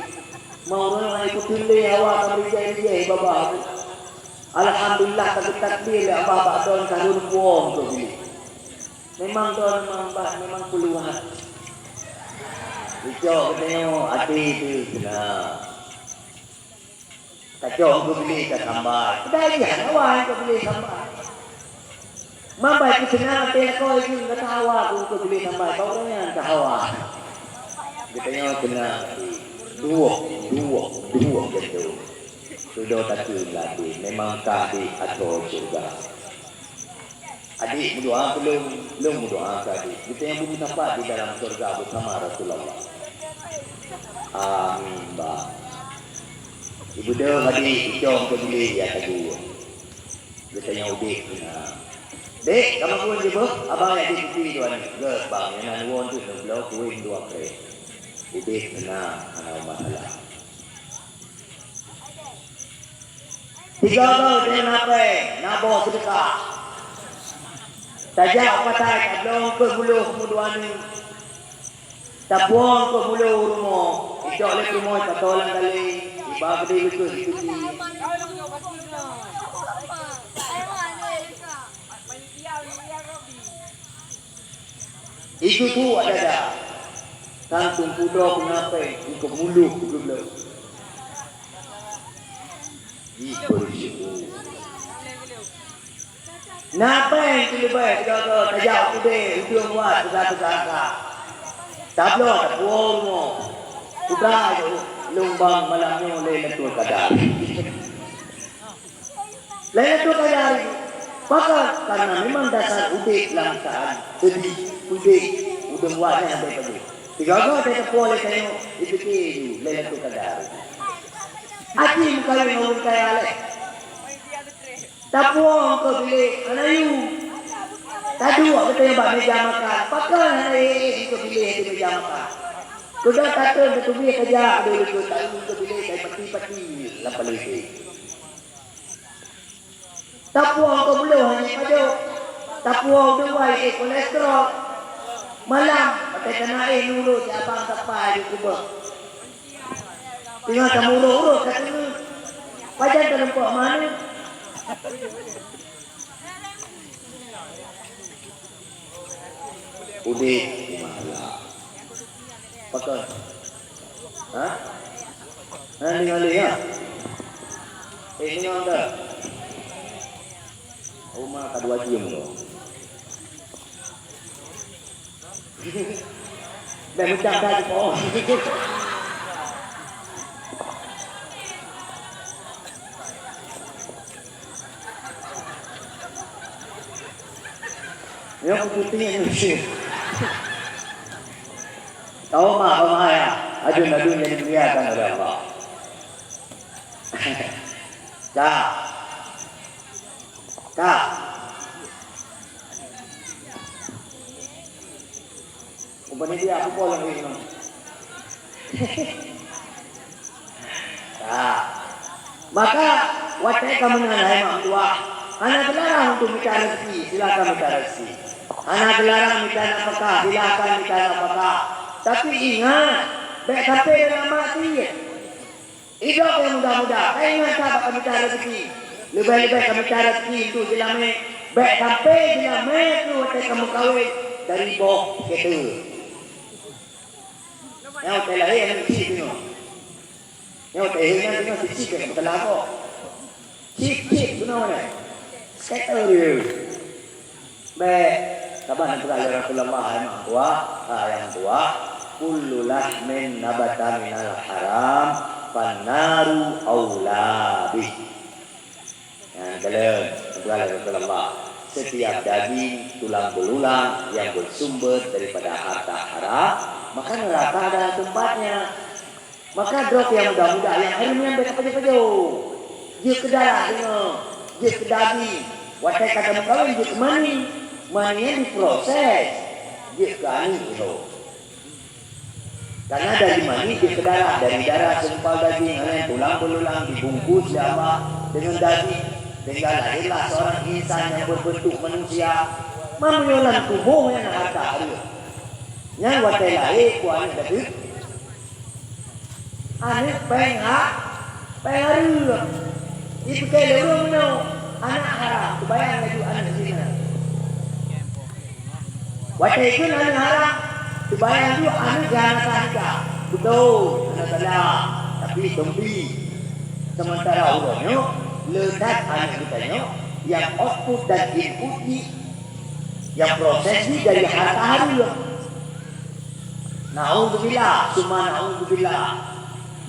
Ma uroe nyoe hana kuteun lé hawa ka meurijai-rijai babah keu. Alhamdulillah, ka geutakdir lé Allah bak droen ka lheueh puwoe eungkôt biléh. Memang droen memang bah, memang peuluhan. Icok geutanyoe até teuh seunang. Kacok keu biléh ka sambai. Padahai nyan awai keu biléh sambai. Mambai keu seunang até lakoe jeuet gata hawa keu biléh sambai. Bak ureueng nyan ka hawa. Geutanyoe seunang até. Duek, duek, duek geutanyoe. Sudah takheun lagi, memang ka di atô syeuruga. Adik meudoa keu lôn, lôn meudoa keu adik. Geutanyoe beumeusapat di dalam syeuruga beusama Rasulullah. Amin, bah. Ibeudôh adik icong keu biléh ya teugui. Geutanyoe udeb keunan. Dek, kamoe pun jibeuh, abang ya jikupi dua ni. Geuh, bang, nyang na nuwon tu neubloe kuweng dua krek. Udeb keunan, hana masalah. Tiga gol dengan apa? Naboh sedekah. Tajak patai, tabloe keu muloh mudua ni. Tapuang keu muloh rumoh. Icok lé rumoh, tato lam kali. Iba gede lukeuh ikuti. Itu tu ada dah. Kan tumpu doh pengapai untuk mulu geubloe. Dibersyukur. Napai yang terlibat jaga tajak udeh ujung wat teuka-teuka. Tabloe tapuang rumoh. Udah lumbang malam nyoe lé Lailatul Qadar. Lailatul Qadar, pakon? Karena memang dasar udeb lam saat sedih, udeb, udeb wajah daripada. Tiga-tiga saya tepuk oleh saya, itu tu Lailatul Qadar. Aji meukawen ngon ureueng kaya lé. Tapuang keu biléh hana yue. Taduek geutanyoe bak meja makan. Pakon hana yue keu biléh di meja makan? Sudah kata teutubi kerja ada leukeut tayu keu biléh dari pati-pati lam paléng. Tapuang keu buloh hana padub. Tapuang deuwai éh kolesterol. Malam, pakai tanah éh nurut si abang sapai di kubah. Tinggal tamuruk-uruk ka teungeut. Pajan talumpok manok. Udeb di masalah. Pakon? Ha? Ha, deungoe lé, ya? Eh, deungoe dah. Uma ka dua jeuem tu. Dah macam dah jipok. Nyoe kuputing yang mesti. Tahu mak, tahu mak ya. Adun-adun yang dimuliakan oleh Allah. Ka. Ka. Umpama dia aku pulang lagi. Ka. Maka watée ka meunan hai mak tuah, hana geularang untuk mita rezeki, silakan mita rezeki. Hana geularang mita nafkah, silakan mita nafkah. Tapi ingat, bék sampai dalam maksiat. Idok nyang muda-muda, ka ingat that bak ka mita rezeki. Leubeh-leubeh ka mita rezeki untuk jeulamé, bék sampai jeulamé keu watée ka meukawen dari boh keute. Nyang watée lahé aneuk cit nyoe. Nyang watée lahé nyan nyoe cit-cit bék meuteulagoe. Cit-cit bunoe nyan. Keute. Bék, saban peugah lé Rasulullah, hai mak tuah, hai nyang tuah, "Kullu lahmin nabata minal haram, fannaru aula bih." Nyan kalon, peugah lé Rasulullah, setiap daging tulang belulang yang bersumber daripada harta haram, maka neraka adalah tempatnya. Maka droe nyang muda-muda nyang hareuem nyan bék pajoh-pajoh. Jeuet keu darah deungoe, jeuet keu daging. Watée ka tameukawen jeuet keu mani. Mani nyan diproses jeuet keu aneuk lom. Karena dari mani jeuet keu darah, dari darah seumpal daging, hana tulang beululang dibungkus lé Allah deungon daging, sehingga lahirlah seorang insan yang berbentuk manusia. Meunyoe lam tuboh nyan harta hareuem. Nyan watée lahé ku aneuk deukeue. Aneuk péng ha-, péng hareuem. Jipike lé ureueng meunoe, aneuk haram, teubayang laju aneuk zina. Watée kheun aneuk haram, teubayang ju aneuk nyang hana sah nikah. Beutôi, hana salah, tapi tombi. Sementara uroe nyoe, le that aneuk geutanyoe nyang output dan input jih, nyang proses jih dari harta hareuem. Naudzubillah, summa naudzubillah.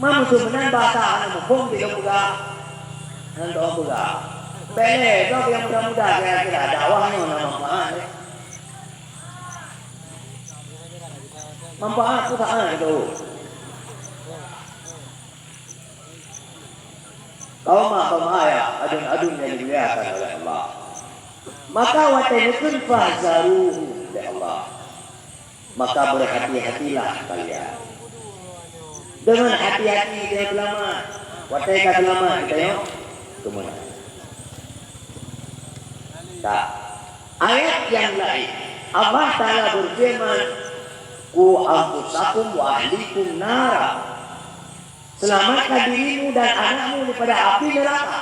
Ma meusu meunan basa hana muphom di lôn peugah. Ngon lôn peugah. Bék lé, gob nyang muda-muda kira-kira dakwah nyoe na manfaat, eh. Manfaat tu tak ada tu. Kaum ma, kaum ayah, adun-adun yang dimuliakan oleh Allah. Maka watée neukheun fahzaruhu lé Allah. Maka berhati-hatilah kalian. Dengan hati-hati dia selamat. Watée ka selamat kita yo, kemana? Tak. Ayat yang lain, Allah Taala berfirman, "Qu anfusakum wa ahlikum nara." Selamatkan dirimu dan anakmu daripada api neraka.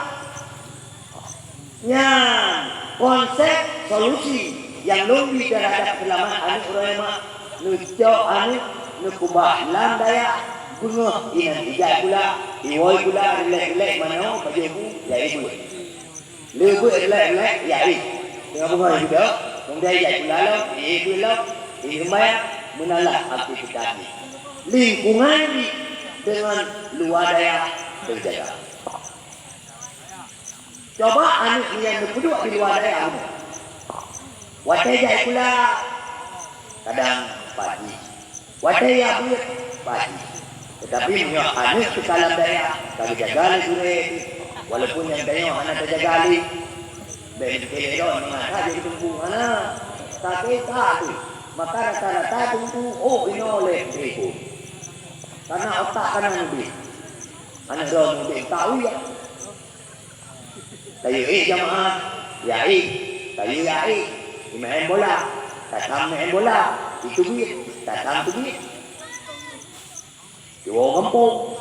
Nyan konsep solusi nyang lôn bi terhadap seulamat aneuk ureueng mak, neucok aneuk, neukeubah lam dayah, beungoh inan ijak gula, iwoe gula, rilek-rilek manoe, pajoh bu, ya ibu. Leubeh rilek-rilek, ya ih. Teungoh beungoh jidok, kemudian ijak gula lom, ibu lom, iseumbahyang, meunalah aktivitas jih. Lingkungan jih deungon luwa dayah teujaga. Coba aneuk nyang neupeuduek di luwa dayah nyoe. Watée jai gula, kadang pagi. Watée jak beuet, pagi. Teutapi meunyoe aneuk teuka lam dayah, ka geujaga lé gurée, walaupun nyang tanyoe hana tajaga lé, bék neupiké lé droe mangat that jeuet teungku, hana. Sakét that teuh. Maka rata-rata teungku, oh, inoe lé teungku. Karena otak ka na udeb. Aneuk droe udeb tahu ya. Tayue ék jamaah, ya ék. Tayue ya ék. Imaén bola, tatam maén bola, iteubiet, tatam teubiet. Diwoe gampông.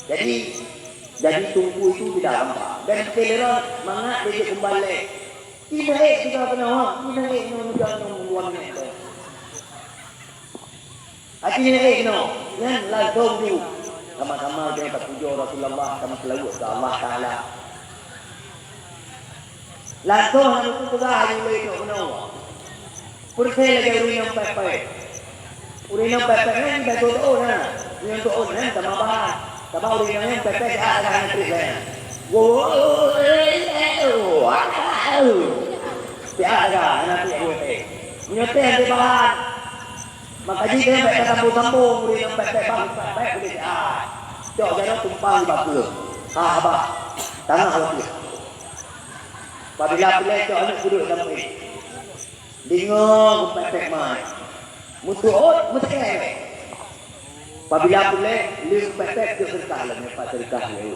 Jadi, jadi teungku itu tidak gampang. Dan kira mangat dia kembali. Tidak ék juga kena, tidak ék nyoe mudah nyoe. Akhé nyan, eh, keunoe, nyan langsông ju. Sama-sama geutanyoe tapujoe Rasulullah, tameuseulaweuet keu Allah Taala. Langsông hana meupeugah lé keunoe. Peureulée lagée ureuëng nyang pépék. Ureuëng nyang pépék nyan jiteuôt na. Nyang teuôt nyan teuma bahan. Teuma ureuëng nyang pépék siat lagée aneuk treb nyan. Wo, siat lagée aneuk treb. Meunyoe teuh hana bahan. Maka jih keuneuk bék tasambong-sambong ureuëng nyang pépék bang, pépék udeb siat. Cok jaroe tumpang di bakeue. Ha, haba. Tangah watée. Pabila peureulée cok aneuk peuduek lam ueh. Deungoe geupepek mai. Meutuot, meuteukée. Pabila puléh, lheueh geupepek keu seudeukah lom, nyoe pat seudeukah lé.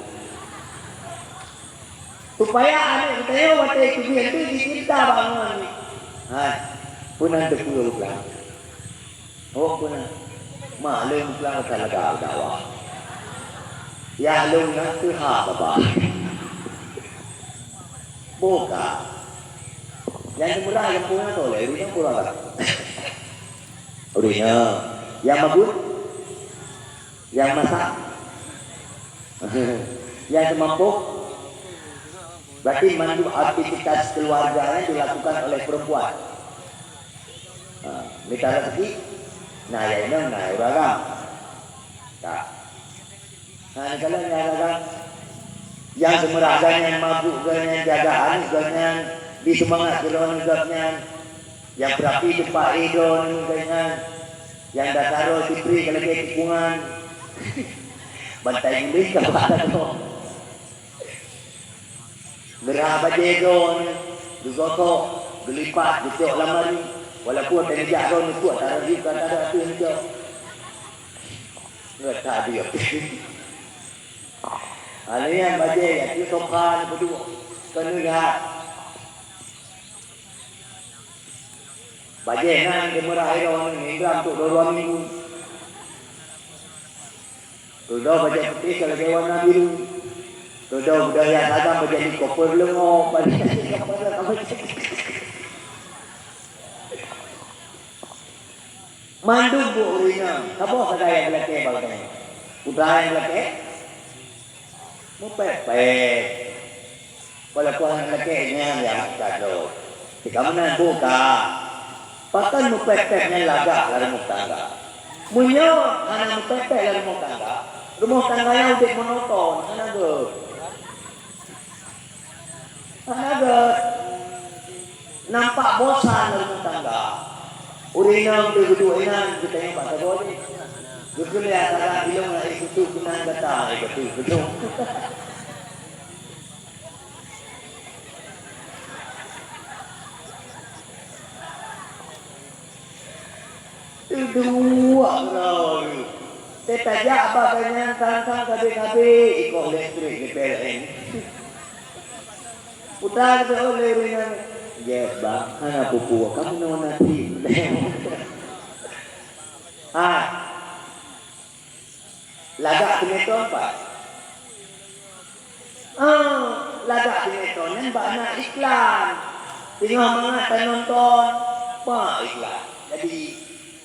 Supaya aneuk geutanyoe watée teubiet tu jicinta bak ngon. Hai, peue nan teupeue buklang? Oh, peue nan? Mak lôn buklang ka lagak dakwah. Yah lôn nyan teuhah babah. Boh ka. Nyang teumeurah gampông nyan toh lé, ureueng nyan pura ka. Ureueng nyan. Nyang mabeuet? Nyang masak? Nyang seumampôh? Berarti mandum aktivitas keluarga nyan dilakukan oleh perempuan. Ha, mita rezeki, na nyang inong, na nyang ureueng agam. Ka. Nah, neukalon nyang agam. Nyang seumeurah gobnyan, mabök gobnyan, jaga aneuk gobnyan, bri seumangat keu droeneuh gobnyan. Nyang peurapi teumpat éh droeneuh gobnyan. Nyang dasar droe sipri ka lagée tikungan. Bantai guléng ka bak droe. Geurhah bajée droeneuh, geugosok, geulipat, geucok lam lamari. Walaupun watée neujak droeneuh, neupeuet tarek jih ka tada ateueh neujok. Ngon that diam. Hana nyan bajée, ya, tu sopan, peuduek. Keuneuk that. Bajée nyan geumeurah droeneuh, indram untuk dua, dua minggu. Keudroe bajée putéh ka lagée warna biru. Keudroe budaya sagang bajée di koper leungo, bajée di koper leungo. Mandum buet ureueng inong, saboh sagai nyang geulakée bak geutanyoe. Peue nyang geulakée? Meupék-pék. Walaupun hana lakée nyan nyang ka lôn. Teuka meunan buka. Pakon meupék-pék nyan lagak lam rumoh tangga? Meunyoe hana meupék-pék lam rumoh tangga, rumoh tangga nyan udeb monoton, hana gét. Hana gét. Nampak bosan lam rumoh tangga. Ureueng inong teuh geuduek inan geutanyoe bak saboh jih. Geukheun lé asaga ilong na ék kutu keunan gata ék kutu keunoe. Teuduek droe. Teutajak bak gobnyan sang-sang sabe-sabe ikoh listrik di P L N. Putra keu lé ureueng nyan, "Gét, Bang, hana peue-peue, kamoe na tim." Ah. Lagak sinetron pat? Ah, lagak sinetron nyan bak na iklan. Teungoh mangat tanonton, bak iklan. Jadi,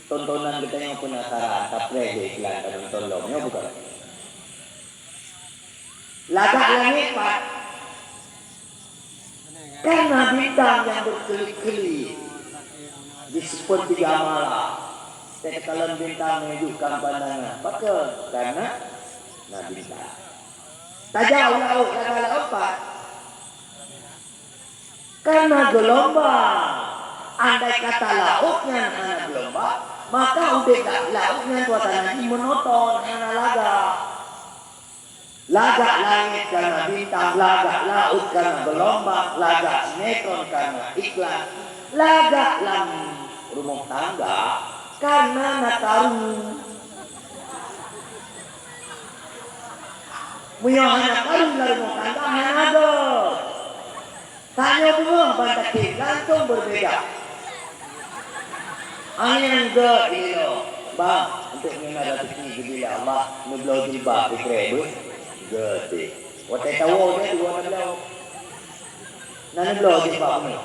tontonan geutanyoe peunasaran, tapreh lé iklan tanonton lom, nyoe bukon? Lagak langét pat? Karena bintang yang berkelip-kelip di sepertiga malam, teukalon bintang menunjukkan pandangan. Pakon? Karena na bintang. Tajak u laôt, lagak laôt pat? Karena gelombang. Andai kata laôt nyan hana gelombang, maka udeb lam laôt nyan suasana jih monoton, hana lagak. Lagak langét karena bintang, lagak laôt karena gelombang, lagak sinetron karena iklan, lagak lam rumoh tangga karena na karu. Meunyoe hana karu lam rumoh tangga, hana gét. Tanyoe beungoh ban tatem langsong berbeda. Angieng gét ilée, Bang, untuk meunyoe na rezeki geubri lé Allah, neubloe jilbab sikrek beuh. Gét deh. Watée tawoe nyan dua neubloe. Na neubloe jilbab bunoe.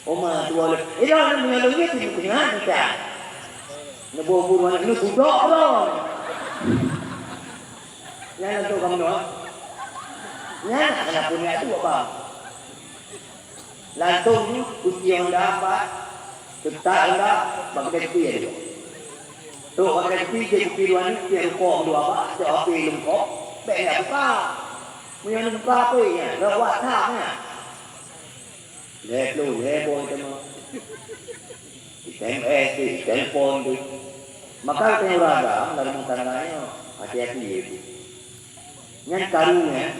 Oma tuwoe lé. Ilée na meunyoe lôn ngieng timu keunyan macam. Neuboh bunoe neubudok droe. Nyan langsung ka meunoe. Nyan hana peue nyan tu, Bang. Langsung jih kunci Honda pat, Teutak anda bak keude kupi ya dulu. Trok bak keude kupi, jeuet kupi dua ni, piep rukok dua bak, cok api lungkop, bèk ya buka. Meunyoe buka api ya, lewat tak ya. Lhèe ploh, lhèe boh teuma. Di S M S, di telepon tu. Maka teuh ureueng agam lam rumoh tangga nyoe, hati-hati ya tu. Nyan karu nyan,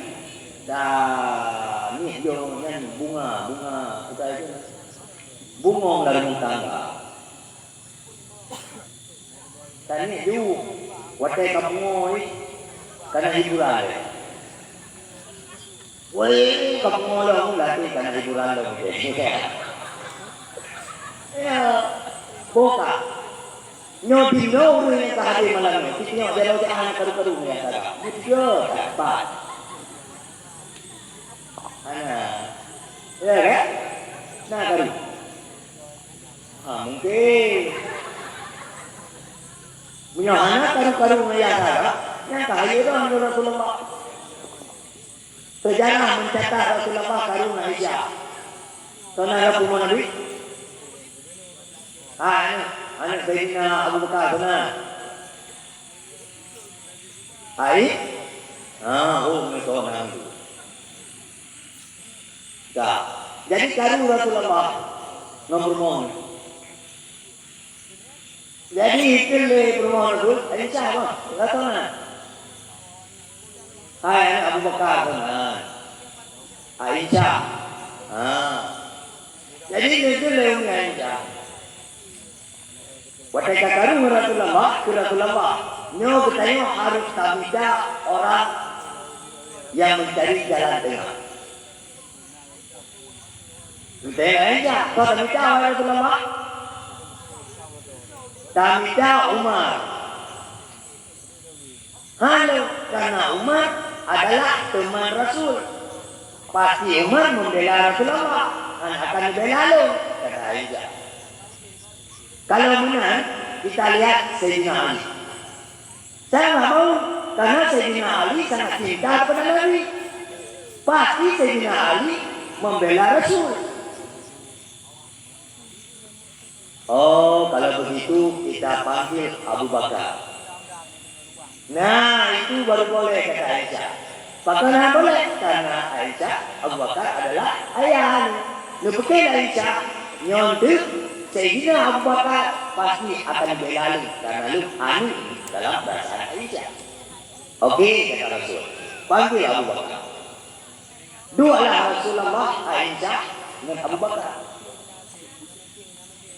dan ni jo nyan bunga, bunga, bukan itu. Bungong lam rumoh tangga. Taniet ju, watèe ka pungo, ka na hiburan. Woi, ka pungo lom, latih ka na hiburan lom. Ya, boh ka. Nyoe di nyoe ureueng nyang ka hadé malam nyoe, kita tengok jaroe jih hana karu-karu nyang ka. Beutôi, dapat. Hana. Ya kan? Na karu. Ha, mungkin. Meunyoe hana karu-karu nyang ka, nyang ka hayeu droe ngon Rasulullah. Seujarah meucatat Rasulullah karu ngon Aisyah. Soe na lam rumoh Nabi? Ha, aneuk, aneuk Saidina Abu Bakar, soe na? Ai? Ha, oh, nyoe soe na tu. Ka. Jadi karu Rasulullah ngon peurumoh. Jadi, itu lé peurumoh Rasul, Aisyah, bah, rasa na. Hai, aneuk Abu Bakar, soe na? Aisyah. Ha. Jadi, itu lé Ummi Aisyah. Watèe ka karu ngon Rasulullah, keu Rasulullah, nyoe geutanyoe harôh tamita orang nyang meucari jalan teungoh. Entah aja, soe tamita, wahai Rasulullah? Tamita Umar. Hana, karena Umar adalah teman Rasul. Pasti Umar membela Rasulullah, hana akan membela lôn, kata Aisyah. Kalau meunan, kita lihat Sayyidina Ali. Saya nggak mau, karena Sayyidina Ali sangat cinta kepada Nabi. Pasti Sayyidina Ali membela Rasul. Oh, kalau begitu kita panggil Abu Bakar. Nah, itu baru boleh, kata Aisyah. Pakon hana boleh? Karena Aisyah, Abu Bakar adalah ayah anu. Neupike Aisyah, nyoe teuk Sayyidina Abu Bakar pasti akan bela lôn karena lôn anu dalam perasaan Aisyah. Oke, kata Rasul. Panggil Abu Bakar. Dualah Rasulullah, Aisyah ngon Abu Bakar.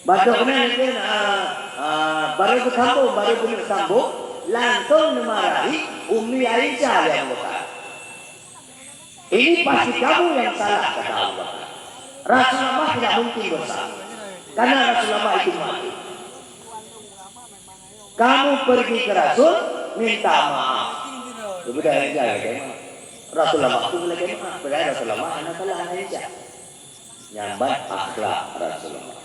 Batok nyan, ah, ah, baru beusambong, baru beuneuek sambong, langsung neumarahi Ummi Aisyah lé Abu Bakar. Ini pasti kamu yang salah, kata Abu Bakar. Rasulullah tidak mungkin bersalah. Karena Rasulullah itu makhluk. Kamu pergi ke Rasul, minta maaf. Kemudian Aisyah lagi maaf. Rasulullah itu lagi maaf. Padahal Rasulullah hana salah, hana Aisyah. Nyan ban akhlak Rasulullah.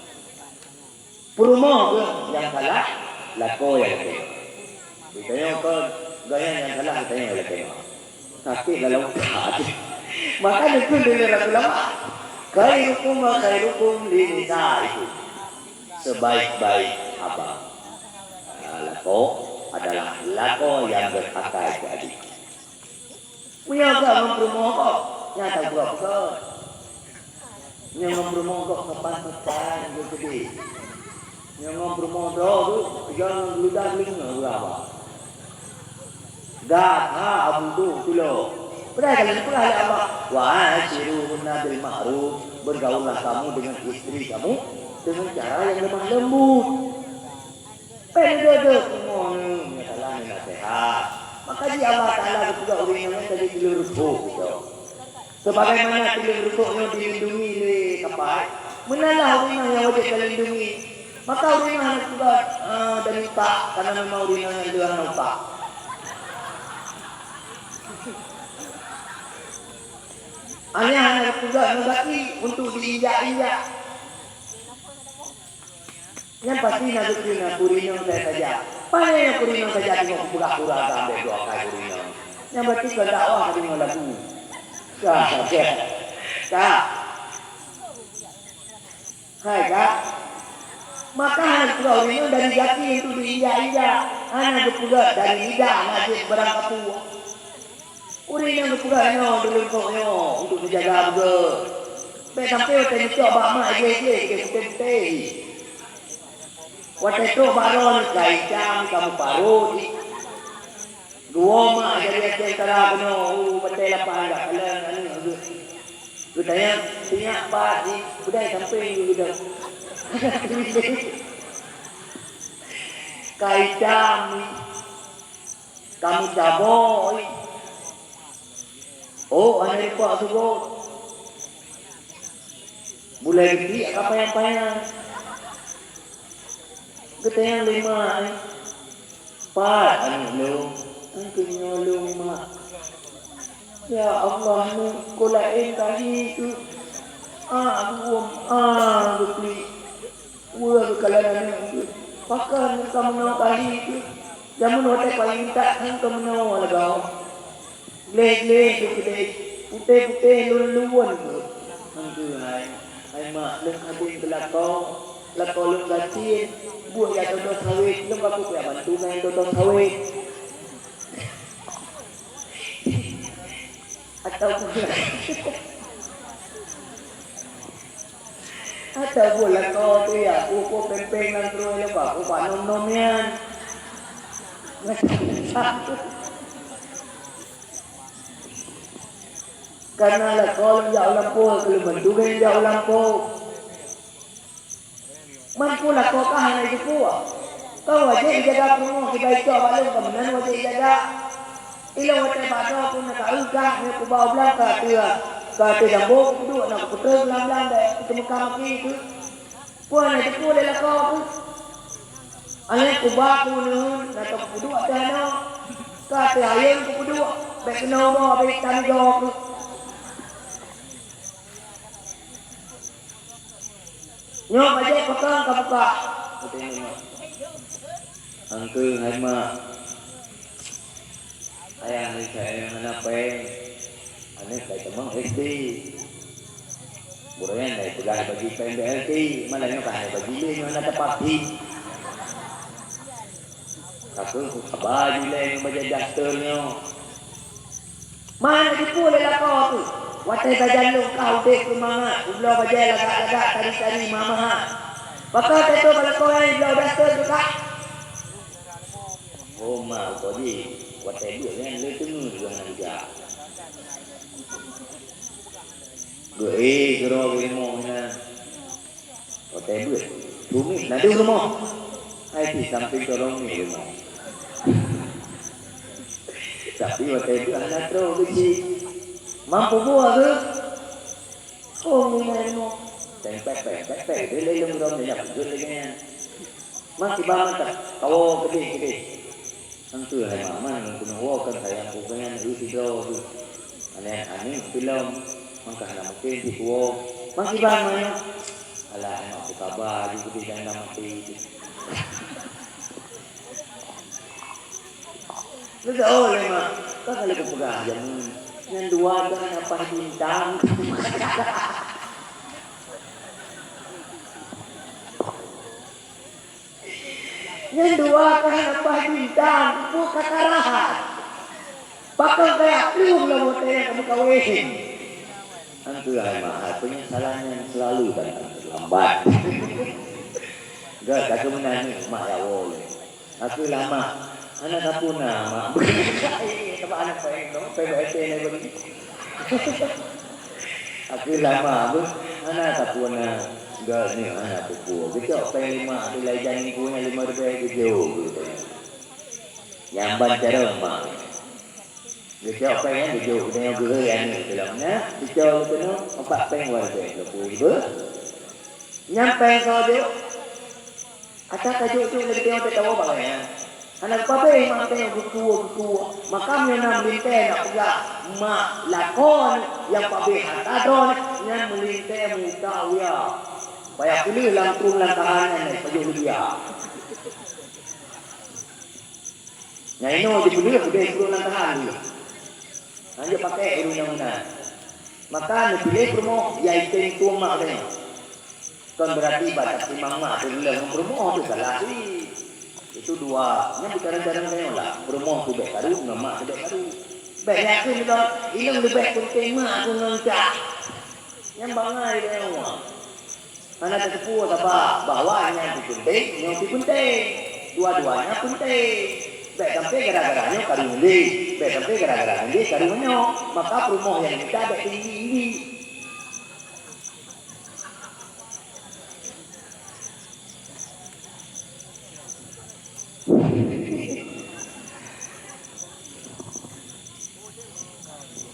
Peurumoh geuh nyang salah, lakoe nyang lakèe. Geutanyoe kon geuh nyang salah, geutanyoe nyang lakèe. Sakét lam utak. Maka neukheun lé Rasulullah, "Khairukum wa khairukum li nisaihi." Sebaik-baik abang, ah, lakoe adalah lakoe nyang berakai keu adik. Meunyoe ka ngon peurumoh gob, nyang tapeugah-peugah. Nyoe ngon peurumoh gob sopan-sopan, geukeudeh. Nyoe ngon peurumoh droe tu, jangan geudah-geudeungoe ureueng awak. Gata Abu Duh Tulo. Padahai ka lheueh geupeugah lé Allah, "Wa asyiruhunna bil ma'ruf." Bergaullah kamu dengan istri kamu dengan cara yang lemah lembut. Pen deuh-deuh peurumoh nyoe, nyang salah nyoe naseuhat. Maka di Allah Taala geupeugah ureueng nyan ka jeuet keu leurutoh. Sebagaimana tuleueng rutok nyoe dilindungi lé kapai, meunan lah ureueng nyang wajéb talindungi. Maka ureueng nyan hana teuga, eh, dan utak, karena memang ureueng nyan deuh hana utak. Hanya hana teuga ngon gaki untuk diinjak-injak. Nyan pasti na geukheun, "Kurinong saja." Pane nyang kurinong saja teungoh kupeugah ureueng agam bèk dua kai kurinong. Nyan berarti keuheundak Allah ka deungoe lagu. Ka, ka. Ka. Hai, Kak. Maka hana geupeugah ureuëng nyoe dari gaki untuk diinjak-injak, hana geupeugah dari lidah na jeuet barang kapue. Ureuëng nyang geupeugah nyoe deuleueng kok nyoe untuk neujaga beugöt. Bèk sampoe watèe neucok bak mak gleh-gleh, gleh putéh-putéh. Watèe trok bak droeneuh ka itam, ka meuparot. Geuwoe mak dari Aceh Utara keunoe, uh, batèe lapan jak kalon aneuk geuh. Geutanyong, "Sinyak pat jih?" Peudai sampéng geuh geudong. Ka itam, ka meucabôi. Oh, hana ipok sugot. Bulèe geupiek ka panyang-panyang. Geutanyong lé mak, "Pat aneuk lôn?" "Nyan keuh nyoe lôn, mak." "Ya Allah, neuk, kon laén ka hi keuh." Ah, geuwom, ah, geuklik. Weueh geukalon aneuk geuh. "Pakon ka meunoe ka hi keuh? Jameun watèe payah intat hán ka meunoe lagèe." Gleh-gleh geuh keudeh, putéh-putéh lôn-lôn geuh. Nyan keuh hai, hai mak, lôn hadéng keu lakoe, lakoe lôn gasien, buet jak dodoh sawét, lôn ka kupiak bantu ngon dodoh sawét. Ataupun, ataupun lakoe teuh ya, kupeue péng-péng lam keurôi lôn ka kupeue nom-nom nyan. Kareuna lakoe lôn jak u lampôh, keu lôn bantu keu lôn jak u lampôh. Man peue lakoe ka hana jipeubuet? Ka wajéb ijaga peurumoh, kiban icok bak lôn ka meunan wajéb ijaga. Ilôn watèe bak droe pun na ka eu gah, nyoe kuba u blang ka ateueh, ka ateueh jambo kupeuduek, na kupeutrön lam blang deh, kuteumeuka maki keuh. Peue hana jipeubuet lé lakoe keuh? Alèh kuba keuh uneuen, na ka kupeuduek ateueh anoe, ka ateueh ayeueng kupeuduek, bèk keunoe uroe abéh itam igoe keuh. Nyoe bajèe pakon ka buka? Nyan keuh hai mak. Ayah lôn sayang hana péng. Aneuk ka tamong S D. Gurèe nyan lagèe peugah bagi péng B L T, malah nyoe ka hana bagi lé, nyoe hana teupati. Ka keuh haba jilèe ngon bajèe daster nyoe. Man jipeu lé lakoe teuh, watèe sajan lôn ka udép keu mangat, ubloe bajèe lagak-lagak, tari-tari, mahah-mahah. Pakon teuh bak lakoe nyan ibloe daster teuh kah? Oh, ma, uko jih, watèe beuet nyan lé teungeut geuh hana geujak. Geuh éh, keudroe geuh rumoh nyan. Watèe beuet, sumiet na deuh rumoh. Hai pih sampéng tolong miet rumoh. Tapi watèe beuet hana troh geuchik. Mampu buah geuh. Oh, miet rumoh. Pèng, pèng, pèng, pèng, pèng. Dia lé lôn rom dia nyak peugöt lagèe nyan. Mak kiban mantap. Kawoe keudeh, keudeh. Nyan keuh hai mak, man keuneuk woe kon sayang ku nyan eu sidroe teuh. Aneuk-aneuk pih lom, mangkah na mungken cit kuwoe. Man kiban, ma nyoe? Alah, hai mak, peukaba aju keudeh dan na maté teuh. Geuteu'oh lé mak, ka kali kupeugah jameun, nyan dua ka na paih bintang. Nyan dua ka hana paih bintang, peue ka karahan. Pakon kaya plueng lam watèe nyang ka meukawen. Nyan keuh hai mak, penyesalan nyan selalu datang terlambat. Gèt ka keu meunan mak ya woe lé. Aku lama. Hana sapeue na mak. Sabab hana paih, paih bak S T N bagi. Aku lama beuh, hana sapeue na. Geuh nyoe hana peue-peue. Geucok péng lima, tu lai jan ningku nyan lima ribèe geujok geuh. Nyang ban carông mak. Geucok péng nyan geujok, geutanyoe geuhôi aneuk teuh lom na. Geucok keunoe, empat péng dua ribèe, dua puluh ribu. Nyan péng soe jok? Ata ka jok-jok lé geutanyoe teuh tawoe bangai nyan. Hana geupabéh mak geutanyoe geukuwoe-geukuwoe. Maka meunyoe na meulintèe nak peugah mak lakoe nyang pabéh hareuta droeneuh, nyan meulintèe meuutak uya. Payah peuleueh lam krueng lam tahan nyan, pajoh leubiak. Nyang inoe jipeuleueh udeh krueng lam tahan dulu. Lanjut pakai ureueng nyang meunan. Maka neupiléh peurumoh, ya item tueng mak geutanyoe. Kon berarti batat timang mak teuh leuh ngon peurumoh teuh salah cit. Itu dua. Nyan bicara-bicara ngon lah. Peurumoh teuh bèk karu, ngon mak teuh bèk karu. Bèk yakin lom, ilong leubeh penting mak aku ngon cak. Nyan bangai lé Allah. Hana tateupeue sabab bahwa nyan pih penting, nyoe pih penting. Dua-duanya penting. Bèk sampai gara-gara nyoe karu ngon lé. Bèk sampai gara-gara ngon lé karu ngon nyoe. Maka peurumoh nyang mita bèk tinggi-tinggi.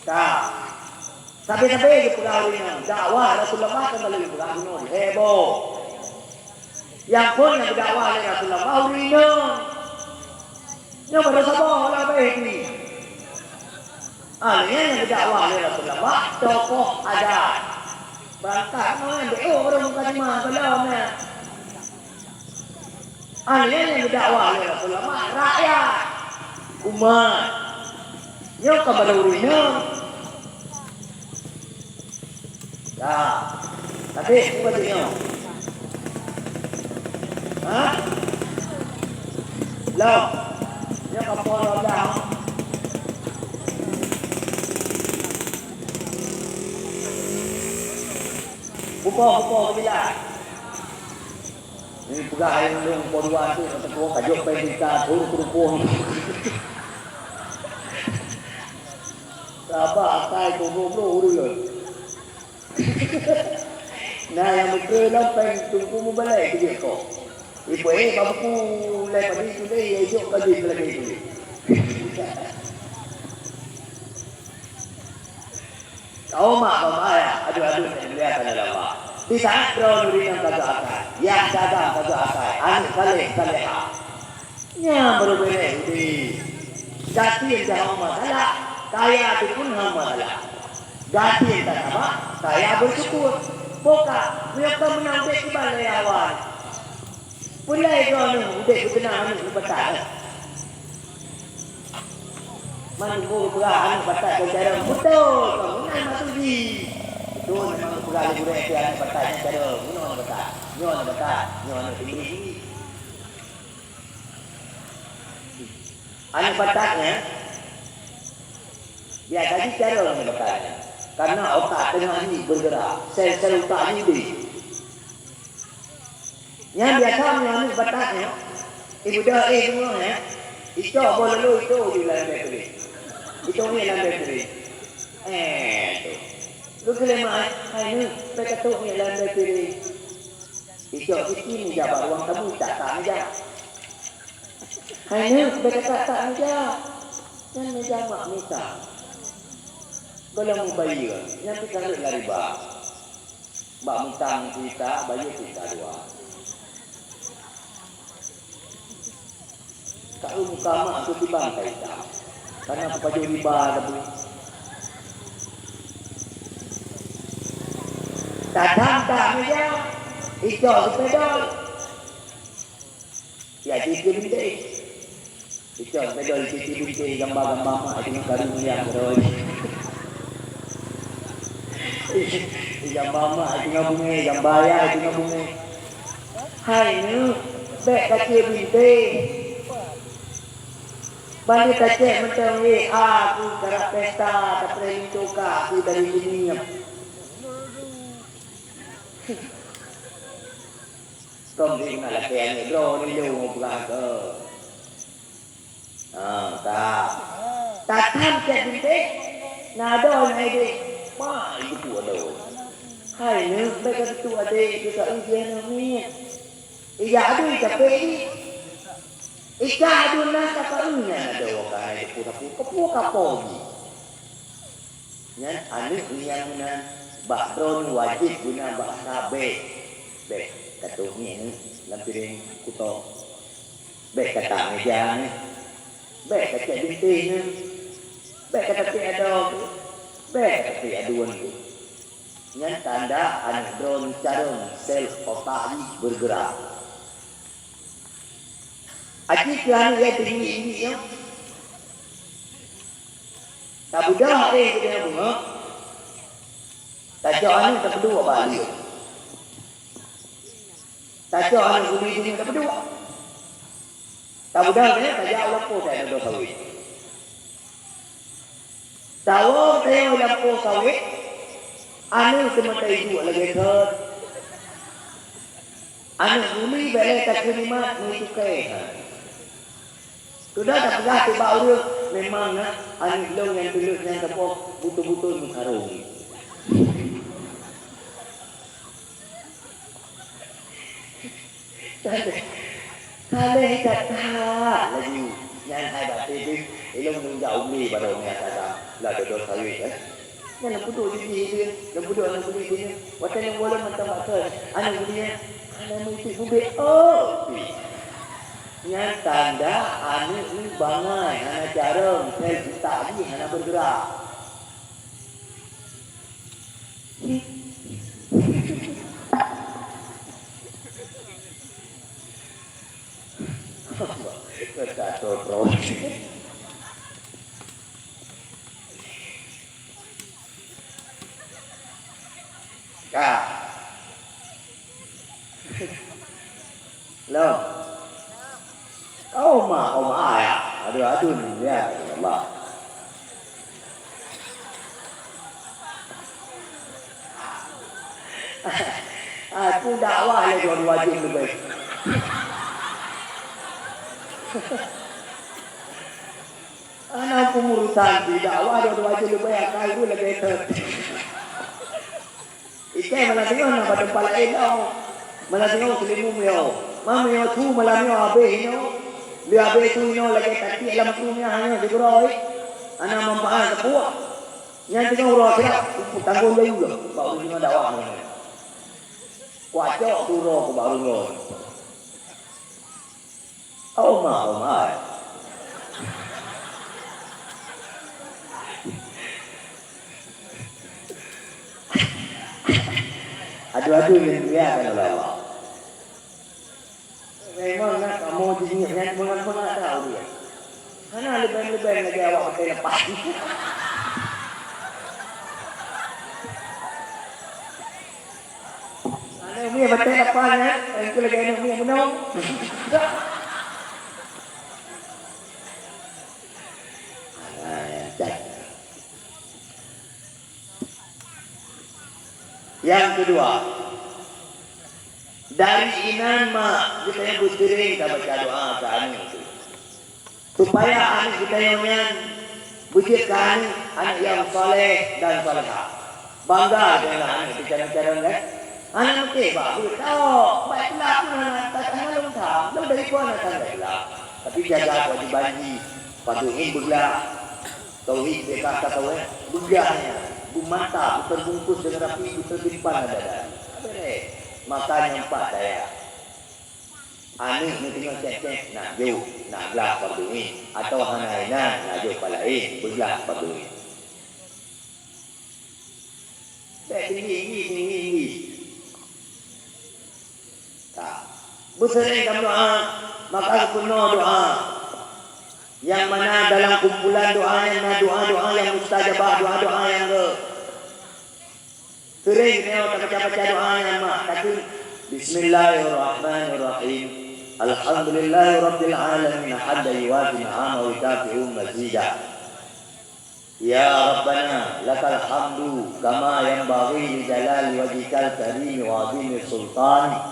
Ka. Sabe-sabe geupeugah ureueng nyan, dakwah Rasulullah kan balik geupeugah bunoe, heboh. Nyang phon nyang geudakwah lé Rasulullah ureueng nyan. Nyoe baru saboh lah bae ni. Ah, lé nyan nyang geudakwah lé Rasulullah, tokoh adat. Beurangkat ngon deh, oh, ureueng mukadimah gohlom nyan. Ah, lé nyan nyang geudakwah lé Rasulullah, rakyat, umat. Nyoe ka baru ureueng nyoe. Ya. Tapi bukan tu nyoe. Ha? Lom. Nyoe ka pukul dua belas. Buboh-buboh bilang. Ni peugah ayang lôn po dua tu, kata ko ka jok pai berita, turun turun pohon. Sabar, akai ko goblok ureueng. Nah, nyang beutôi lam péng Teungku Mubalek keujeuet ko. Ipe eh, bak buku lai padi tuléh, ya ijok ka jeuet lagèe itu. Kau mak, kau mak, ya. Aduh, aduh, saya muliakan dalam Allah. Di saat droeneuh rinang ka geuakai, yah dagang ka geuakai, aneuk saleh, salehah. Nyan baru beres udép. Gasien dah hana masalah, kaya tu pun hana masalah. Gasien tak sama, kaya bersyukur. Boka, meunyoe ka meunan udép kiban lé awai. Peulai droeneuh udép geuteunang aneuk neubatat. Man geupeugah aneuk batat keu carông, beutôi keu meunan maksud jih. Beutôi memang geupeugah lé gurèe keu aneuk batat nyan carông, meunoe aneuk batat, nyoe aneuk batat, nyoe aneuk tinggi. Aneuk batat nyan biasa jih carông aneuk batat nyan, karena otak teungoh jih bergerak, sel-sel otak jih udép. Nyan biasa meunyoe aneuk batat nyoe, ibeudôh éh deungoe nyan, icok boh lolo itôh di lam bèe piréng. Itôh miet lam bèe piréng. Eh, tu. Geukheun lé mak, "Hai neuk, bèk katôk miet lam bèe piréng." Icok siti meja bak ruang tamu, tak-tak meja. "Hai neuk, bèk katak-tak meja. Nyan meja mak mita. Gohlom mubayeue, nyan pih ka rhot lam riba." Bak mutang cerita, bayeue cerita dua. Ka eu muka mak tu tibang cerita. Karena kupajoh riba tapi. Tadam tak meja, icok sepeda. Ya, cicém deh. Icok sajoe icém-cém gambar-gambar mak teungoh karu mulia keudroe. Gambar mak teungoh beungèh, gambar ayah teungoh beungèh. Hai neuk, bèk kacé bintéh. Ban lheueh tacèk mantong W A ku karap pesta, tapreh linto ka aku dari dunia. Kong di na lakèe aneuk droe ni lôn peugah keu. Ha, ka. Tatam cit bintéh, na adoe na idéh. Ma, itu adoe. Hai neuk, bèk ka itu adék, itu ka ujian neuk miet. Ija adoe capek ni. Ika adoe na ka ka ujian adoe ka na itu pura-pura, pura ka po ji. Nyan aneuk nyang meunan bak droeneuh wajéb guna bak sabé. Bèk katoe miet neuh lam piréng kuto. Bèk katak meja neuh. Bèk kacèk bintéh neuh. Bèk katapiek adoe. Bèk katapiek adoe. Nyan tanda aneuk droeneuh carông sel otak jih bergerak. Aji keu aneuk nyang teungiek-ngiek nyoe. Tabeudôh éh keu teungoh beungoh. Tacok aneuk tapeuduek bak liek. Tacok aneuk guli nyoe tapeuduek. Tabeudôh nyan tajak u lampôh tajak dodo sawét. Tawoe tayue lam po sawét, aneuk teuma taiduek lagèe thon. Aneuk guli bèk lé takheun imat meucukai. Sudah tapeugah teuh bak ureueng, memang na aneuk lôn nyang tuleuek nyan saboh beutôi-beutôi meukarong. Saleh that-that laju. Nyan hai baté teuh, ilôn neujak u glé bak droeneuh nyang ka lam dodo sawét, eh. Nyan lôn peuduek jih lé, lôn peuduek aneuk guli nyan. Watèe lôn woe lôn mantong bak keu aneuk guli nyan, hana meuitik mubèk, oh, pi. Nyan tanda aneuk nyoe bangai, hana carông, sel utak jih hana bergerak. Ka. Lom. Oh, ma, oh, ma, ya. Aduh, aduh, ni, ya, Allah. Aku dakwah lé dua-dua jeuem leubeh. Ana peungurusan di dakwah dua-dua jeuem leubeh, akai ulôn lagèe thon. Ikai malam singoh na bak teumpat laén tau. Malam singoh seulimu meunyoe. Ma meunyoe su malam nyoe habéh inoe. Lheueh habéh su inoe lagèe tatiek lam su nyan hana sigroe. Hana manfaat sapeue. Nyan teungoh uroe akhirat, tanggong jaweueb bak ureueng singoh dakwah nyan. Kucok tu uroe keu bak ureueng nyan. Oh ma, oh ma. Aduh-aduh nyang dimuliakan oleh Allah. Memang na kamoe jingieng nyan mangat-mangat dah ureueng. Hana leubeng-leubeng lagèe awak batèe lapah. Aneuk miet batèe lapah nyan, engkau lagèe aneuk miet meunong. Nyang keudua, dari inan mak geutanyoe beuseuring tabaca doa keu aneuk teuh. Supaya aneuk geutanyoe nyan beujeuet keu aneuk, aneuk nyang saleh dan salehah. Bangga geutanyoe ngon aneuk teuh carông-carông, kan? Aneuk meuké bak beuet, tawök, bak glak pun hana, hana lôn tham, lôn dari pun hana tham bak glak. Tapi jaga keuwajéban jih, padum in beuglak. Tauhid bèk ka tawök, beugah nyan, beumata, beuteubungkôh deungon rapi, beuteubimpan lam dada. Ka beureh. Maka nyang pat daya. Aneuk neuteungoh cék-cék, nak jôk, nak glak padum in, atawa hana inan, nak jôk pat laén, beuglak padum in. Bèk tinggi-tinggi, tinggi-tinggi. Ka. Beuseuring tameudoa, maka geupeurunoe doa. Nyang mana dalam kumpulan doa nyan na doa-doa nyang mustajabah, doa-doa nyang geu-, Seuring geutanyoe tabaca-baca doa nyan mak, takheun, "Bismillahirrahmanirrahim. Alhamdulillahirabbil alamin, hamdan yuwafi ni'amahu wa yukafi'u mazidah. Ya Rabbana, lakal hamdu kama yanbaghi li jalali wajhikal karimi wa 'azimi sultanik.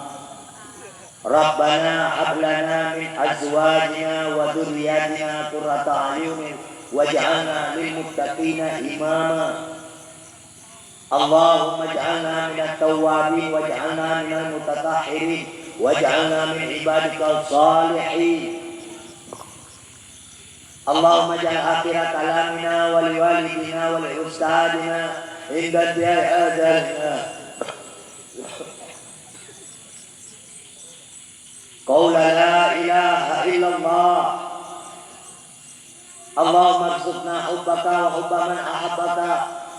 Rabbana hab lana min azwajina wa dzurriyyatina qurrata a'yunin waj'alna lil muttaqina imama. Allahumma ij'alna minat tawwabin waj'alna minal mutatahhirin waj'alna min ibadikal shalihin. Allahumma ij'al akhira kalamina wa liwalidina wa li ustadzina inda intihai ajalina qaula la ilaha illallah. Allahumma rzuqna hubbaka wa hubba man ahabbaka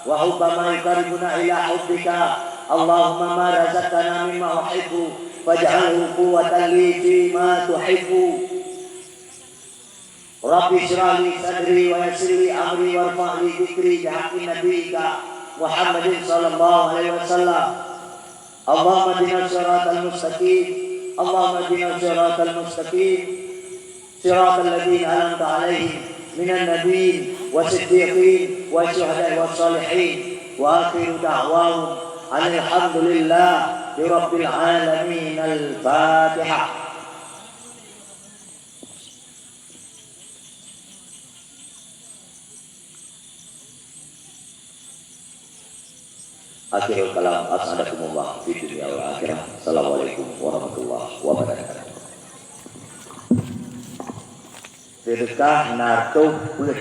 wa hubba ma yuqarribuna ila hubbika. Allahumma ma razaqtana mimma uhibbu faj'alhu quwwatan li fi ma tuhibbu. Rabbi shrah li sadri wa yassir li amri warfa' li dhikri bihaqqi nabiyyika Muhammadin sallallahu alaihi wasallam. Allahumma ihdina shiratal mustaqim. اللهم اهدنا الصراط المستقيم، صراط الذين أنعمت عليهم من النبيين والصديقين والشهداء والصالحين. وآخر دعواهم أن الحمد لله رب العالمين. الفاتحة. Akhirul kalam, as'adakumullah fid dunya wal akhirah. Assalamualaikum warahmatullahi wabarakatuh. Seudeukah na reutôh peuet.